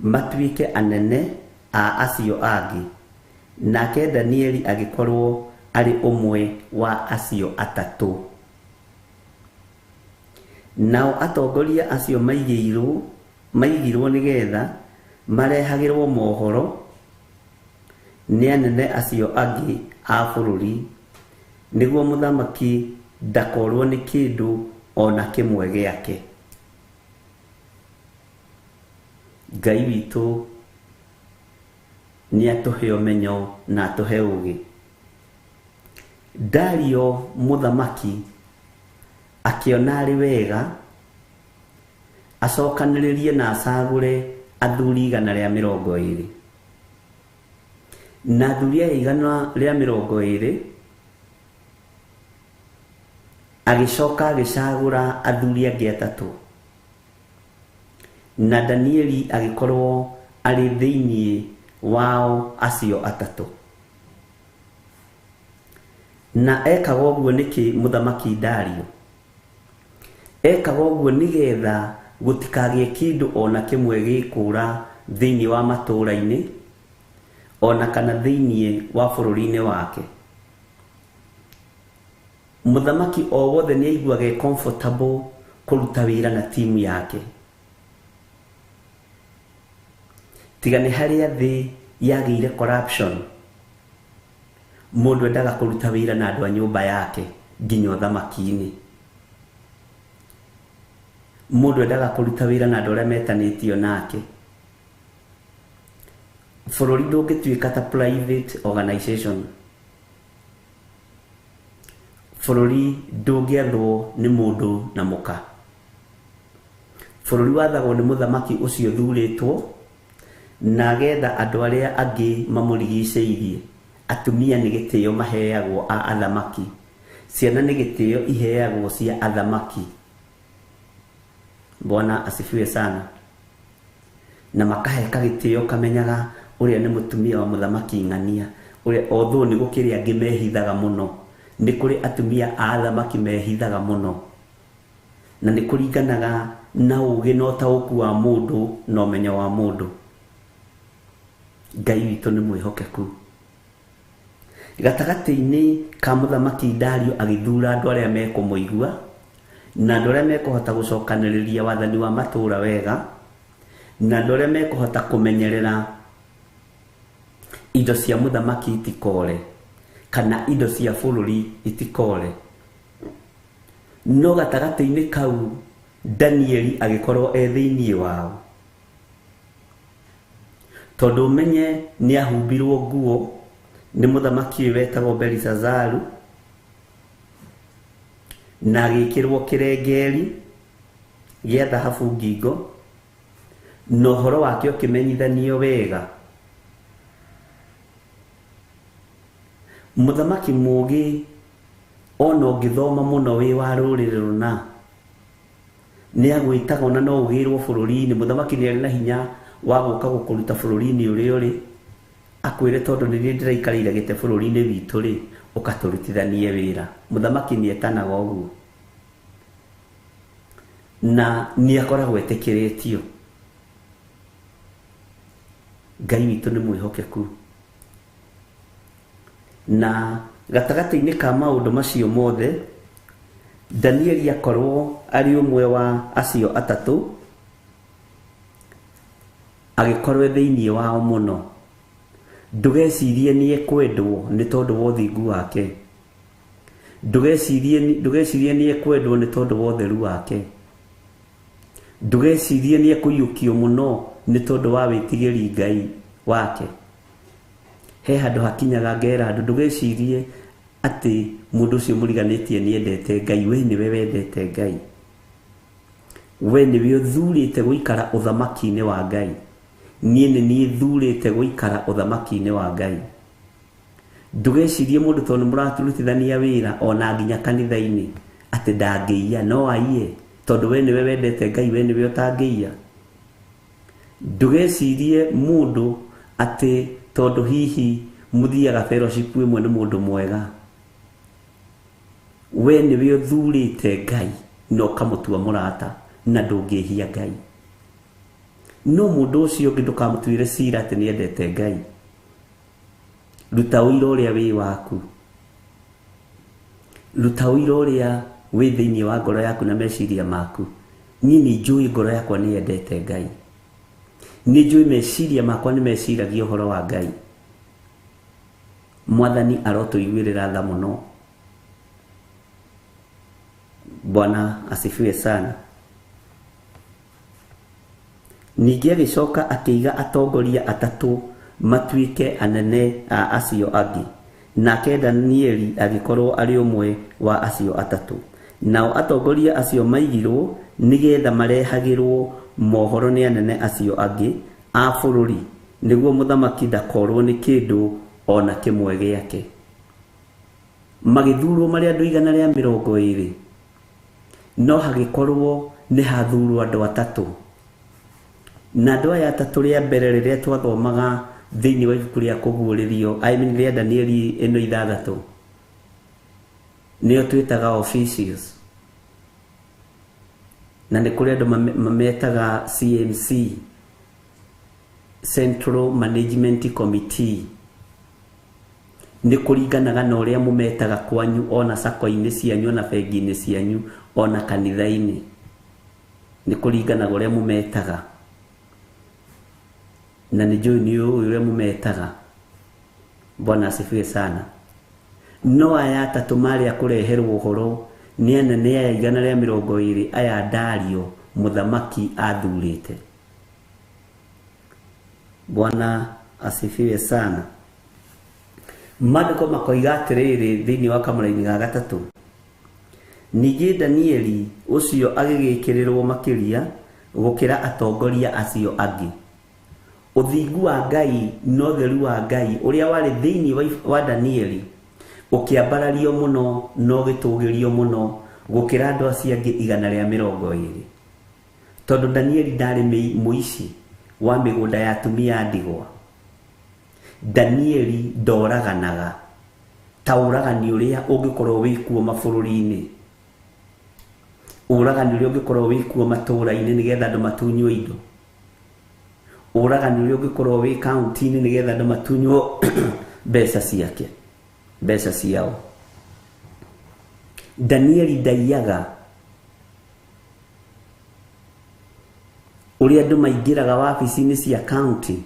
matuĩke anene a acio angĩ, nake Danieli agĩkorwo arĩ ũmwe wa acio 3. Nao atongoria acio maigirwo nĩgetha marehagĩrwo mohoro nĩ anene acio angĩ a bũrũri, nĩguo mũthamaki ndakorwo nĩ kĩndũ ona kĩmwe gĩake. Ngai witũ nĩ atũhe ũmenyo na atũhe ũũgĩ. Dario mũthamaki akĩona arĩ wega acokanĩrĩrie na acagũre athuri 120. Na athuri aya 120 agĩcoka agĩcagũra athuri angĩ 3, na Danieli agĩkorwo arĩ thĩinĩ wao acio 3. Na ekaga ũguo nĩkĩ mũthamaki Dario? Ekaga ũguo nĩgetha gũtikagĩe kĩndũ ona kĩmwe gĩkũra thĩinĩ wa matũũra-inĩ ona kana thĩinĩ wa bũrũri-inĩ wake. Mũthamaki o wothe nĩ aiguaga e comfortable kũruta wĩra na timu yake, tiga nĩ harĩa thĩ yagĩire corruption. Mũndũ endaga kũruta wĩra na andũ a nyũmba yake nginya ũthamaki-inĩ. Mũndũ endaga kũruta wĩra na andũ arĩa metanĩtio nake. Bũrũri ndũngĩtuĩka ta private organization. Bũrũri ndũngĩathwo nĩ mũndũ na mũka. Bũrũri wathagwo nĩ mũthamaki ũcio ũthurĩtwo na agetha andũ arĩa angĩ mamũrigicĩirie. Atumia nĩ gĩtĩo maheagwo a athamaki, ciana nĩ gĩtĩo iheagwo cia athamaki. Bwana asifiwe sana. Na makaheka gĩtĩo kamenyaga ũrĩa nĩ mũtumia wa mũthamaki ng'ania, ũrĩa although nĩ gũkĩrĩ angĩ mehithaga mũno, nĩ kũrĩ atumia a athamaki mehithaga mũno, na nĩ kũringanaga na ũgĩ na ũtaũku wa mũndũ na ũmenyo wa mũndũ. Ngai witũ nĩ mwĩhokeku. Gatagatĩ-inĩ ka mũthamaki Dario agĩthura andũ arĩa mekũmũigua na andũ arĩa mekũhota gũcokanĩrĩria wathani wa matũũra wega, na andũ arĩa mekũhota kũmenyerera indo cia mũthamaki itikore kana indo cia bũrũri itikore. No gatagatĩ-inĩ kau Danieli agĩkorwo e thĩinĩ wao, tondũ ũmenye nĩ ahumbirwo nguo nĩ mũthamaki ũyũ wetagwo Belishazaru, na agĩkĩrwo kĩrengeri gĩa thahabu ngingo, na ũhoro wake ũkĩmenyithanio wega. Mũthamaki mũũgĩ ona ũngĩthoma mũno wĩ wa rũrĩrĩ rũna, nĩ agwĩtaga ona no ũgĩrwo bũrũri-inĩ. Mũthamaki nĩ arĩ na hinya wa gũka gũkũruta bũrũri-inĩ ũrĩa ũrĩ, akwĩre tondũ nĩ niĩ ndĩraikarĩire gĩtĩ bũrũri-inĩ witũ rĩ, ũkatũrutithanie wĩra. Mũthamaki nĩ etanaga ũguo na nĩ akoragwo etĩkĩrĩtio. Ngai witũ nĩ mwĩhokeku. Na gatagatĩ-inĩ ka maũndũ macio mothe, Danieli akorwo arĩ ũmwe wa acio atatũ, agĩkorwo thĩinĩ wao mũno. Ndũgecirie nĩ ekwendwo nĩ tondũ wa ũthingu wake, ndũgecirie nĩ ekwendwo nĩ tondũ wa ũtheru wake, ndũgecirie nĩ ekũiyũkio mũno nĩ tondũ wa wĩtigĩri Ngai wake. He handũ hakinyaga ngera andũ, ndũgecirie atĩ mũndũ ũcio mũriganĩtie nĩ endete Ngai. We nĩwe wendete Ngai, we nĩwe ũthurĩte gũikara ũthamaki-inĩ wa Ngai. Niĩ nĩ niĩ thurĩte gũikara ũthamaki-inĩ wa Ngai. Ndũgecirie mũndũ tondũ nĩ mũrarutithania wĩra ona nginya kanitha-inĩ atĩ ndangĩiya, no aiye tondũ we nĩwe wendete Ngai, we nĩwe ũtangĩiya. Ndũgecirie mũndũ atĩ tondũ hihi mũthiaga fellowship ĩmwe nĩ mũndũ mwega. We nĩwe ũthurĩte Ngai na ũkamũtua mũrata na ndũngĩhia Ngai. No mũndũ ũcio ũngĩ ndũkamũtuĩre cira atĩ nĩ endete Ngai. Ruta ũira ũrĩa wĩ waku, ruta ũira ũrĩa wĩ thĩinĩ wa ngoro yaku na meciria maku. Niĩ nĩ njũĩ ngoro yakwa nĩ yendete Ngai, nĩ njũĩ meciria makwa nĩ meciragia ũhoro wa Ngai. Mwathani arotũiguĩrĩra tha mũno. Bwana asifiwe sana. Ningĩ agĩcoka akĩiga atongoria atatũ matuĩke anene a acio angĩ, nake Danieli agĩkorwo arĩ ũmwe wa acio atatũ. Nao atongoria acio maigirwo nĩgetha marehagĩrwo mohoro nĩ anene acio angĩ a bũrũri, nĩguo mũthamaki ndakorwo nĩ kĩndũ ona kĩmwe gĩake. Magĩthurwo marĩ andũ 120, no hagĩkorwo nĩ hathurwo andũ atatũ. Na andũ aya atatũ rĩa mbere rĩrĩa twathomaga thĩinĩ wa ibuku rĩa kũguũrĩrio, I mean rĩa Danieli ĩno 6, nĩo twĩtaga officials, na nĩ kũrĩ andũ mametaga CMC, Central Management Committee. Nĩ kũringanaga na ũrĩa mũmetaga kwanyu, ona sako-inĩ cianyu, ona bengi-inĩ cianyu, ona kanitha-inĩ. Nĩ kũringanaga ũrĩa mũmetaga, na nĩ njũĩ nĩ ũĩ ũrĩa mũmetaga. Bwana asifiwe sana. No aya atatũ marĩ a kũreherwo ũhoro nĩ anene aya 120 aya Dario Mũthamaki athurĩte. Bwana asifiwe sana. Maandĩko makoiga atĩrĩrĩ thĩinĩ wa kamũraini ga gatatũ, ningĩ Danieli ũcio agĩgĩkĩrĩrwo makĩria gũkĩra atongoria acio angĩ. Ũthingu wa Ngai na ũtheru wa Ngai ũrĩa warĩ thĩinĩ wa Danieli ũkĩambarario mũno na ũgĩtũgĩrio mũno gũkĩra andũ acio angĩ 120. Tondũ Danieli ndarĩ mũici wa mĩgũnda ya atumia a ndigwa. Danieli ndoraganaga ta ũragani ũrĩa ũngĩkorwo wĩkuo mabũrũri-inĩ, ũragani ũrĩa ũngĩkorwo wĩkuo matũũra-inĩ nĩgetha andũ matunywo indo, ũragani ũrĩa ũngĩkorwo wĩ kaunti-inĩ nĩgetha andũ matunywo mbeca ciake, mbeca ciao. Danieli ndaiyaga ũrĩa andũ maingĩraga wabici-inĩ cia kaunti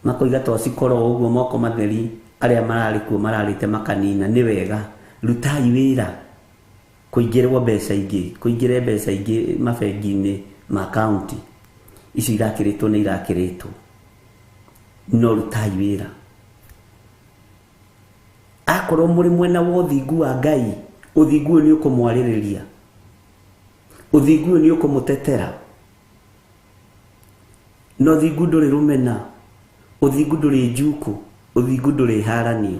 makoiga to cikorwo ũguo moko matheri, arĩa mararĩ kuo mararĩte makanina. Nĩ wega, rutai wĩra kũingĩrwo mbeca ingĩ, kũingĩre mbeca ingĩ mabengi-inĩ ma kaunti icio irakĩrĩtwo nĩ irakĩrĩtwo, no rutai wĩra. Akorwo mũrĩ mwena wa ũthingu wa Ngai, ũthingu ũyũ nĩ ũkũmwarĩrĩria, ũthingu ũyũ nĩ ũkũmũtetera. Na ũthingu ndũrĩ rũmena, ũthingu ndũrĩ njuku, ũthingu ndũrĩ haranio,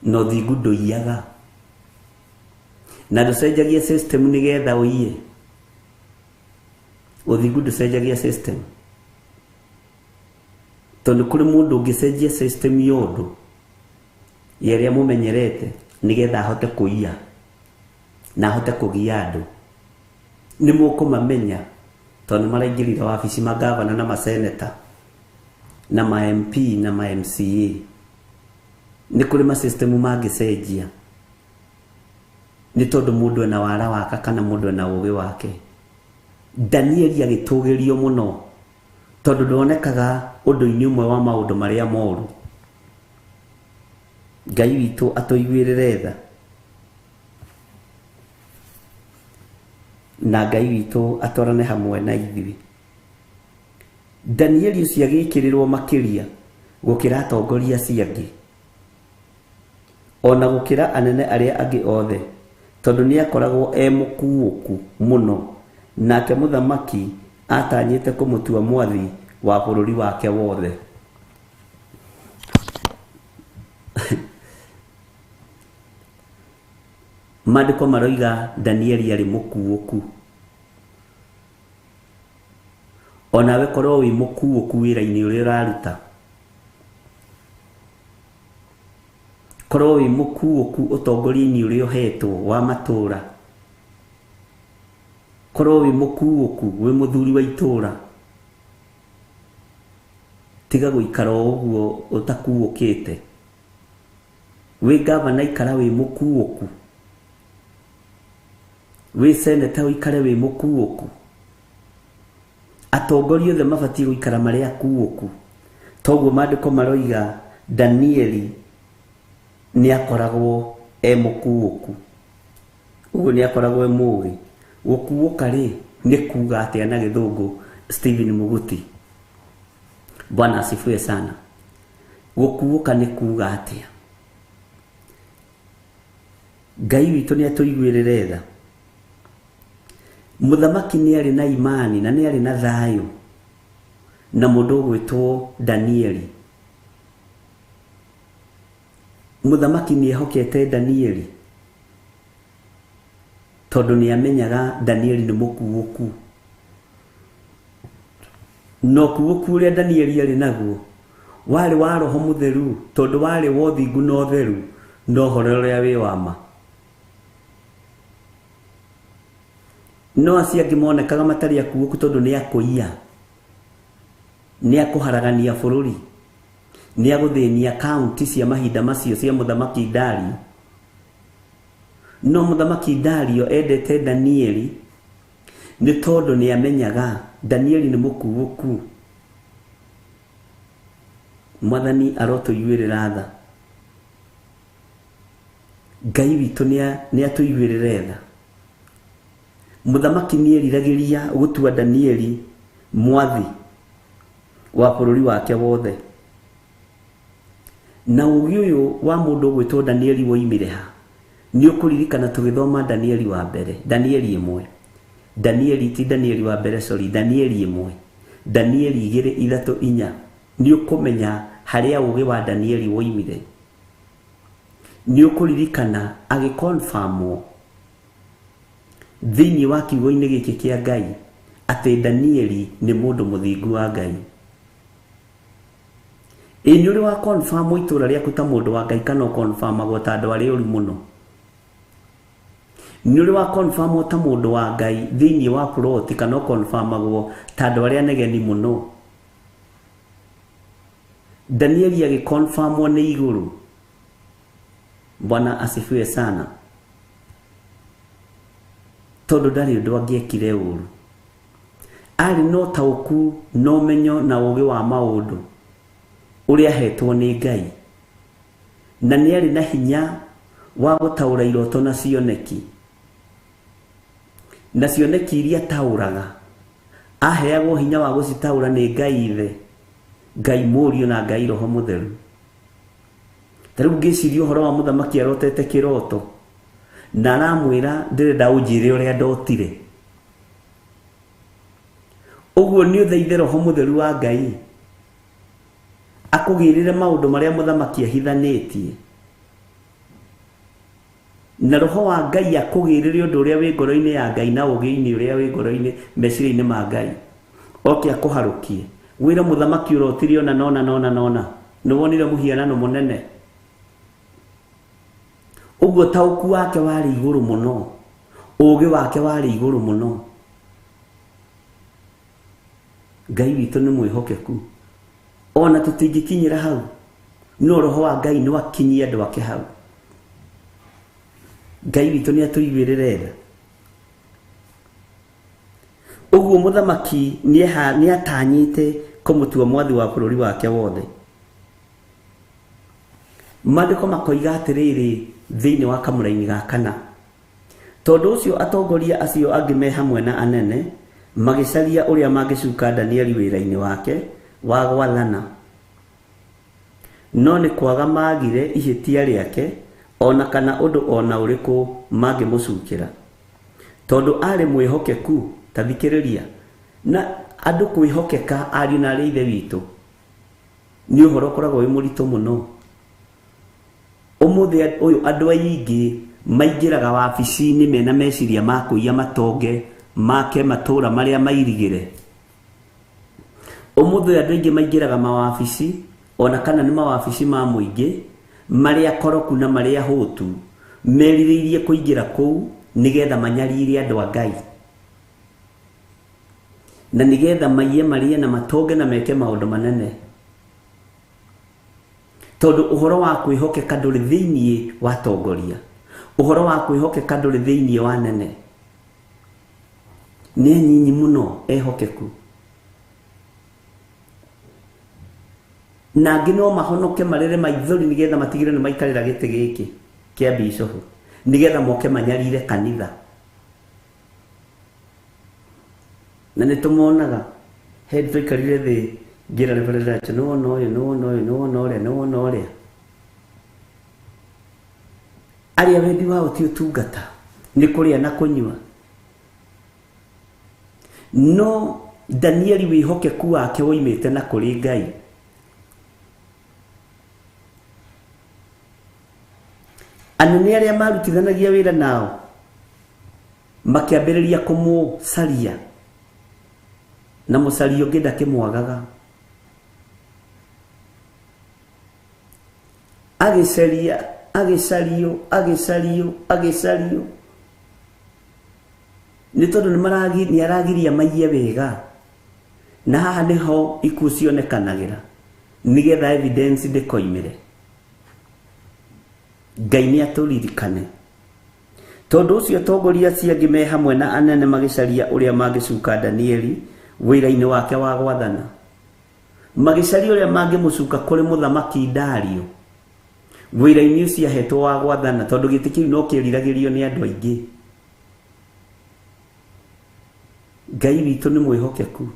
na ũthingu ndũiyaga, na ndũcenjagia system nĩgetha ũiye. Ũthingu ndũcenjagia system, tondũ kũrĩ mũndũ ũngĩcenjia system ya ũndũ ya ĩrĩa mũmenyerete nĩgetha ahote kũiya na ahote kũgia andũ. Nĩ mũkũmamenya tondũ nĩ maraingĩrire wabici magavana na maseneta na ma MP na ma MCA. Nĩ kũrĩ ma system mangĩcenjia nĩ tondũ mũndũ ena wara wake kana mũndũ ena ũgĩ wake. Danieli agĩtũgĩrio mũno tondũ ndonekaga ũndũ-inĩ ũmwe wa maũndũ marĩa moru. Ngai witũ atũiguĩrĩre tha, na Ngai witũ atwarane hamwe na ithuĩ. Danieli ũcio agĩkĩrĩrwo makĩria gũkĩra atongoria acio angĩ, ona gũkĩra anene arĩa angĩ othe, tondũ nĩ akoragwo e mũkuũku mũno, nake mũthamaki atanyĩte kũmũtua mwathi wa bũrũri wake wothe. Maandĩko maroiga Danieli arĩ mũkuũku. Onawe korwo wĩ mũkuũku wĩra-inĩ ũrĩa ũraruta, korwo wĩ mũkuũku ũtongoria-inĩ ũrĩa ũhetwo wa matũũra, korwo wĩ mũkuũku wĩ mũthuri wa itũũra, tiga gũikara o ũguo ũtakuũkĩte. Wĩ gavana ikara wĩ mũkuũku, wĩ seneta ũikare wĩ mũkuũku. Atongoria othe mabatiĩ gũikara marĩ akuũku. Toguo maandĩko maroiga Danieli nĩ akoragwo e mũkuũku, ũguo nĩ akoragwo e mũũgĩ. Gũkuũka rĩ nĩ kuga atĩa na gĩthũngũ? Stephen Muguti, Bwana asifiwe sana. Gũkuũka nĩ kuga atĩa? Ngai witũ nĩ atũiguĩrĩre tha. Mũthamaki nĩ arĩ na imani na nĩ arĩ na thayũ na mũndũ ũgwĩtwo Danieli. Mũthamaki nĩ ehokete Danieli tondũ nĩ amenyaga Danieli nĩ mũkuũku. Na ũkuũku ũrĩa Danieli arĩ naguo warĩ wa roho mũtheru, tondũ warĩ wa ũthingu na ũtheru na ũhoro ũrĩa wĩ wa ma. No acio angĩ monekaga matarĩ akuũku tondũ nĩ akũiya, nĩ akũharagania bũrũri, nĩ agũthĩnia kaunti cia mahinda macio cia mũthamaki Dario. No mũthamaki Dario endete Danieli nĩ tondũ nĩ amenyaga Danieli nĩ mũkuũku. Mwathani arotũiguĩrĩra tha. Ngai witũ nĩ atũiguĩrĩre tha. Mũthamaki nĩeriragĩria gũtua Danieli mwathi wa bũrũri wake wothe. Na ũũgĩ ũyũ wa mũndũ ũgwĩtwo Danieli woimire ha? Nĩ ũkũririkana tũgĩthoma Danieli wa mbere, Danieli ĩmwe, Danieli ti Danieli wa mbere, sorry, Danieli ĩmwe, Danieli igĩrĩ, ithatũ, inya. Nĩ ũkũmenya harĩa ũũgĩ wa Danieli woimire. Nĩ ũkũririkana agĩkonfamwo thĩinĩ wa kiugo-inĩ gĩkĩ kĩa Ngai atĩ Danieli nĩ mũndũ mũthingu wa Ngai. Ĩ nĩ ũrĩ wa confirm itũra rĩaku ta mũndũ wa Ngai kana ũkonfamagwo ta andũ arĩa oru mũno? Nĩ ũrĩ wa confirm ta mũndũ wa Ngai thĩinĩ wa plot kana ũkonfamagwo ta andũ arĩa negeni mũno? Danieli agĩkonfamwo nĩ igũrũ. Bwana asifiwe sana. Tondũ ndarĩ ũndũ angĩekire ũru. Arĩ na ũtaũku na ũmenyo na ũũgĩ wa maũndũ ũrĩa ahetwo nĩ Ngai. Na nĩ arĩ na hinya wa gũtaũra iroto na cioneki. Na cioneki iria ataũraga aheagwo hinya wa gũcitaũra nĩ Ngai Ithe, Ngai Mũriũ na Ngai Roho Mũtheru. Ta rĩu ngĩciria ũhoro wa mũthamaki arotete kĩroto na aramwĩra ndĩrenda ũnjĩre ũrĩa ndotire. Ũguo nĩ ũthaithe Roho Mũtheru wa Ngai akũgĩrĩre maũndũ marĩa mũthamaki ahithanĩtie, na Roho wa Ngai akũgĩrĩre ũndũ ũrĩa wĩ ngoro-inĩ ya Ngai na ũũgĩ-inĩ ũrĩa wĩ ngoro-inĩ meciria-inĩ ma Ngai, oke akũharũkie wĩre mũthamaki ũrotire ona nona nona nona, nĩ wonire mũhianano mũnene. Ũguo taũku wake warĩ igũrũ mũno, ũũgĩ wake warĩ igũrũ mũno. Ngai witũ nĩ mwĩhokeku, ona tũtingĩkinyĩra hau, no Roho wa Ngai nĩ wakinyia andũ ake hau. Ngai witũ nĩ atũiguĩrĩre tha. Ũguo mũthamaki nĩ atanyĩte kũmũtua mwathi wa bũrũri wake wothe. Maandĩko makoiga atĩrĩrĩ thĩinĩ wa kamũraini ga kana, tondũ ũcio atongoria acio angĩ me hamwe na anene magĩcaria ũrĩa mangĩcuka Danieli wĩra-inĩ wake wa gwathana, no nĩ kwaga maagire ihĩtia rĩake ona kana ũndũ ona ũrĩkũ mangĩmũcukĩra, tondũ arĩ mwĩhokeku. Ta thikĩrĩria, na andũ kwĩhokeka ariũ na arĩ ithe witũ nĩ ũhoro ũkoragwo wĩ mũritũ mũno. Ũmũthĩ ũyũ andũ aingĩ maingĩraga wabici-inĩ mena meciria ma kũiya matonge make matũra marĩa mairigĩre. Ũmũthĩ ũyũ andũ aingĩ maingĩraga mawabici ona kana nĩ mawabici ma mũingĩ marĩa koroku na marĩa hũtu, merirĩirie kũingĩra kũu nĩgetha manyarire andũ a Ngai, na nĩgetha maiye marĩe na matonge na meke maũndũ manene, tondũ ũhoro wa kwĩhokeka ndũrĩ thĩinĩ wa tongoria, ũhoro wa kwĩhokeka ndũrĩ thĩinĩ wa nene. Nĩ anyinyi mũno ehokeku, na angĩ no mahonoke marere maithori nĩgetha matigĩre nĩ maikarĩra gĩtĩ gĩkĩ kĩa bishofu, nĩgetha moke manyarire kanitha. Na nĩ tũmonaga hĩndĩ twaikarire thĩ ngĩra Reverend Rachel, nĩ wona ũyũ, nĩ wona ũyũ, nĩ wona ũrĩa, nĩ wona ũrĩa. Arĩa wendi wao ti ũtungata, nĩ kũrĩa na kũnyua. No Danieli wĩhokeku wake woimĩte na kũrĩ Ngai. Anene arĩa marutithanagia wĩra nao makĩambĩrĩria kũmũcaria, na mũcario ũngĩ ndakĩmwagaga. Agĩcaria, agĩcario, agĩcario, agĩcario, nĩ tondũ nĩ aragiria maiye wega, na haha nĩho ikuũ cionekanagĩra nĩgetha evidence ndĩkoimĩre. Ngai nĩ atũririkane. Tondũ ũcio atongoria acio angĩ me hamwe na anene magĩcaria ũrĩa mangĩcuka Danieli wĩra-inĩ wake wa gwathana, magĩcaria ũrĩa mangĩmũcuka kũrĩ mũthamaki Dario wĩra-inĩ ũcio ahetwo wa gwathana, tondũ gĩtĩ kĩu no kĩeriragĩrio nĩ andũ aingĩ. Ngai witũ nĩ mwĩhokeku.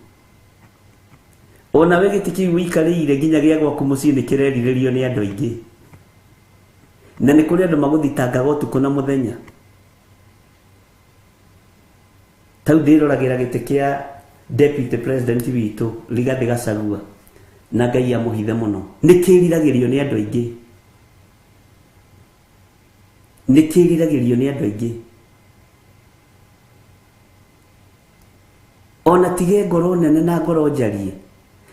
Ona we gĩtĩ kĩu ũikarĩire nginya gĩa gwaku mũciĩ nĩ kĩrerirĩrio nĩ andũ aingĩ. Na nĩ kũrĩ andũ magũthitangaga ũtukũ na mũthenya. Tau ndĩroragĩra gĩtĩ kĩa deputy president witũ Rigathĩ Gachagua na Ngai amũhithe mũno. Nĩ kĩriragĩrio nĩ andũ aingĩ. Nĩ kĩriragĩrio nĩ andũ aingĩ. Ona tige ngoro nene na ngoro njarie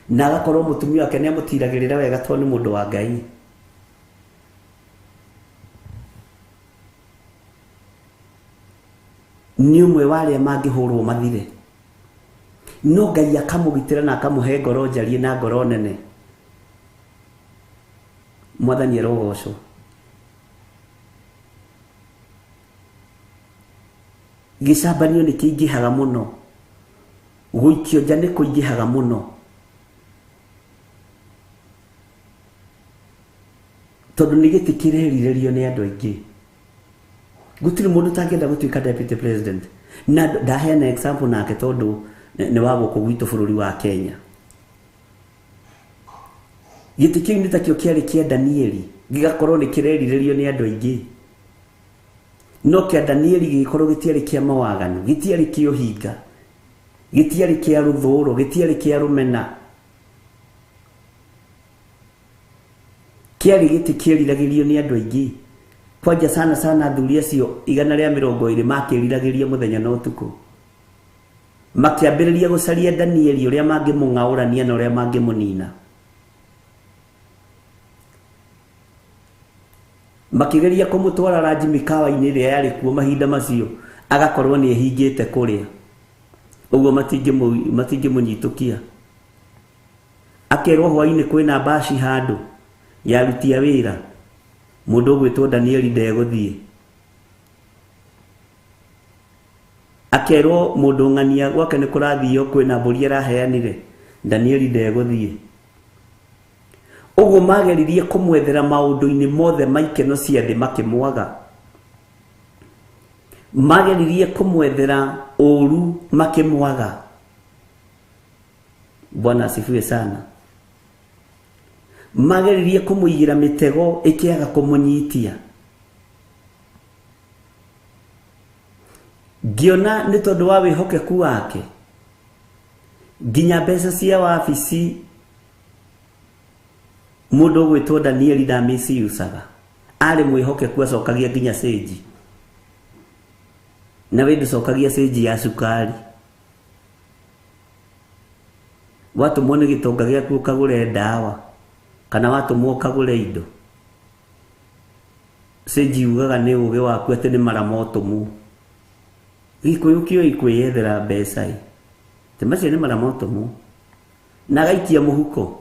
na agakorwo mũtumia wake nĩ amũtiragĩrĩra wega tondũ nĩ mũndũ wa Ngai. Nĩ ũmwe wa arĩa mangĩhũrwo mathire. No Ngai akamũgitĩra na akamũhe ngoro njarie na ngoro nene. Mwathani arogocwo. Gĩcambanio nĩ kĩingĩhaga mũno. Gũikio nja nĩ kũingĩhaga mũno. Tondũ nĩ gĩtĩ kĩrerirĩrio nĩ andũ aingĩ. Gũtirĩ mũndũ ũtangĩenda gũtuĩka deputy president. Na ndaheana example nake tondũ nĩ wa gũkũ gwitũ bũrũri wa Kenya. Gĩtĩ kĩu nĩ takĩo kĩarĩ kĩa Danieli, gĩgakorwo nĩ kĩrerirĩrio nĩ andũ aingĩ. No kĩa Danieli gĩgĩkorwo gĩtiarĩ kĩa mawaganu, gĩtiarĩ kĩa ũhinga, gĩtiarĩ kĩa rũthũũro, gĩtiarĩ kĩa rũmena. Kĩarĩ gĩtĩ kĩeriragĩrio nĩ andũ aingĩ. Kwanja sana sana athuri acio 120 makĩriragĩria mũthenya na ũtukũ. Makĩambĩrĩria gũcaria Danieli ũrĩa mangĩmũng'aũrania na ũrĩa mangĩmũnina. Makĩgeria kũmũtwara ranji mĩkawa-inĩ ĩrĩa yarĩ kuo mahinda macio, agakorwo nĩ ehingĩte kũrĩa. Ũguo matingĩmũnyitũkia. Akerwo hwainĩ kwĩna mbaci handũ ya aruti a wĩra. Mũndũ ũgwĩtwo Danieli ndegũthiĩ. Akerwo mũndũ ng'ania gwake nĩ kũrathio kwĩna mbũri araheanire. Danieli ndegũthiĩ. Ũguo mageririe kũmwethera maũndũ-inĩ mothe ma ikeno cia thĩ makĩmwaga. Mageririe kũmwethera ũũru makĩmwaga. Bwana asifiwe sana. Mageririe kũmũigĩra mĩtego ĩkĩaga kũmũnyitia. Ngĩona nĩ tondũ wa wĩhokeku wake nginya mbeca cia wabici mũndũ ũgwĩtwo Danieli ndamĩciucaga. Arĩ mwĩhokeku acokagia nginya cĩnji. Na we ndũcokagia cĩnji ya cukari. Watũmwo nĩ gĩtonga gĩaku ũkagũre ndawa kana watũmwo ũkagũre indo. Cĩnji ugaga nĩ ũgĩ waku atĩ nĩ mara motũmwo. Gĩkũyũ kĩũĩ kwĩyethera mbeca ĩ. Atĩ macio nĩ mara motũmwo. Na agaikia mũhuko.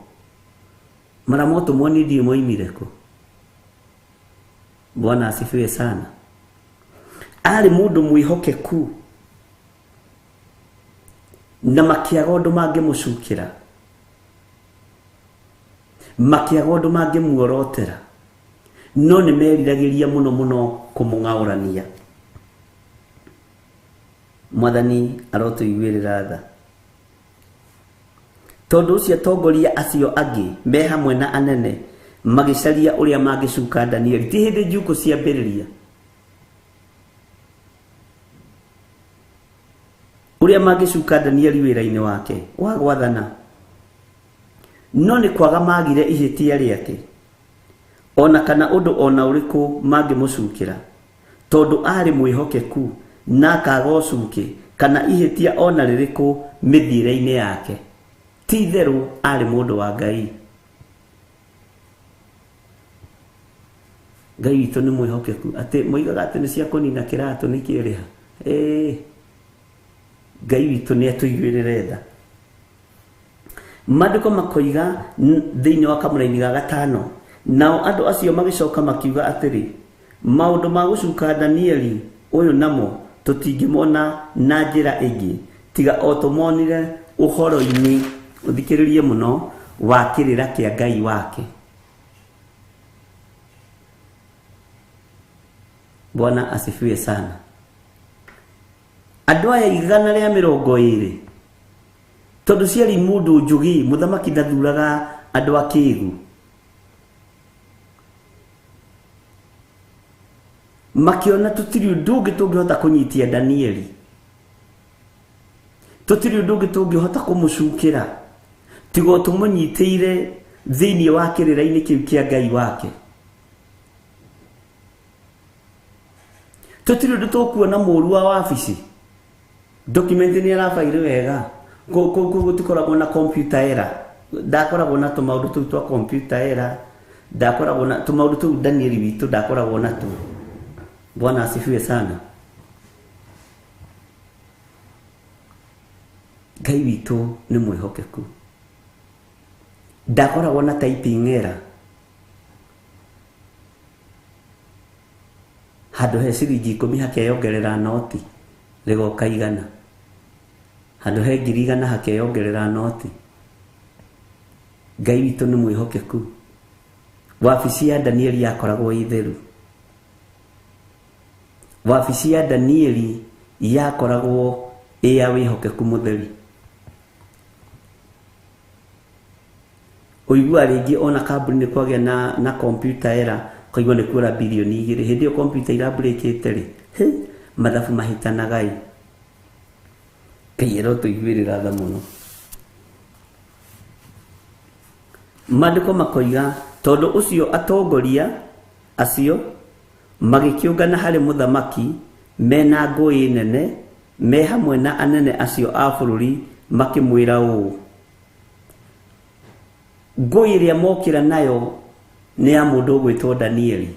Mara motũmwo nĩ ndiũ moimire kũ. Bwana asifiwe sana. Arĩ mũndũ mwĩhokeku na makĩaga ũndũ mangĩmũcukĩra, makĩaga ũndũ mangĩmuorotera, no nĩ meriragĩria mũno mũno kũmũng'aũrania. Mwathani arotũiguĩrĩra tha. Tondũ ũcio atongoria acio angĩ me hamwe na anene magĩcaria ũrĩa mangĩcuka Danieli. Ti hĩndĩ njukũ ciambĩrĩria. Ũrĩa mangĩcuka Danieli wĩra-inĩ wake wa gwathana. No nĩ kwaga magire ihĩtia rĩake ona kana ũndũ ona ũrĩkũ mangĩmũcukĩra, tondũ arĩ mwĩhokeku na akaga ũcuke kana ihĩtia ona rĩrĩkũ mĩthiĩre-inĩ yake. Ti itherũ arĩ mũndũ wa Ngai. Ngai witũ nĩ mwĩhokeku. Atĩ moigaga atĩ nĩ cia kũnina kĩratũ nĩ kĩrĩha. Ngai witũ nĩ atũiguĩrĩre tha. Maandĩko makoiga thĩinĩ wa kamũraini ga gatano, nao andũ acio magĩcoka makiuga atĩrĩ, maũndũ ma gũcuka Danieli ũyũ namo tũtingĩmona na njĩra ĩngĩ tiga o tũmonire ũhoro-inĩ, ũthikĩrĩrie mũno, wa kĩrĩra kĩa Ngai wake. Bwana asifiwe sana. Andũ aya 120 tondũ ciarĩ mũndũ njugi mũthamaki ndathuraga andũ akĩgu makiona tutiri ũndũ ũngĩ tũngĩhota kũnyitia Danieli, tutiri ũndũ ũngĩ tũngĩhota kũmũcukĩra tigo tũmũnyitĩire thĩinĩ wa kĩrĩra-inĩ kĩu kĩa Ngai wake. Tutiri ũndũ tũkuona mũru wa wabici document nĩ arabaire wega gũtikoragwo na computer error, ndakoragwo na tũmaũndũ tũu twa computer error, ndakoragwo na tũmaũndũ tũu Danieli witũ ndakoragwo na tu. Bwana asifiwe sana. Ngai witũ nĩ mwĩhokeku, ndakoragwo na typing error handũ he ciringi 10 hakeyongerera noti rĩgoka 100, handũ he 100,000 hakeyongerera noti. Ngai witũ nĩ mwĩhokeku. Wabici ya Danieli yakoragwo itheru, wabici ya Danieli yakoragwo ĩ ya wĩhokeku mũtheri. Ũigua rĩngĩ ona kambuni nĩ kwagĩa na computer error ũkaigua nĩ kuora bilioni 2 hĩndĩ ĩyo computer irabrĩkĩte rĩ mathabu mahĩtanaga ĩ. Ngai arotũiguĩrĩra tha mũno. Maandĩko makoiga tondũ ũcio atongoria acio magĩkĩũngana harĩ mũthamaki mena ngũĩ nene me hamwe na anene acio a bũrũri makĩmwĩra ũũ, ngũĩ ĩrĩa mokĩra nayo nĩ ya mũndũ ũgwĩtwo Danieli,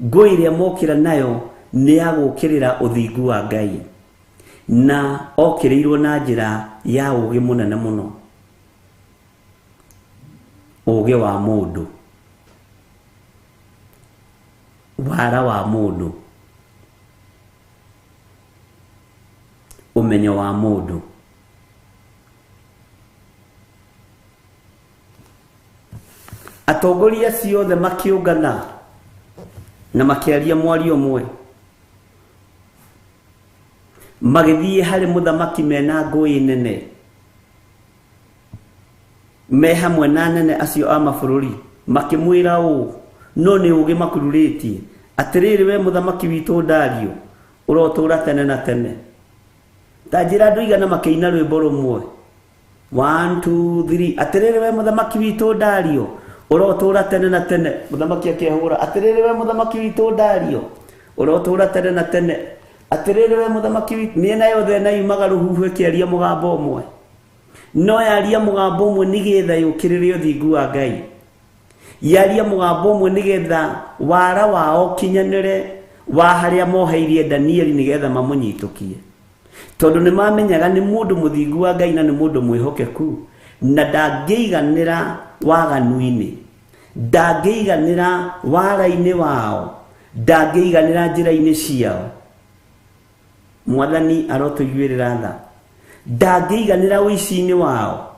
ngũĩ ĩrĩa mokĩra nayo nĩ ya gũkĩrĩra ũthingu wa Ngai, na okĩrĩirwo na njĩra ya ũũgĩ mũnene mũno, ũũgĩ wa mũndũ, wara wa mũndũ, ũmenyo wa mũndũ. Atongoria acio othe makĩũngana na makĩaria mwario ũmwe, magĩthiĩ harĩ mũthamaki mena ngũĩ nene me hamwe na anene acio a mabũrũri makĩmwĩra ũũ, no nĩ ũũgĩ makururĩtie, atĩrĩrĩ we mũthamaki witũ Dario ũrotũũra tene na tene. Ta njĩra andũ igana makĩina rwĩmbo rũmwe 1 2 3, atĩrĩrĩ we mũthamaki witũ Dario ũrotũũra tene na tene. Mũthamaki akĩhũra, atĩrĩrĩ we mũthamaki witũ Dario ũrotũũra tene na tene, atĩrĩrĩ we mũthamaki witũ. Mĩena yothe na yumaga rũhuho ĩkĩaria mũgambo ũmwe, no yaria mũgambo ũmwe nĩgetha yũkĩrĩre ũthingu wa Ngai, yaria mũgambo ũmwe nĩgetha wara wao ũkinyanĩre wa harĩa moheirie Danieli nĩgetha mamũnyitũkie, tondũ nĩ mamenyaga nĩ mũndũ mũthingu wa Ngai na nĩ mũndũ mwĩhokeku, na ndangĩiganĩra waganu-inĩ, ndangĩiganĩra wara-inĩ wao, ndangĩiganĩra njĩra-inĩ ciao. Mwathani arotũiguĩrĩra tha. Ndangĩiganĩra ũici-inĩ wao.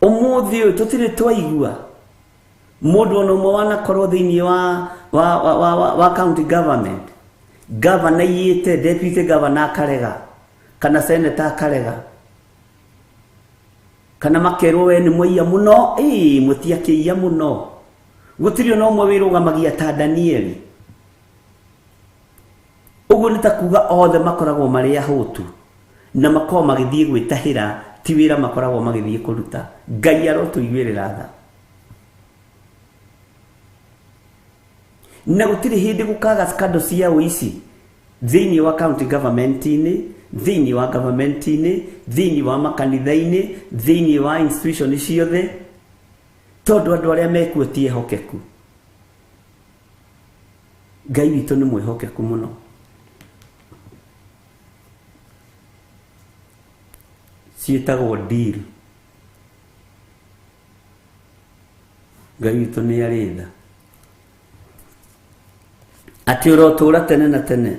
Ũmũthĩ ũyũ tũtirĩ twaigua mũndũ ona ũmwe wanakorwo thĩinĩ wa county government, governor aiyĩte, deputy governor akarega, kana senator akarega, kana makerwo we nĩ mwaiya mũno, ĩĩ mũtiakĩiya mũno. Gũtirĩ ona ũmwe wĩrũgamagia ta Danieli. Ũguo nĩ ta kuga othe makoragwo marĩ ahũtu na makoragwo magĩthiĩ gwĩtahĩra, ti wĩra makoragwo magĩthiĩ kũruta. Ngai arotũiguĩrĩra tha. Na gũtirĩ hĩndĩ gũkaga scandal cia ũici thĩinĩ wa county government-inĩ, thĩinĩ wa government-inĩ, thĩinĩ wa makanitha-inĩ, thĩinĩ wa institution ciothe, tondũ andũ arĩa mekuo ti ehokeku. Ngai witũ nĩ mwĩhokeku mũno. Ciĩtagwo deal. Ngai witũ nĩ arĩ tha. Atĩ ũrotũũra tene na tene.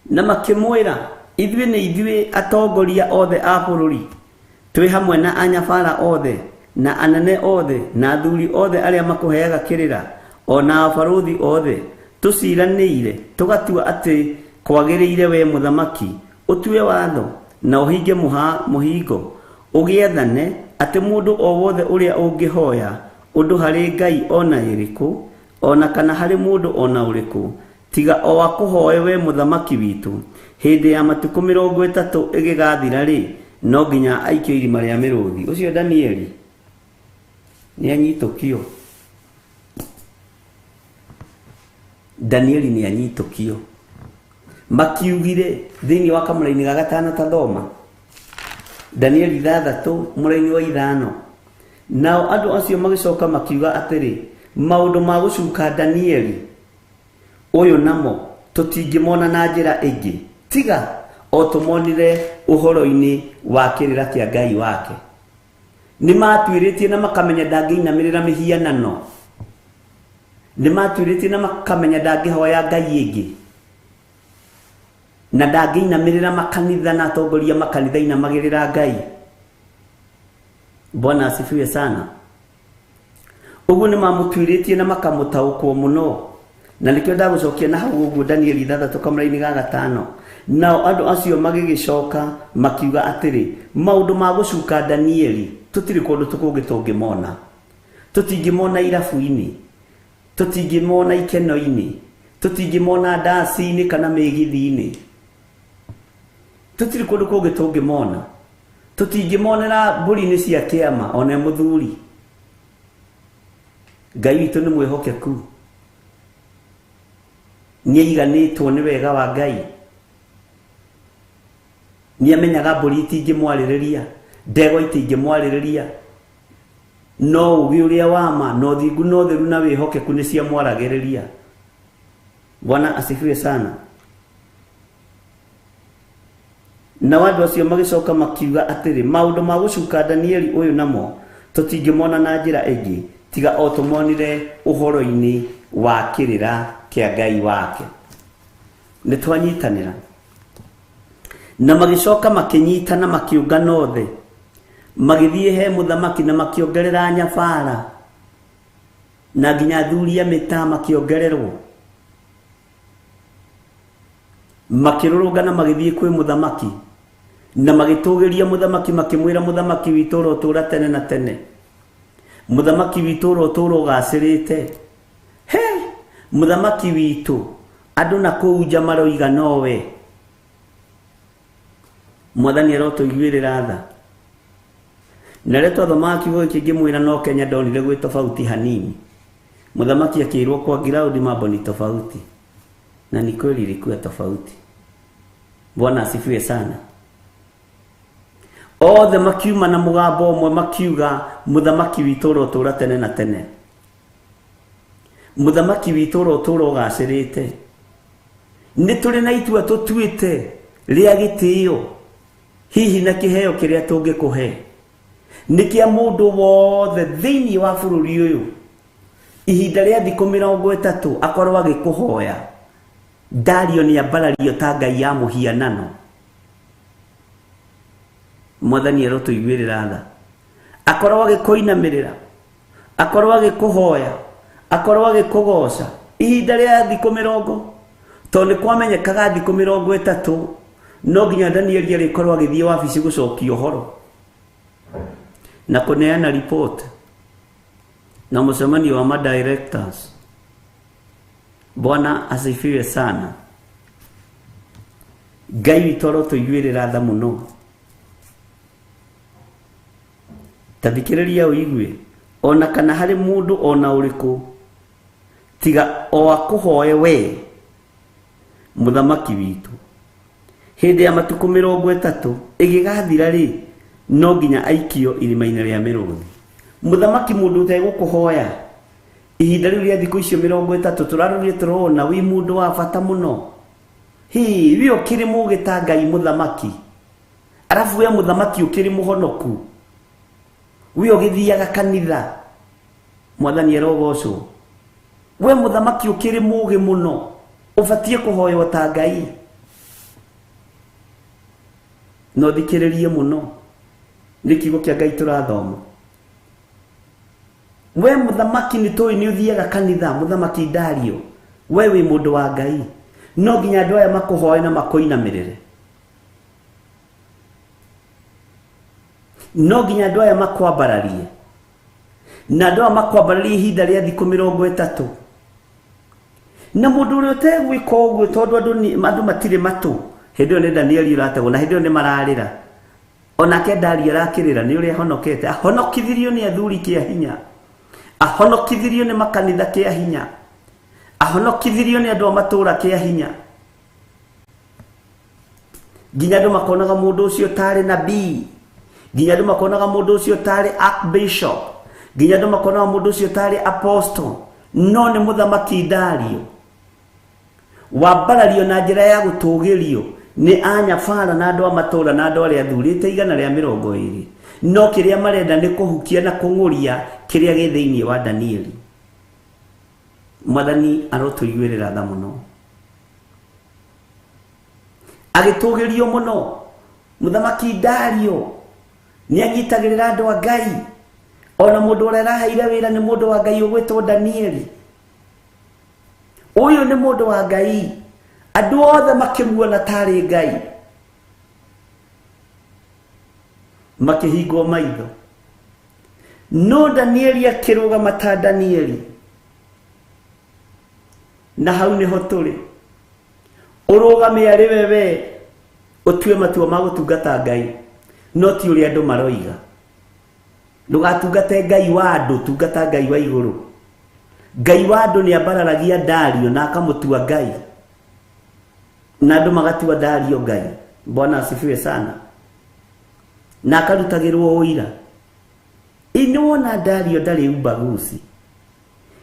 Na makĩmwĩra, ithuĩ nĩ ithuĩ atongoria othe a bũrũri, twĩ hamwe na anyabara othe na anene othe na athuri othe arĩa makũheaga kĩrĩra, Ona abarũthi othe tũciranĩire tũgatua atĩ kwagĩrĩire we mũthamaki ũtue watho na ũhinge mũhingo ũgĩathane atĩ mũndũ o wothe ũrĩa ũngĩhoya ũndũ harĩ Ngai ona ĩrĩkũ ona kana harĩ mũndũ ona ũrĩkũ tiga o akũhoe we mũthamaki witũ hĩndĩ ya matukũ 30 ĩgĩgathira rĩ no nginya aikio irima rĩa mĩrũthi. Ũcio Danieli nĩ anyitũkio. Danieli nĩ anyitũkio. Makiugire thĩinĩ wa kamũraini ga gatano ta thoma Danieli 6 mũraini wa 5. Nao andũ acio magĩcoka makiuga atĩrĩ, maũndũ ma gũcuka Danieli ũyũ namo tũtingĩmona na njĩra ĩngĩ tiga o tũmonire ũhoro-inĩ wa kĩrĩra kĩa Ngai wake. Nĩ matuĩrĩtie na makamenya ndangĩinamĩrĩra mĩhianano. Nĩ matuĩrĩtie na makamenya ndangĩhoya Ngai ĩngĩ na ndangĩinamĩrĩra makanitha na atongoria makanitha inamagĩrĩra Ngai. Bwana asifiwe sana. Ũguo nĩ mamũtuĩrĩtie na makamũtaũkwo mũno. Na nĩkĩo ndagũcokia na hau ũguo Danieli 6 kamũraini ga 5. Nao andũ acio magĩgĩcoka makiuga atĩrĩ, maũndũ ma gũcuka Danieli tũtirĩ kũndũ tũkũngĩ tũngĩmona. Tũtingĩmona irabu-inĩ, tũtingĩmona ikeno-inĩ, tũtingĩmona ndaci-inĩ kana mĩgithi-inĩ. Tũtirĩ kũndũ kũngĩ tũngĩmona. Tũtingĩmonera mbũri-inĩ cia kĩama ona mũthuri. Ngai witũ nĩ mwĩhokeku. Nĩ aiganĩtwo nĩ wega wa Ngai. Nĩ amenyaga mbũri itingĩmwarĩrĩria, ndegwa itingĩmwarĩrĩria. No ũgĩ ũrĩa wa ma na ũthingu na ũtheru na wĩhokeku nĩ ciamwaragĩrĩria. Bwana asifiwe sana. Nao andũ acio magĩcoka makiuga atĩrĩ, maũndũ ma gũcuka Danieli ũyũ namo tũtingĩmona na njĩra ĩngĩ tiga o tũmonire ũhoro-inĩ wa kĩrĩra kĩa Ngai wake. Nĩ twanyitanĩra. Na magĩcoka makĩnyitana makĩũngana othe magĩthiĩ he mũthamaki na makĩongerera nyabara na nginya athuri a mĩtaa makĩongererwo. Makĩrũrũngana magĩthiĩ kwĩ mũthamaki na magĩtũgĩria mũthamaki makĩmwĩra, mũthamaki witũ ũrotũũra tene na tene, mũthamaki witũ ũrotũũra ũgacĩrĩte. He mũthamaki witũ andũ na kũu nja maroiga nowe. Mwathani arotũiguĩrĩra tha. Na rĩrĩa twathomaga kiugo gĩkĩ ngĩmwĩra no Kenya ndonire gwĩ tofauti hanini. Mũthamaki akĩrwo kwa ground mambo ni tofauti. Na ni kweli ilikuwa tofauti. Bwana asifiwe sana. Othe makiuma na mũgambo ũmwe makiuga, mũthamaki witũ ũrotũũra tene na tene, mũthamaki witũ ũrotũũra ũgacĩrĩte. Nĩ tũrĩ na itua tũtuĩte rĩa gĩtĩo hihi na kĩheo kĩrĩa tũngĩkũhe nĩ kĩa mũndũ wothe thĩinĩ wa bũrũri ũyũ ihinda rĩa thikũ 30 akorwo agĩkũhoya. Dario nĩ ambarario ta Ngai ya mũhianano. Mwathani arotũiguĩrĩra tha. Akorwo agĩkũinamĩrĩra, akorwo agĩkũhoya, akorwo agĩkũgoca ihinda rĩa thikũ 30, tondũ nĩ kwamenyekaga thikũ 30 no nginya Danieli arĩkorwo agĩthiĩ wabici gũcokia ũhoro na kũneana report na mũcemanio wa ma-directors. Bwana asifiwe sana. Ngai witũ arotũiguĩrĩra tha mũno. Ta thikĩrĩria ũigue, ona kana harĩ mũndũ ona ũrĩkũ tiga o akũhoe we mũthamaki witũ hĩndĩ ya matukũ 30 ĩgĩgathira rĩ no nginya aikio irima-inĩ rĩa mĩrũthi. Mũthamaki mũndũ ũtegũkũhoya ihinda rĩu rĩa thikũ icio 30 tũrarorire tũrona wĩ mũndũ wa bata mũno. Hĩ, we ũkĩrĩ mũgĩ ta Ngai mũthamaki, arabu we mũthamaki ũkĩrĩ mũhonoku, we ũgĩthiaga kanitha, Mwathani arogocwo. We mũthamaki ũkĩrĩ mũgĩ mũno, ũbatiĩ kũhoywo ta Ngai. No thikĩrĩrie mũno nĩ kiugo kĩa Ngai tũrathoma. We mũthamaki nĩ tũĩ nĩ ũthiaga kanitha, mũthamaki Dario, we wĩ mũndũ wa Ngai, no nginya andũ aya makũhoe na makũinamĩrĩre, no nginya andũ aya makwambararie, na andũ aya makwambararie ihinda rĩa thikũ 30. Na mũndũ ũrĩa ũtegwĩka ũguo, tondũ andũ matirĩ matũ, hĩndĩ ĩyo nĩ Danieli ũrategwo, na hĩndĩ ĩyo nĩ mararĩra. Onake Dario arakĩrĩra nĩ ũrĩa ahonokete, ahonokithirio nĩ athuri kĩa hinya, ahonokithirio nĩ makanitha kĩa hinya, ahonokithirio nĩ andũ a matũũra kĩa hinya, nginya andũ makonaga mũndũ ũcio tarĩ nabii, nginya andũ makonaga mũndũ ũcio tarĩ archbishop, nginya andũ makonaga mũndũ ũcio tarĩ apostle. No nĩ mũthamaki Dario wambarario na njĩra ya gũtũgĩrio nĩ anyabara na andũ a matũũra na andũ arĩa athurĩte 120. No kĩrĩa marenda nĩ kũhukia na kũng'ũria kĩrĩa gĩ thĩinĩ wa Danieli. Mwathani arotũiguĩrĩra tha mũno, agĩtũgĩrio mũno. Mũthamaki Dario nĩ anyitagĩrĩra andũ a Ngai, ona mũndũ ũrĩa araheire wĩra nĩ mũndũ wa Ngai ũgwĩtwo Danieli. Ũyũ nĩ mũndũ wa Ngai, andũ othe makĩmuona tarĩ Ngai, makĩhingwo maitho. No Danieli akĩrũgama ta Danieli, na hau nĩho tũrĩ. Ũrũgame arĩ wewe, ũtue matua ma gũtungata Ngai, no ti ũrĩa andũ maroiga. Ndũgatungate Ngai wa andũ, tungata Ngai wa igũrũ. Ngai wa andũ nĩ ambararagia Dario na akamũtua Ngai, na andũ magatua Dario Ngai. Bwana asifiwe sana. Na akarutagĩrwo ũira. Ĩ nĩwona Dario ndarĩ ubaguzi,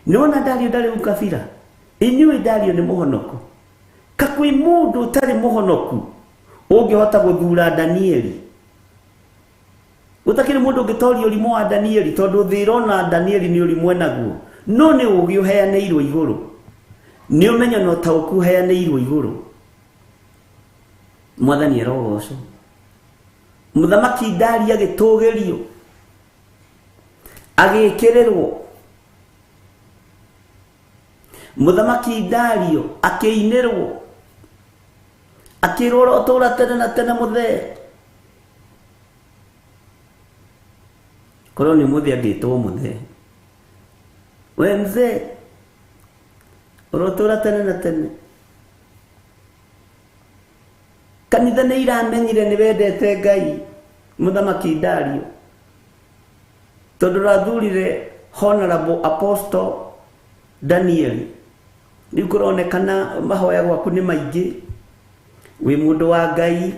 nĩwona Dario ndarĩ ukabira, inyuĩ Dario nĩ mũhonoku. Ka kwĩ mũndũ ũtarĩ mũhonoku ũngĩhota gũthura Danieli? Gũtakĩrĩ mũndũ ũngĩtoria ũrimũ wa Danieli, tondũ thĩ ĩrona Danieli nĩ ũrimũ enaguo. No nĩ ũũgĩ ũheanĩirwo igũrũ, nĩ ũmenyo na ũtaũku ũheanĩirwo igũrũ. Mwathani arogocwo. Mũthamaki Dario agĩtũgĩrio, agĩkĩrĩrwo. Mũthamaki Dario akĩinĩrwo, akĩrwo ũrotũũra tene na tene mũthee. Korwo nĩ ũmũthĩ angĩtwo mũthee, we mzee ũrotũũra tene na tene. Kanitha nĩ iramenyire nĩ wendete Ngai, mũthamaki Dario, tondũ rathurire honorable apostle Daniel. Rĩu kũronekana mahoya gwaku nĩ maingĩ, wĩ mũndũ wa Ngai,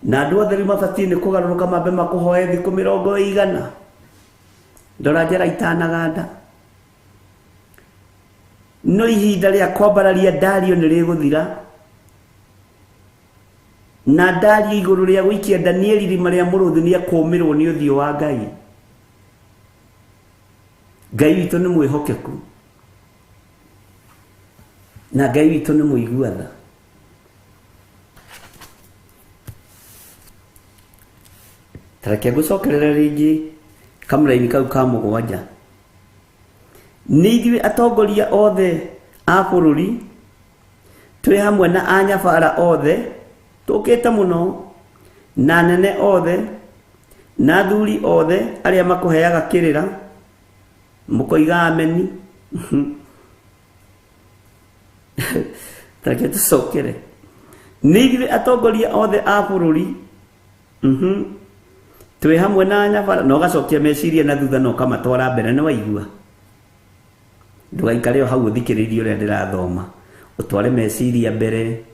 na andũ othe rĩu mabatiĩ nĩ kũgarũrũka mambe makũhoe thikũ 100. Ndora njara itanaganda. No ihinda rĩa kwambararia Dario nĩ rĩgũthira, na Dario igũrũ rĩa gũikia Danieli irima rĩa mũrũthi nĩ ekũũmĩrwo nĩ ũthiũ wa Ngai. Ngai witũ nĩ mwĩhokeku, na Ngai witũ nĩ mũigua tha. Tareke ngũcokerere rĩngĩ kamũraini kau ka 7. Nĩ ithuĩ atongoria othe a bũrũri twĩ hamwe na anyabara othe tũkĩte mũno, na anene othe na athuri othe arĩa makũheaga kĩrĩra, mũkoiga ameni. Tareke tũcokere. Nĩ ithuĩ atongoria othe a bũrũri, twĩ hamwe na anyabara, na ũgacokia meciria na thutha na ũkamatwara mbere. Nĩ waigua? Ndũgaikare o hau ũthikĩrĩirie ũrĩa ndĩrathoma, ũtware meciria mbere,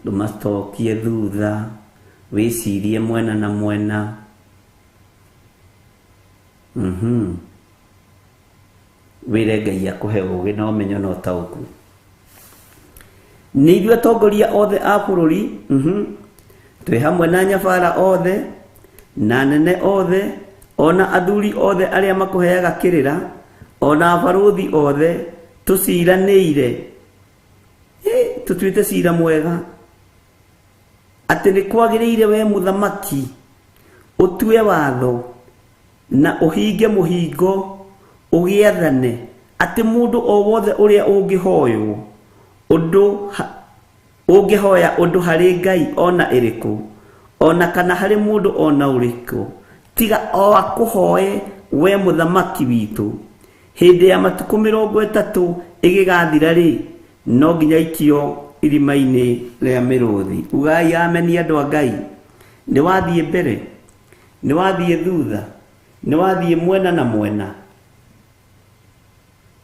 ũmatokie thutha, wĩcirie mwena na mwena. Wĩre Ngai akũhe ũũgĩ na ũmenyo na ũtaũku. Nĩ ithuĩ atongoria othe a bũrũri, twĩ hamwe na anyabara othe na anene othe ona athuri othe arĩa makũheaga kĩrĩra, ona abarũthi othe, tũciranĩire, tũtuĩte cira mwega, atĩ nĩ kwagĩrĩire we mũthamaki ũtue watho Na ũhinge mũhingo ũgĩathane atĩ mũndũ o wothe ũrĩa ũngĩhoywo ũndũ ũngĩhoya ũndũ harĩ Ngai ona ĩrĩkũ ona kana harĩ mũndũ ona ũrĩkũ tiga o akũhoe we mũthamaki witũ hĩndĩ ya matukũ 30 ĩgĩgathira rĩ no nginya ikio irima-inĩ rĩa mĩrũthi. Ugai ameni andũ a Ngai. Nĩ wathiĩ mbere, nĩ wathiĩ thutha, nĩ wathiĩ mwena na mwena.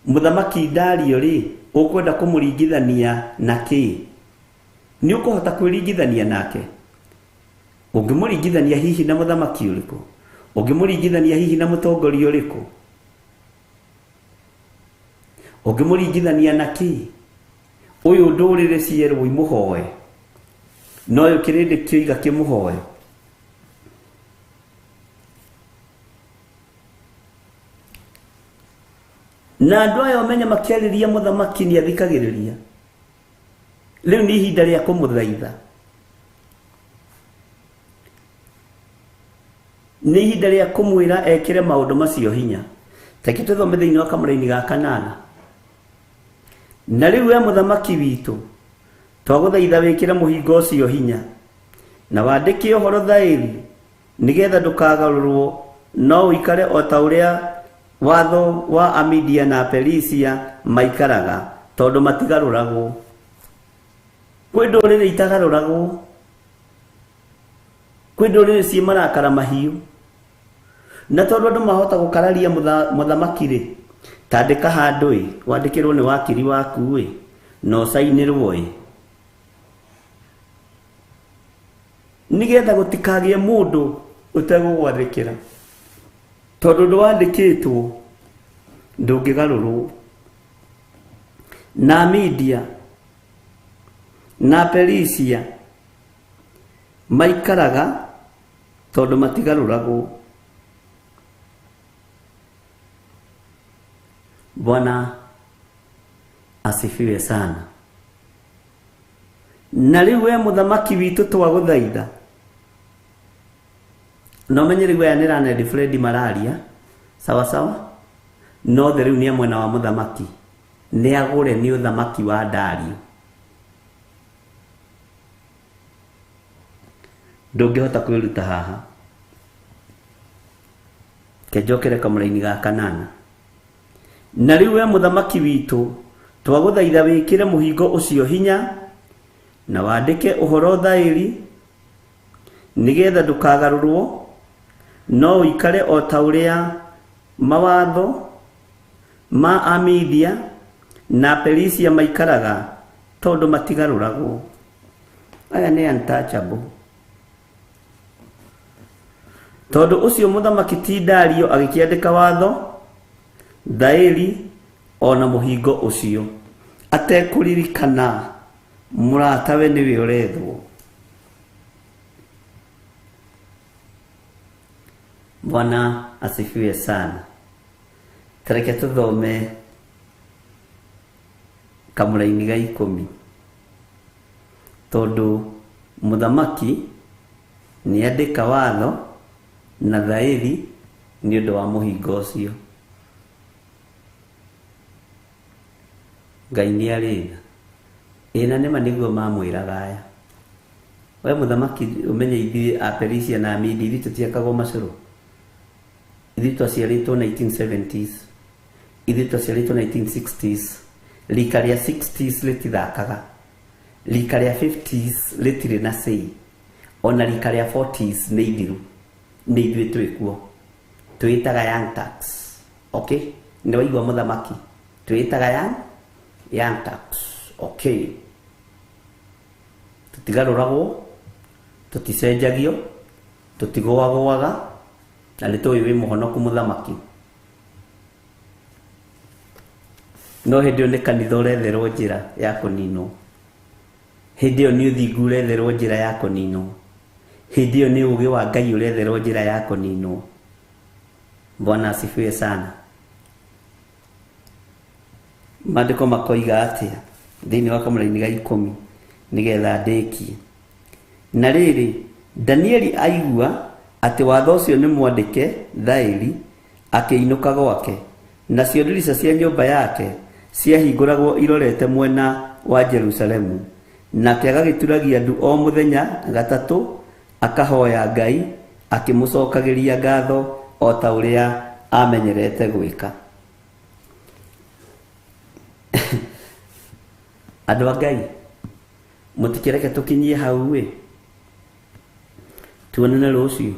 Mũthamaki Dario rĩ ũkwenda kũmũringithania na kĩ? Nĩ ũkũhota kwĩringithania nake? Ũngĩmũringithania hihi na mũthamaki ũrĩkũ? Ũngĩmũringithania hihi na mũtongoria ũrĩkũ? Ũngĩmũringithania na kĩ? Ũyũ ndũrĩrĩ cierwo imũhoe, no ũyũ kĩrĩndĩ kĩoiga kĩmũhoe. Na andũ aya ũmenye makĩarĩria mũthamaki nĩ athikagĩrĩria. Rĩu nĩ ihinda rĩa kũmũthaitha, nĩ ihinda rĩa kũmwĩra ekĩre maũndũ macio hinya. Reke tũthome thĩinĩ wa kamũraini ga kanana. Na rĩu we mũthamaki witũ twagũthaitha wĩkĩre mũhingo ũcio hinya na wandĩke ũhoro thaĩri nĩgetha ndũkagarũrwo no ũikare o ta ũrĩa watho wa Amidia na Perisia maikaraga tondũ matigarũragwo. Kwĩ ndũrĩrĩ itagarũragwo, kwĩ ndũrĩrĩ ciĩ marakara mahiũ, na tondũ andũ mahota gũkararia mũthamaki rĩ, tandĩka handũ ĩ wandĩkĩrwo nĩ wakiri waku ĩ na ũcainĩrwo ĩ nĩgetha gũtikagĩe mũndũ ũtegũgwathĩkĩra tondũ ndwandĩkĩtwo ndũngĩgarũrwo. Na Media na Perisia maikaraga tondũ matigarũragwo. Bwana asifiwe sana. Na rĩu we mũthamaki witũ twagũthaitha no menye rĩu aya nĩ Raned Fred mararia sawa sawa, no the rĩu nĩ mwena wa mũthamaki nĩ agũre nĩ ũthamaki wa Dario. Ndũngĩhota kwĩruta haha. Kenjokere kamũraini ga kanana. Na rĩu we mũthamaki witũ twagũthaitha wĩkĩre mũhingo ũcio hinya na wandĩke ũhoro thaĩri nĩgetha ndũkagarũrwo no ũikare o ta ũrĩa mawatho ma Amidia na Perisia maikaraga tondũ matigarũragwo. Aya nĩ untouchable. Tondũ ũcio mũthamaki ti Dario agĩkĩandĩka watho thaĩri ona mũhingo ũcio atekũririkana mũratawe nĩwe ũrethwo. Bwana asifiwe sana. Tareke tũthome kamũraini ga 10 tondũ mũthamaki nĩandĩka watho na thaĩri nĩ ũndũ wa mũhingo ũcio. Ngai nĩ arĩ tha. Ĩ na nĩma nĩguo mamwĩraga aya. We mũthamaki ũmenye ithuĩ a Perisia na Amidi ithuĩ tũtiakagwo macũrũ. Ithuĩ twaciarĩtwo 1970s, ithuĩ twaciarĩtwo 1960s. Rika rĩa 60s rĩtithakaga, rika rĩa 50s rĩtirĩ na say, ona rika rĩa 40s nĩ ithiru, nĩ ithuĩ twĩkuo. Twĩtaga young tax. Okay, nĩ waigua mũthamaki, twĩtaga young tax. Okay, tũtigarũragwo, tũticenjagio, tũtigũagũaga, na nĩ tũĩ wĩ mũhonoku mũthamaki. No hĩndĩ ĩyo nĩ kanitha ũretherwo njĩra ya kũninwo, hĩndĩ ĩyo nĩ ũthingu ũretherwo njĩra ya kũninwo, hĩndĩ ĩyo nĩ ũũgĩ wa Ngai ũretherwo njĩra ya kũninwo. Bwana asifiwe sana. Maandĩko makoiga atĩa thĩinĩ wa kamũraini ga 10 nĩgetha ndĩkie. Na rĩrĩ, Danieli aigua atĩ watho ũcio nĩ mwandĩke thaĩri, akĩinũka gwake. Nacio ndirica cia nyũmba yake ciahingũragwo irorete mwena wa Jerusalemu. Nake agagĩturagia ndu o mũthenya gatatũ, akahoya Ngai, akĩmũcokagĩria ngatho o ta ũrĩa amenyerete gwĩka. Andũ a Ngai, mũtikĩreke tũkinyie hau ĩ, tuonane rũciũ.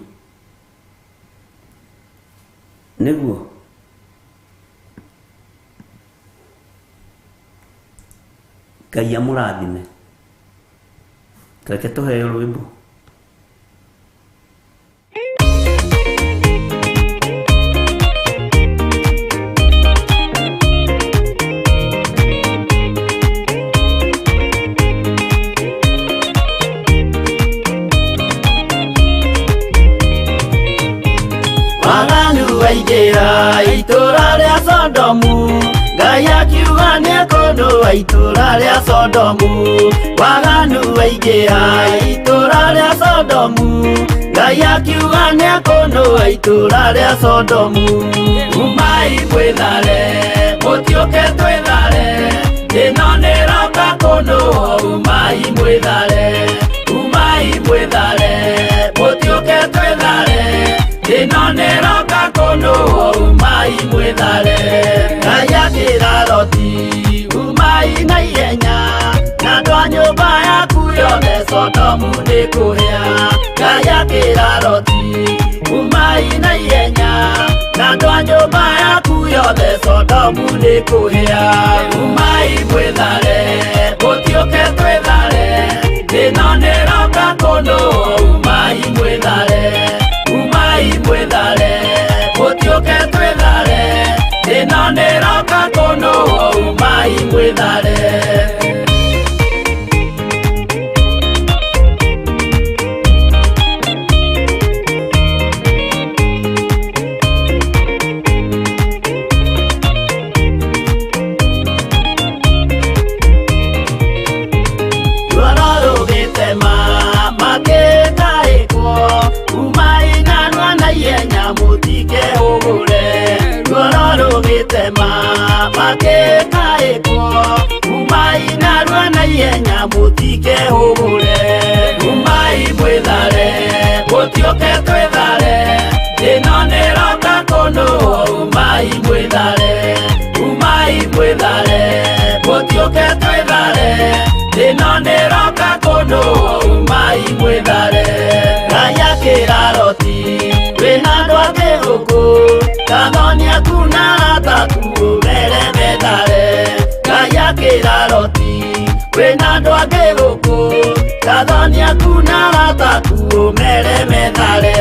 Nĩguo Ngai amũrathime. Reke tũheo rwĩmbo. Waganu waingĩra itũra rĩa Sodomu, Ngai akiuga nĩekũndũa itũra rĩa Sodomu. Waganu waingĩra itũra rĩa Sodomu, Ngai akiuga nĩekũndũa itũra rĩa Sodomu. Umai mwĩthare, mũtiũke twĩthare, ĩno nĩroka kũndũo. Umai mwĩthare, umai mwĩthare, mũtiũke twĩthare, ĩno nĩroka kũndũo. Umai mwĩthare. Ngai akĩra Loti, umai na ihenya, na andũ a nyũmba yaku yothe Sodomu nĩkũhĩa. Ngai akĩra Loti, umai na ihenya, na andũ a nyũmba yaku yothe Sodomu nĩkũhĩa. Umai mwĩthare, mũtiũke twĩthare, ĩno nĩroka kũndũo. Umai mwĩthare, umai mwĩthare, mũtiũke twĩthare, ĩno nĩroka kũndũo. Umai mwĩthare. Ruoro rũgĩtema makĩtaĩkwo, umai narua na ihenya mũtikehũgũre. Ruoro rũgĩtema makĩtaĩkwo, umai narua na ihenya mũtikehũgũre. Umai mwĩthare, mũtiũke twĩthare, ĩno nĩroka kũndũo. Umai mwĩthare, umai mwĩthare, mũtiũke twĩthare, ĩno nĩroka kũndũo. Umai mwĩthare. Ngai akĩra Loti, wĩna andũ angĩ gũkũ, kathoni aku na arata aku ũmere methare. Ngai akĩra Loti, wĩna andũ angĩ gũkũ, kathoni aku na arata aku ũmere methare.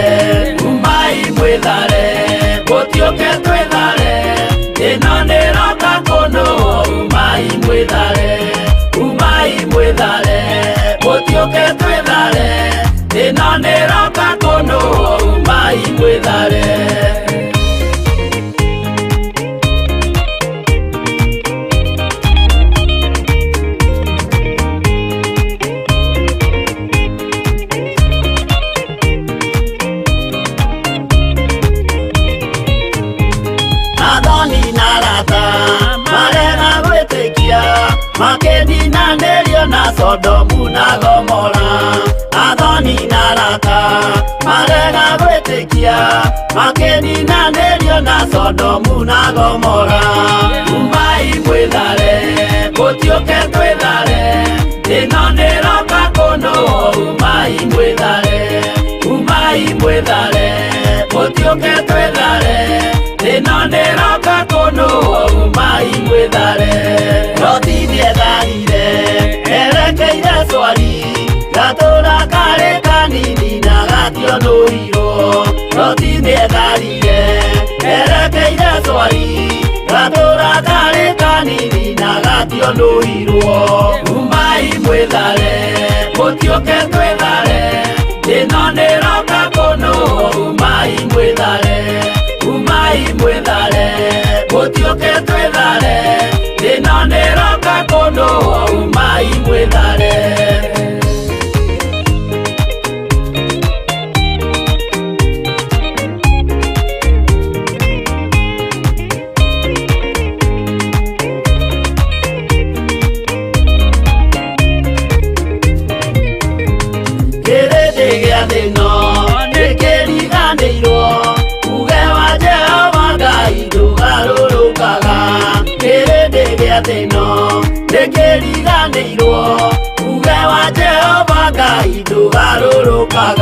Umai mwĩthare, mũtiũke twĩthare, ĩno nĩroka kũndũo. Umai mwĩthare, umai mwĩthare, mũtiũke twĩthare, ĩno nĩroka kũndũo. Umai mwĩthare. Athoni na arata marega gwĩtĩkia, makĩninanĩrio na Sodomu na Gomora. Athoni na arata marega gwĩtĩkia, makĩninanĩrio na Sodomu na Gomora. Umai mwĩthare, mũtiũke twĩthare, ĩno nĩroka kũndũo. Umai mwĩthare, umai mwĩthare, mũtiũke twĩthare, ĩno nĩroka kũndũo. Umai mwĩthare. Loti nĩetharire erekeire Swari, gatũra karĩ kanini na gationũirwo. Loti nĩetharire erekeire Swari, gatũra karĩ kanini na gationũirwo. Umai mwĩthare, mũtiũke twĩthare, ĩno nĩroka kũndũo. Umai mwĩthare, umai mwĩthare, mũtiũke twĩthare, ĩno nĩroka kũndũo. Umai mwĩthare. gĩa thĩ ĩno nĩkĩriganĩirwo uge wa Jehova Ngai ndũgarũrũkaga. Kĩrĩndĩ gĩa thĩ ĩno nĩkĩriganĩirwo uge wa Jehova Ngai ndũgarũrũkaga.